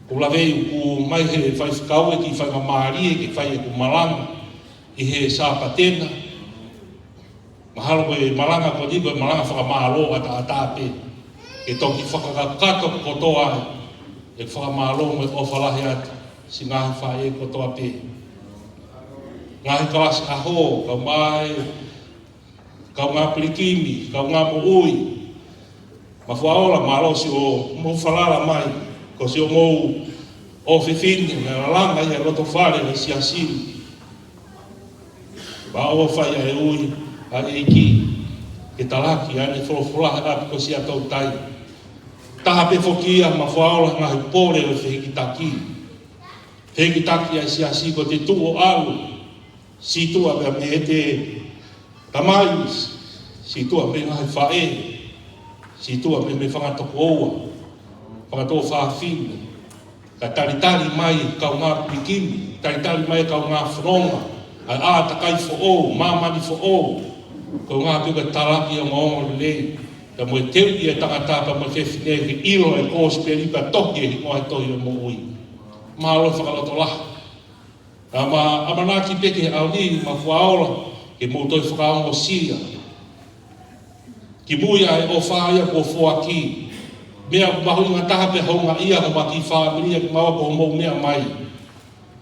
Ko e lave ʻoku ʻomai he faifekau e kiʻi faingamālie ke fai ʻeku malanga ʻi he Sāpate na. Mahalo ko e malanga ko eni ko e malanga fakamālō ʻataʻatā pē. Ke toki fakakakato kotoa e fakamālō mo e ʻofa lahi atu siʻi ngaahi faʻē kotoa pē. Ngaahi kalasi ʻaho, kae ʻumaʻā e kaungā pilikimi, kaungā moʻui. Mafuaola, mālō siʻomou falala mai, ko siʻomou ʻofefine, naʻe lalanga ia he loto fale ʻo e siasi ni. Pea ʻoku fai ʻa e ui ʻa e ʻEiki, ke talaki ʻa ʻene folofola he ʻapi ko Siaʻatoutai. Taha pē foki ia Mafuaola he ngaahi pole ʻo e fehikitaki. Fehikitaki ʻa e siasi ko e tuʻu ʻo ʻalu. Sītuʻa pē mei heʻete tamai, sītuʻa mei he ngaahi faʻē, sītuʻa pē mei he fanga tokoua, fanga tuofāfine, ka talitali mai kaungā pilikimi, talitali mai kaungā fononga, ʻa e ʻātakai foʻou, māmani foʻou, ko e ʻuhinga pē ko e talaki ʻa e ongoongolelei, pea mo e teuʻi e tangata pea mo e fefine ke ʻilo e kosipeli pea tohi e hingoa he tohi ʻo e moʻui. Mālō e fakalotolahi. Naʻa ma ʻamanaki pē ki he ʻaho ni Mafuaola, ke mou toe fakaongosia. Kimui ʻa e ʻofa ia kuo foaki. Meʻa mahuʻinga taha pē houngaʻia homau kiʻi fāmili ʻa kimaua ko hoʻomou meʻa mai.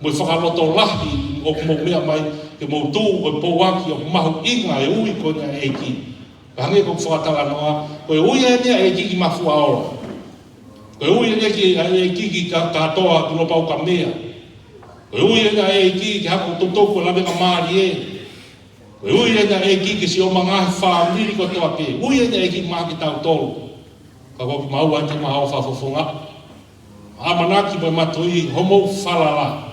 Mo e fakalotolahi ʻoku mou meʻa mai, ke mou tuʻu ʻo pouaki ʻoku mahuʻinga e ui ko eni ʻa e ʻEiki. Ka hangē ko e fakatalanoa, ko e ui eni ʻa e ʻEiki ki Mafuaola. Ko e ui eni ki, ʻa e ʻEiki ki Ka, Katoa Tulopaukamea. Ko e ui eni ʻa e ʻEiki ki Hakututuku Lavengamālie. Ko e ui eni ʻa e ʻEiki ki siʻomou ngaahi fāmili kotoa pē. Ui eni ʻa e ʻEiki maʻa kitautolu. Ka ko kimaua eni ke mau fakafofonga. ʻAmanaki mo e matuʻi hoʻomou falala.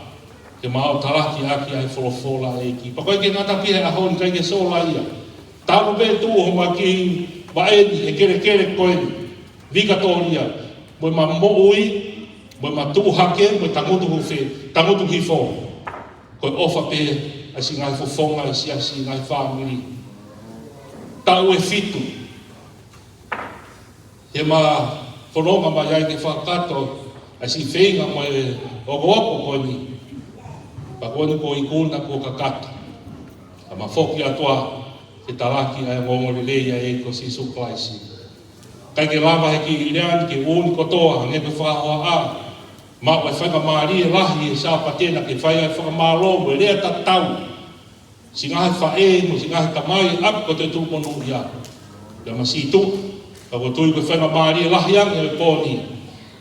Ke mau talaki ʻaki ʻa e folofola ʻa e ʻEiki. Pea ʻoku ʻikai ke ngata pē he ʻaho ni, ʻikai ke sola ia. Talu pē tuʻu homau kiʻi vaʻe ni he kelekele ko eni. Vikatōlia, mo ʻema moʻui, mo ʻema tuʻu hake, mo e tangutu hifo, tangutu hifo. Ko e ʻofa pē ʻa siʻi ngaahi fofonga, ʻa e siasi, ngaahi fāmili. Taʻu ʻe fitu. Heʻema fononga mai ai ke fakakakato ʻa siʻi feinga mo e okooko ko eni. Pea ko eni kuo ikuna kuo kakato. Ka mau foki atu ā ke talaki ʻa e ongoongolelei ʻa e ʻEiki ko Sīsū Kalaisi. ʻIkai ke lava he kiʻi lea ni ke ʻomi kotoa, hangē ko e fakahohaʻa. Maʻu e faingamālie lahi he Sāpate na ke fai ai e fakamālō mo e lea tatau. Siʻi ngaahi faʻē mo siʻi ngaahi tamai ʻapi ko Toetuʻu Monūʻia. Pea mau sītuʻa, ka ʻoku ou tui ko e faingamālie lahi ange ʻo e pō ni.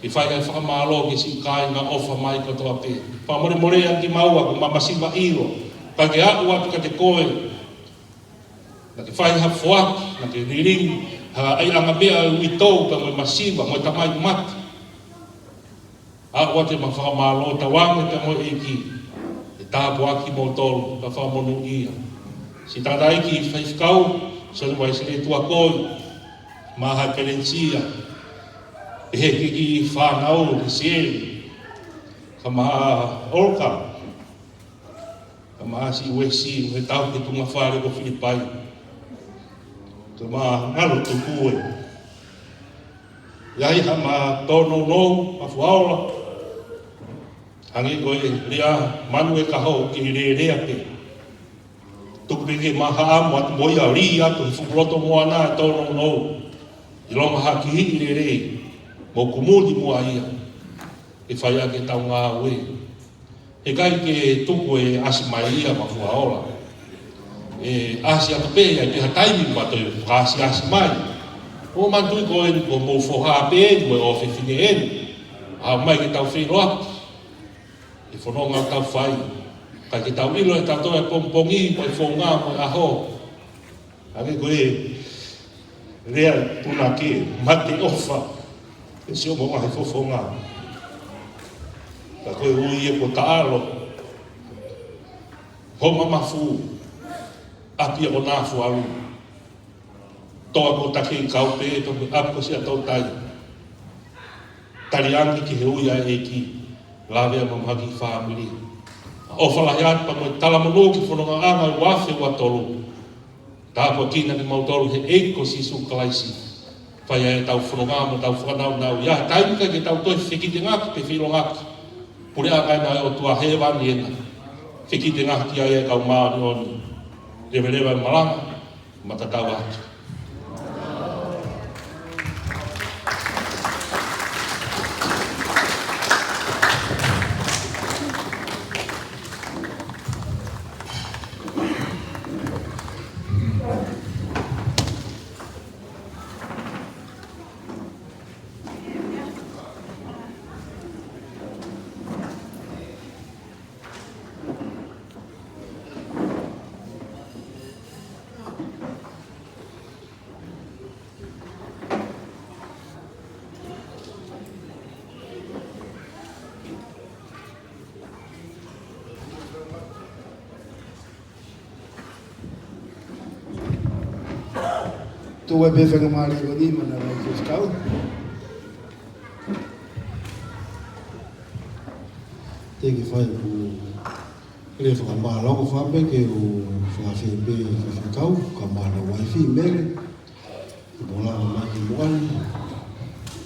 Ke fai ai e fakamālō ki he siʻi kāinga ʻofa mai kotoa pē. Fakamolemole ange kimaua, ʻoku mau masiva ʻilo. Ka ke aʻu atu kiate koe, Naʻa ke fai ha foaki, naʻa ke lilingi ha ʻaiʻanga meʻa ʻo e uitou pea mo e masiva, mo e tamai mate. ʻOatu ʻema fakamālō, tauange pea mo e ʻEiki ke tāpuakiʻi kimoutolu, pea fakamonūʻia. Siʻi tangataʻeiki faifekau, Sione Uaisile Tuakoi, mo e Ekalesia, ʻEiki, fānau, Sieli, kae ʻumaʻā Olka, kae ʻumaʻā siʻi Uesi, mo e tauhi tuʻunga fale ko Filipai. Kae ʻumaʻā Ngalo Tuku ē. ʻI ai haʻama tōnounou, Mafuaola. Hangē ko e lea, manu e kaho ke lelea pē. Tuku pē ke mahaʻamu atu mo ia ʻo lī atu he fuku loto moana ʻa e tōnounou. ʻIlonga ha kihiʻi lelei, mo kumuni muʻa ia. ʻE fai ʻaki ʻetau ngāue. Heʻikai ke tuku e ʻasi mai ia Mafuaola. ʻE ʻasi atu pē ia ʻi ha taimi mo toe fakaʻasiʻasi mai. ʻOku ou manatuʻi ko eni ko homou foha pē eni mo e ʻofefine eni. ʻAi mai ke tau feʻiloaki. ʻE fononga ʻo tau fai. Kae ke tau ʻilo ʻe tautolu e pongipongi mo e founga mo e ʻaho. Hangē ko e lea punake, mate ʻofa, ʻe sio mo e ngaahi fofonga. Ka ko e ui ē ko taʻalo, homa mafu, ʻapi ʻo Nafualu. Toa ko Takeikau pē, toa ko ʻapi ko Siaʻatoutai. Taliangi ki he ui ʻa e ʻEiki, lave ʻa e mamahi fāmili. ʻOfa lahi atu pea mo e talamonū ki he fonongaʻanga ʻo e ua afe ua tolu. Tāpuakiʻi kimoutolu he ʻEiki ko Sīsū Kalaisi. Fai ai ʻetau fononga mo ʻetau fakanaunau ia. Taimi ʻikai ke tau toe fekitengaki pe feʻilongaki. Puleʻanga ena ʻo e ʻOtua Hēvani ena. Fekitengaki ai e kau māʻoniʻoni. Leveleva e malanga, mata tau atu. Tuku e pē faingamālie ko eni maʻa e faifekau. Thank you, fai ku. Lea fakamālō ko fai pē ke u fakafeʻao pē faifekau, kae ʻumaʻā hono uaifi Mele. Mo lava mai ki muʻa ni.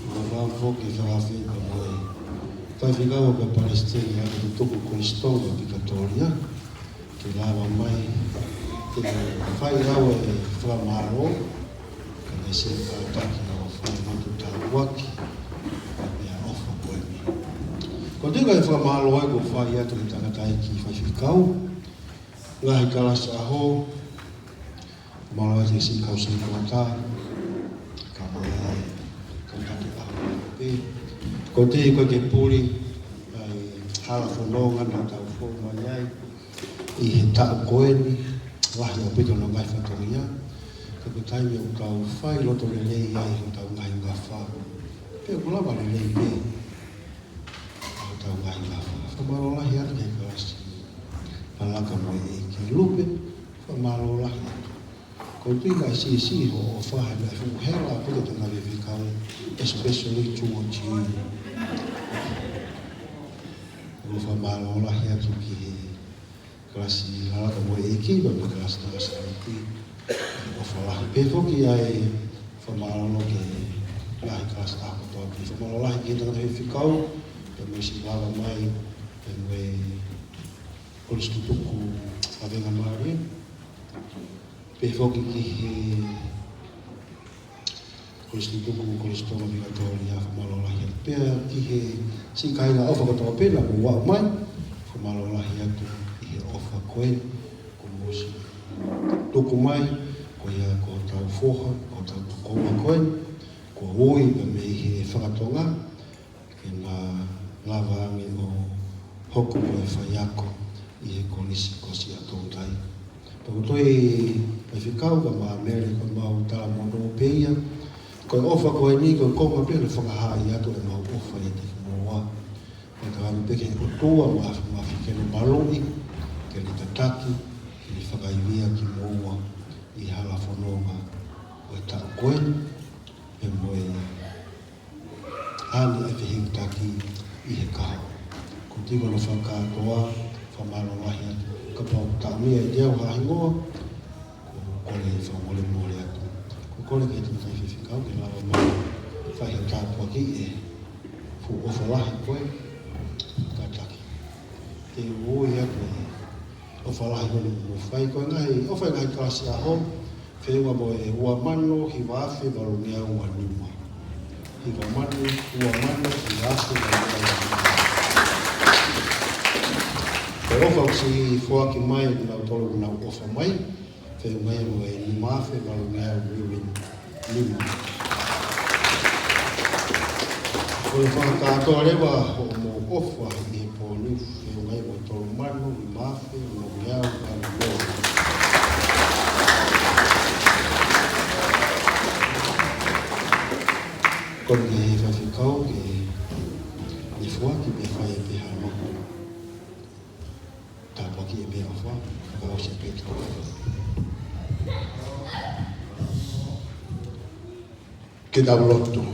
Mo lava foki fakafeʻao mo e faifekau ko e palesiteni ʻa e tutuku Kolisi Tonga Vikatōlia. Ke lava mai, ke fai lau e fakamālō, kae ʻoua ʻe kātaki ʻo fai matu tāpuaki, ʻa e meʻaʻofa ko eni. Ko e teka e fakamālō ē ʻoku fai atu ki he tangataʻeiki faifekau, ngaahi kalasi ʻaho, mālō atu siʻi kau setuata, kae ʻumaʻā e kau taki ʻaho pē. Ko e teka ko e ke puli, ʻa e hala fononga naʻa tau fou mai ai, ʻi he taʻu ko eni, lahi ʻaupito hono ngaahi fatongia. Ka ko e taimi ʻoku tau fai loto lelei ai hotau ngaahi ngafa. Pea ʻoku lava lelei pē hotau ngaahi ngafa. Fakamālō lahi atu ki he kalasi. Lalaka mo e ʻEiki Lupe, fakamālō lahi atu. Ko e tui ka e siʻisiʻi hoʻo ʻofa he meʻa fuʻu hela ʻaupito ʻa e tangataʻeiki faifekau, especially towards you. ʻOku ou fakamālō lahi atu ki he kalasi Lalaka mo e ʻEiki, pea mo e kalasi Tokāteline. ʻOfa lahi pē foki ʻa e fakamālō ki he ngaahi kalasi ʻaho kotoa pē. Fakamālō lahi ki he tangataʻeiki faifekau, pea mo siʻi lava mai, pea mo e Kolisi Tutuku Faingamālie. Pehē foki ki he Kolisi Tutuku, Kolisi Tonga Vikatōlia, fakamālō lahi atu pea ki he siʻi kāinga ʻofa kotoa pē naʻa mou aʻu mai, fakamālō lahi atu ʻi he ʻofa ko ē kuo mou ʻosi tuku mai, ko ia ko hotau foha, ko hotau tokoua ko ē, kuo ui pea mei he fakatonga, ke na lava ange ʻo hoko ko e faiako ʻi he Kolisi ko Siaʻatoutai. ʻOku ou tui, Faifekau, ka Māmele, ko ʻemau talanoa pē ia. Ko e ʻofa ko eni, ko e konga pē ʻo e fakahaaʻi atu ʻemau ʻofa ʻiate kimoua. Ko e tau ʻomi pē ki he ʻOtua Māfimafi ke ne maluʻi, ke ne tataki, ke ne fakaivia kimoua ʻi he hala fononga ʻo e taʻu ko eni, pea mo e ʻa e fehiʻa taki ʻi he kahaʻu. Ko e tino no fakakātoa, fakamālō lahi atu. Kapau ʻoku taʻomia ʻiate au ha hingoa, ʻoku ou kole fakamolemole atu. ʻOku ou kole ki he tamaiki Faifekau ke lava mai ʻo fai ha tāpuaki ʻi he fuʻu ʻofa lahi ko ē. Kātaki. Te u ui atu e ʻofa lahi ko eni ʻoku mou fai, ko e ngaahi ʻofa ʻi he ngaahi kalasi ʻaho, feʻunga mo e ua mano hiva afe valungeau ua nima. Hiva mano, ua mano hiva afe valungeau ua nima. Ko e ʻofa ʻoku siʻi foaki mai ʻe kinautolu ʻoku nau ʻofa mai, feʻunga ia mo e nima afe valungeau ua nima. Ko e fakakātoa leva hoʻomou ʻofa ʻi he pō ni, feʻunga ia mo e tolu mano nima afe valungeau ua nima. Ko e Faifekau ke ne foaki pea fai pē ha lotu. Tāpuaki e meʻaʻofa, fakaʻosi pē tau. Ke tau lotu.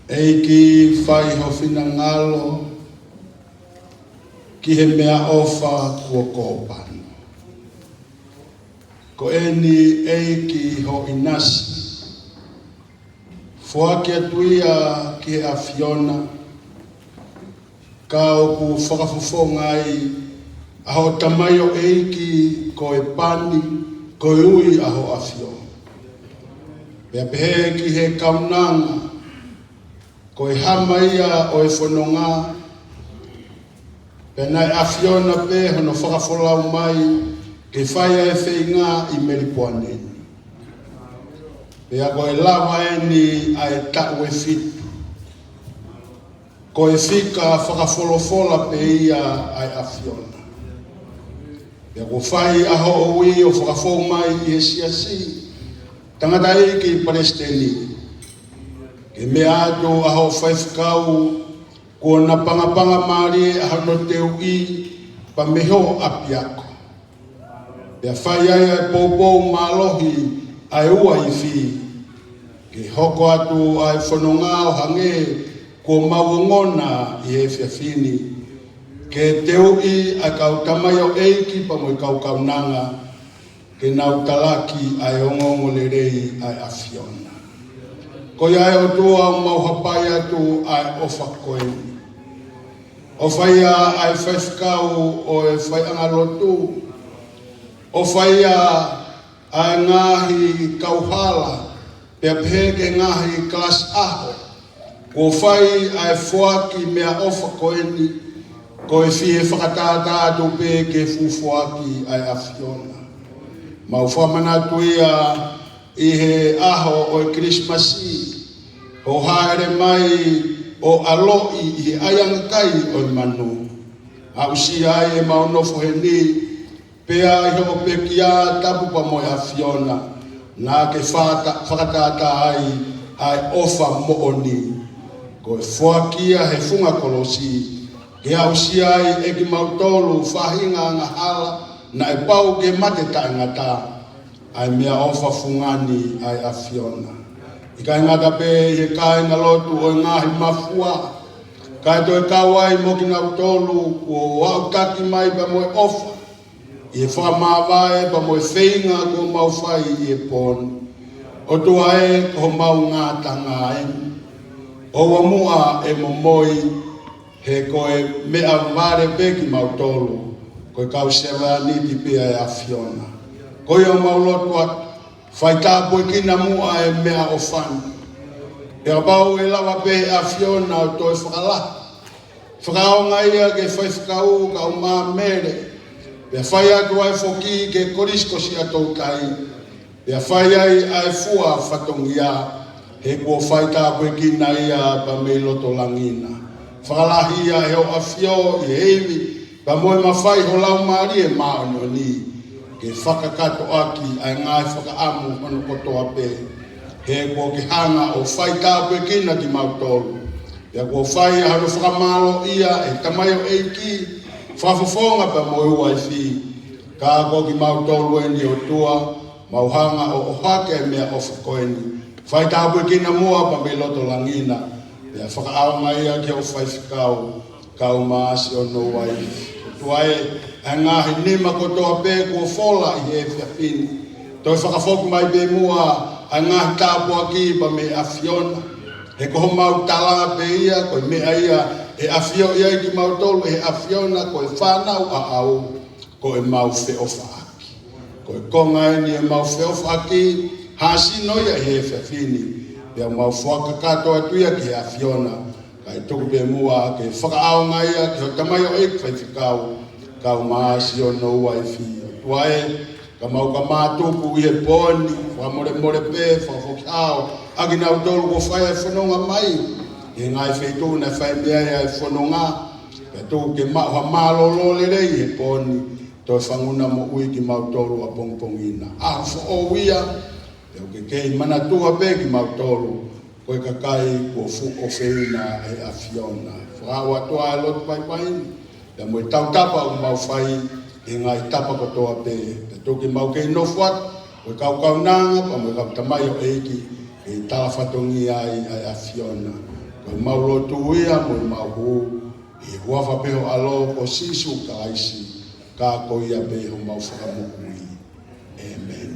ʻEiki, fai ho finangalo ki he meʻaʻofa kuo kōpani. Ko eni, ʻEiki, ho ʻinasi, foaki atu ia ki he ʻAfiona, ka ʻoku fakafofonga ai ʻa hoʻo tamaioʻeiki ko e pani, ko e ui ʻa ho ʻAfio. Pea pehē ki he kaunanga, ko e hama ia ʻo e fononga, pea naʻe ʻAfiona pē hono fakafolau mai ke fai ʻa e feinga ʻi Melipoane ni. Pea ko e lava eni ʻa e taʻu ʻe fitu. Ko e fika fakafolofola pē ia ʻa e ʻAfiona. Pea kuo fai ʻa hoʻo ui ʻo fakafou mai ʻi he siasi, tangataʻeiki palesiteni, ke meʻa atu ʻa hoʻo faifekau, kuo napangapanga mālie ʻa hono teuʻi pea mei ho ʻapiako. Pea fai ai ʻa e poupou mālohi ʻa e uaifi, ke hoko atu ʻa e fononga ʻo hangē kuo mau ongona ʻi he efiafi ni, ke teuʻi ʻa e kau tamaioʻeiki pea mo e kau kaunanga, ke nau talaki ʻa e ongoongolelei ʻa e ʻAfiona. Ko ia ʻe ʻOtua, ʻoku mau hapai atu ʻa e ʻofa ko eni. ʻOfa ia ʻa e faifekau ʻo e faiʻanga lotu. ʻOfa ia ʻa e ngaahi kauhala, pea pehē ki he ngaahi kalasi ʻaho. Kuo fai ʻa e foaki meʻaʻofa ko eni, ko e fie fakatātā atu pē ki he fuʻu foaki ʻa e ʻAfiona. Mau fakamanatu ia ʻi he ʻaho ʻo e Kilisimasi, hoʻo hāʻele mai ʻo ʻaloʻi ʻi he ʻaiʻanga kai ʻo e manu. Aʻusia ai ʻemau nofo heni, pea ʻi hoʻo pekia tapu pea mo e ʻAfiona, naʻa ke fata-, fakatātā ai ʻa e ʻofa moʻoni. Ko e foaki ia he funga kolosi, ke aʻusia ai ʻe kimautolu faʻahinga angahala naʻe pau ke mate taʻengata, ʻa e meʻaʻofa fungani ʻa e ʻAfiona. ʻIkai ngata pē ʻi he kāingalotu ʻo e ngaahi mafua, kae toe kau ai mo kinautolu kuo aʻutaki mai pea mo e ʻofa ʻi he fakamāvae pea mo e feinga kuo mau fai ʻi he pō ni. ʻOtua ē, ko homau ngataʻanga eni. ʻOua muʻa ʻe momoi, he ko e meʻa vale pē kimautolu, ko e kau sevāniti pē ʻa e ʻAfiona. Ko ia ʻoku mau lotu atu, fai tāpuekina muʻa e meʻaʻofa ni. Pea kapau ʻe lava pē ʻe he ʻAfiona ʻo toe fakalahi, fakaʻaonga ia ki he faifekau, kau Māmele, pea fai atu ai foki ki he Kolisi ko Siaʻatoutai, pea fai ai ʻa e fua fatongia, he kuo fai tāpuekina ia pea mei loto langi na. Fakalahi ia ʻe hoʻo ʻAfio ʻi he ivi, Pea mo e mafai ho Laumālie Māʻoniʻoni ke fakakakato ʻaki ʻa e ngaahi fakaʻamu hono kotoa pē. He kuo ke hanga ʻo faitāpuekina kimautolu. Pea kuo fai ʻa hono fakamālōʻia ʻe he tamaioʻeiki fakafofonga pea mo e uaifi. Ka ko kimautolu eni ʻOtua, mau hanga ʻo ʻohake e meʻaʻofa ko eni. Faitāpuekina muʻa pea mei loto langi na. Pea fakaʻaongaʻi ia ki hoʻo faifekau, kau Māsi hono uaifi. ʻOtua ē, ʻa e ngaahi nima kotoa pē kuo fola ʻi he efiafi ni, toe fakafoki mai pē muʻa ʻa e ngaahi tāpuaki pea mei he ʻAfiona. He ko homau tala pē ia, ko e meʻa ia ʻe ʻafioʻi ai kimautolu ʻe he ʻAfiona ko e fānau ʻaʻau, ko ʻemau feʻofaʻaki. Ko e konga eni ʻemau feʻofaʻaki, hāsino ia ʻi he efiafi ni, pea mau fakakakato atu ia ki he ʻAfiona, kae tuku pē muʻa ke fakaʻaongaʻi ia ki hoʻo tamaioʻeiki faifekau, kau Māsi hono uaifi. ʻOtua ē, ka mau ka mātuku ʻi he pō ni, fakamolemole pē, fakafoki hao ʻa kinautolu kuo fai e fononga mai ʻi he ngaahi feituʻu naʻe fai mei ai ʻa e fononga, pea tuku ke maʻu ha mālōlō lelei ʻi he pō ni, toe fanguna moʻui kimautolu ʻapongipongi na. ʻAho foʻou ia, pea ʻoku ke kei manatua pē kimautolu ko e kakai kuo fuʻu ʻofeina ʻe he ʻAfiona. Fakaʻau atu ʻa e lotu paipai ni, pea mo e tautapa ʻoku mau fai ʻi he ngaahi tapa kotoa pē, pea tuku ke mau kei nofo atu ko e kau kaunanga pea mo e kau tamaioʻeiki, kei tala fatongia ai ʻa e ʻAfiona. Ko ʻemau lotu ia mo ʻemau hū, ʻi he huafa pē ho ʻAlo ko Sīsū Kalaisi, ka ko ia pē homau Fakamoʻui. ʻĒmeni.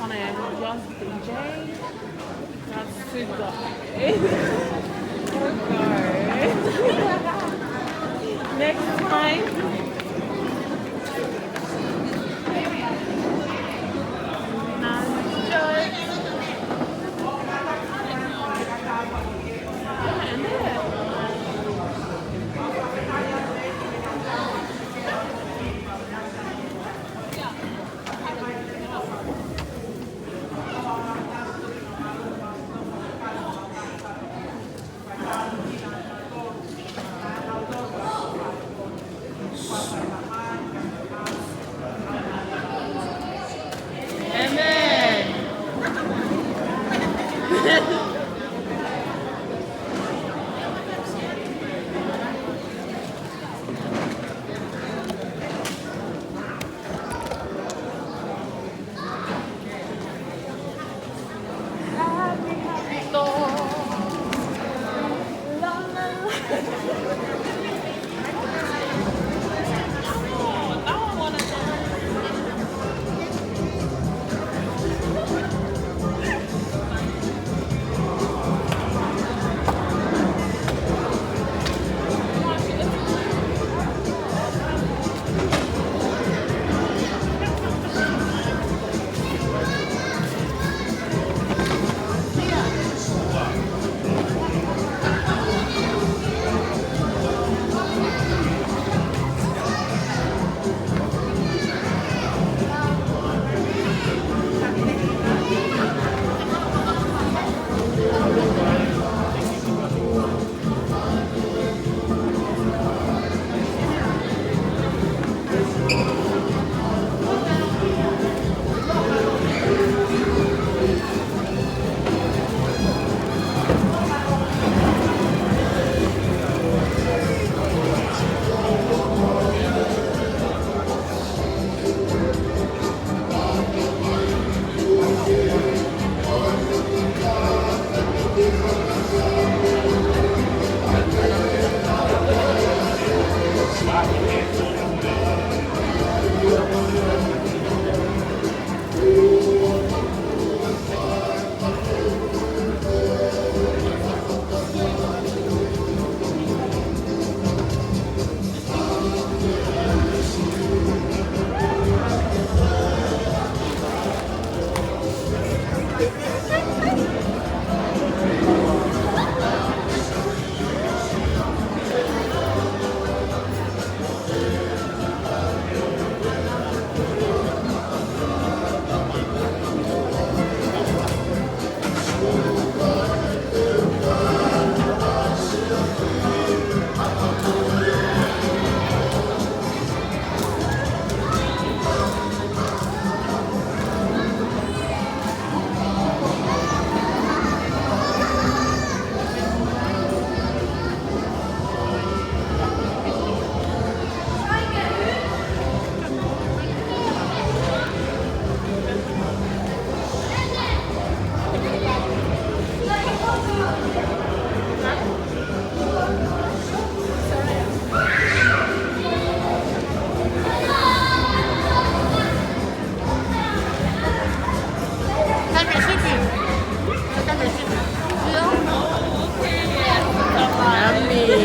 Honey, just D J. That's too dark. We'll go. Next time. Nice joke.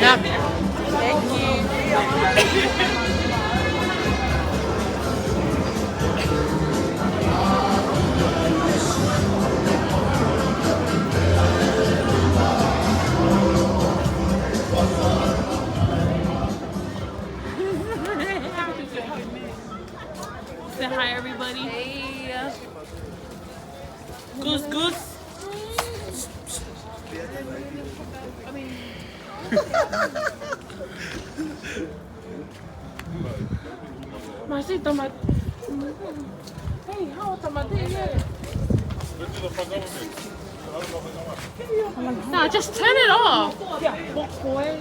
Thank you. Say hi, everybody. Hey. Goose, goose. Masita mat. Hey, how about that? No, just turn it off. Yeah, book boy.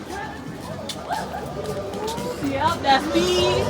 Yeah, that's me.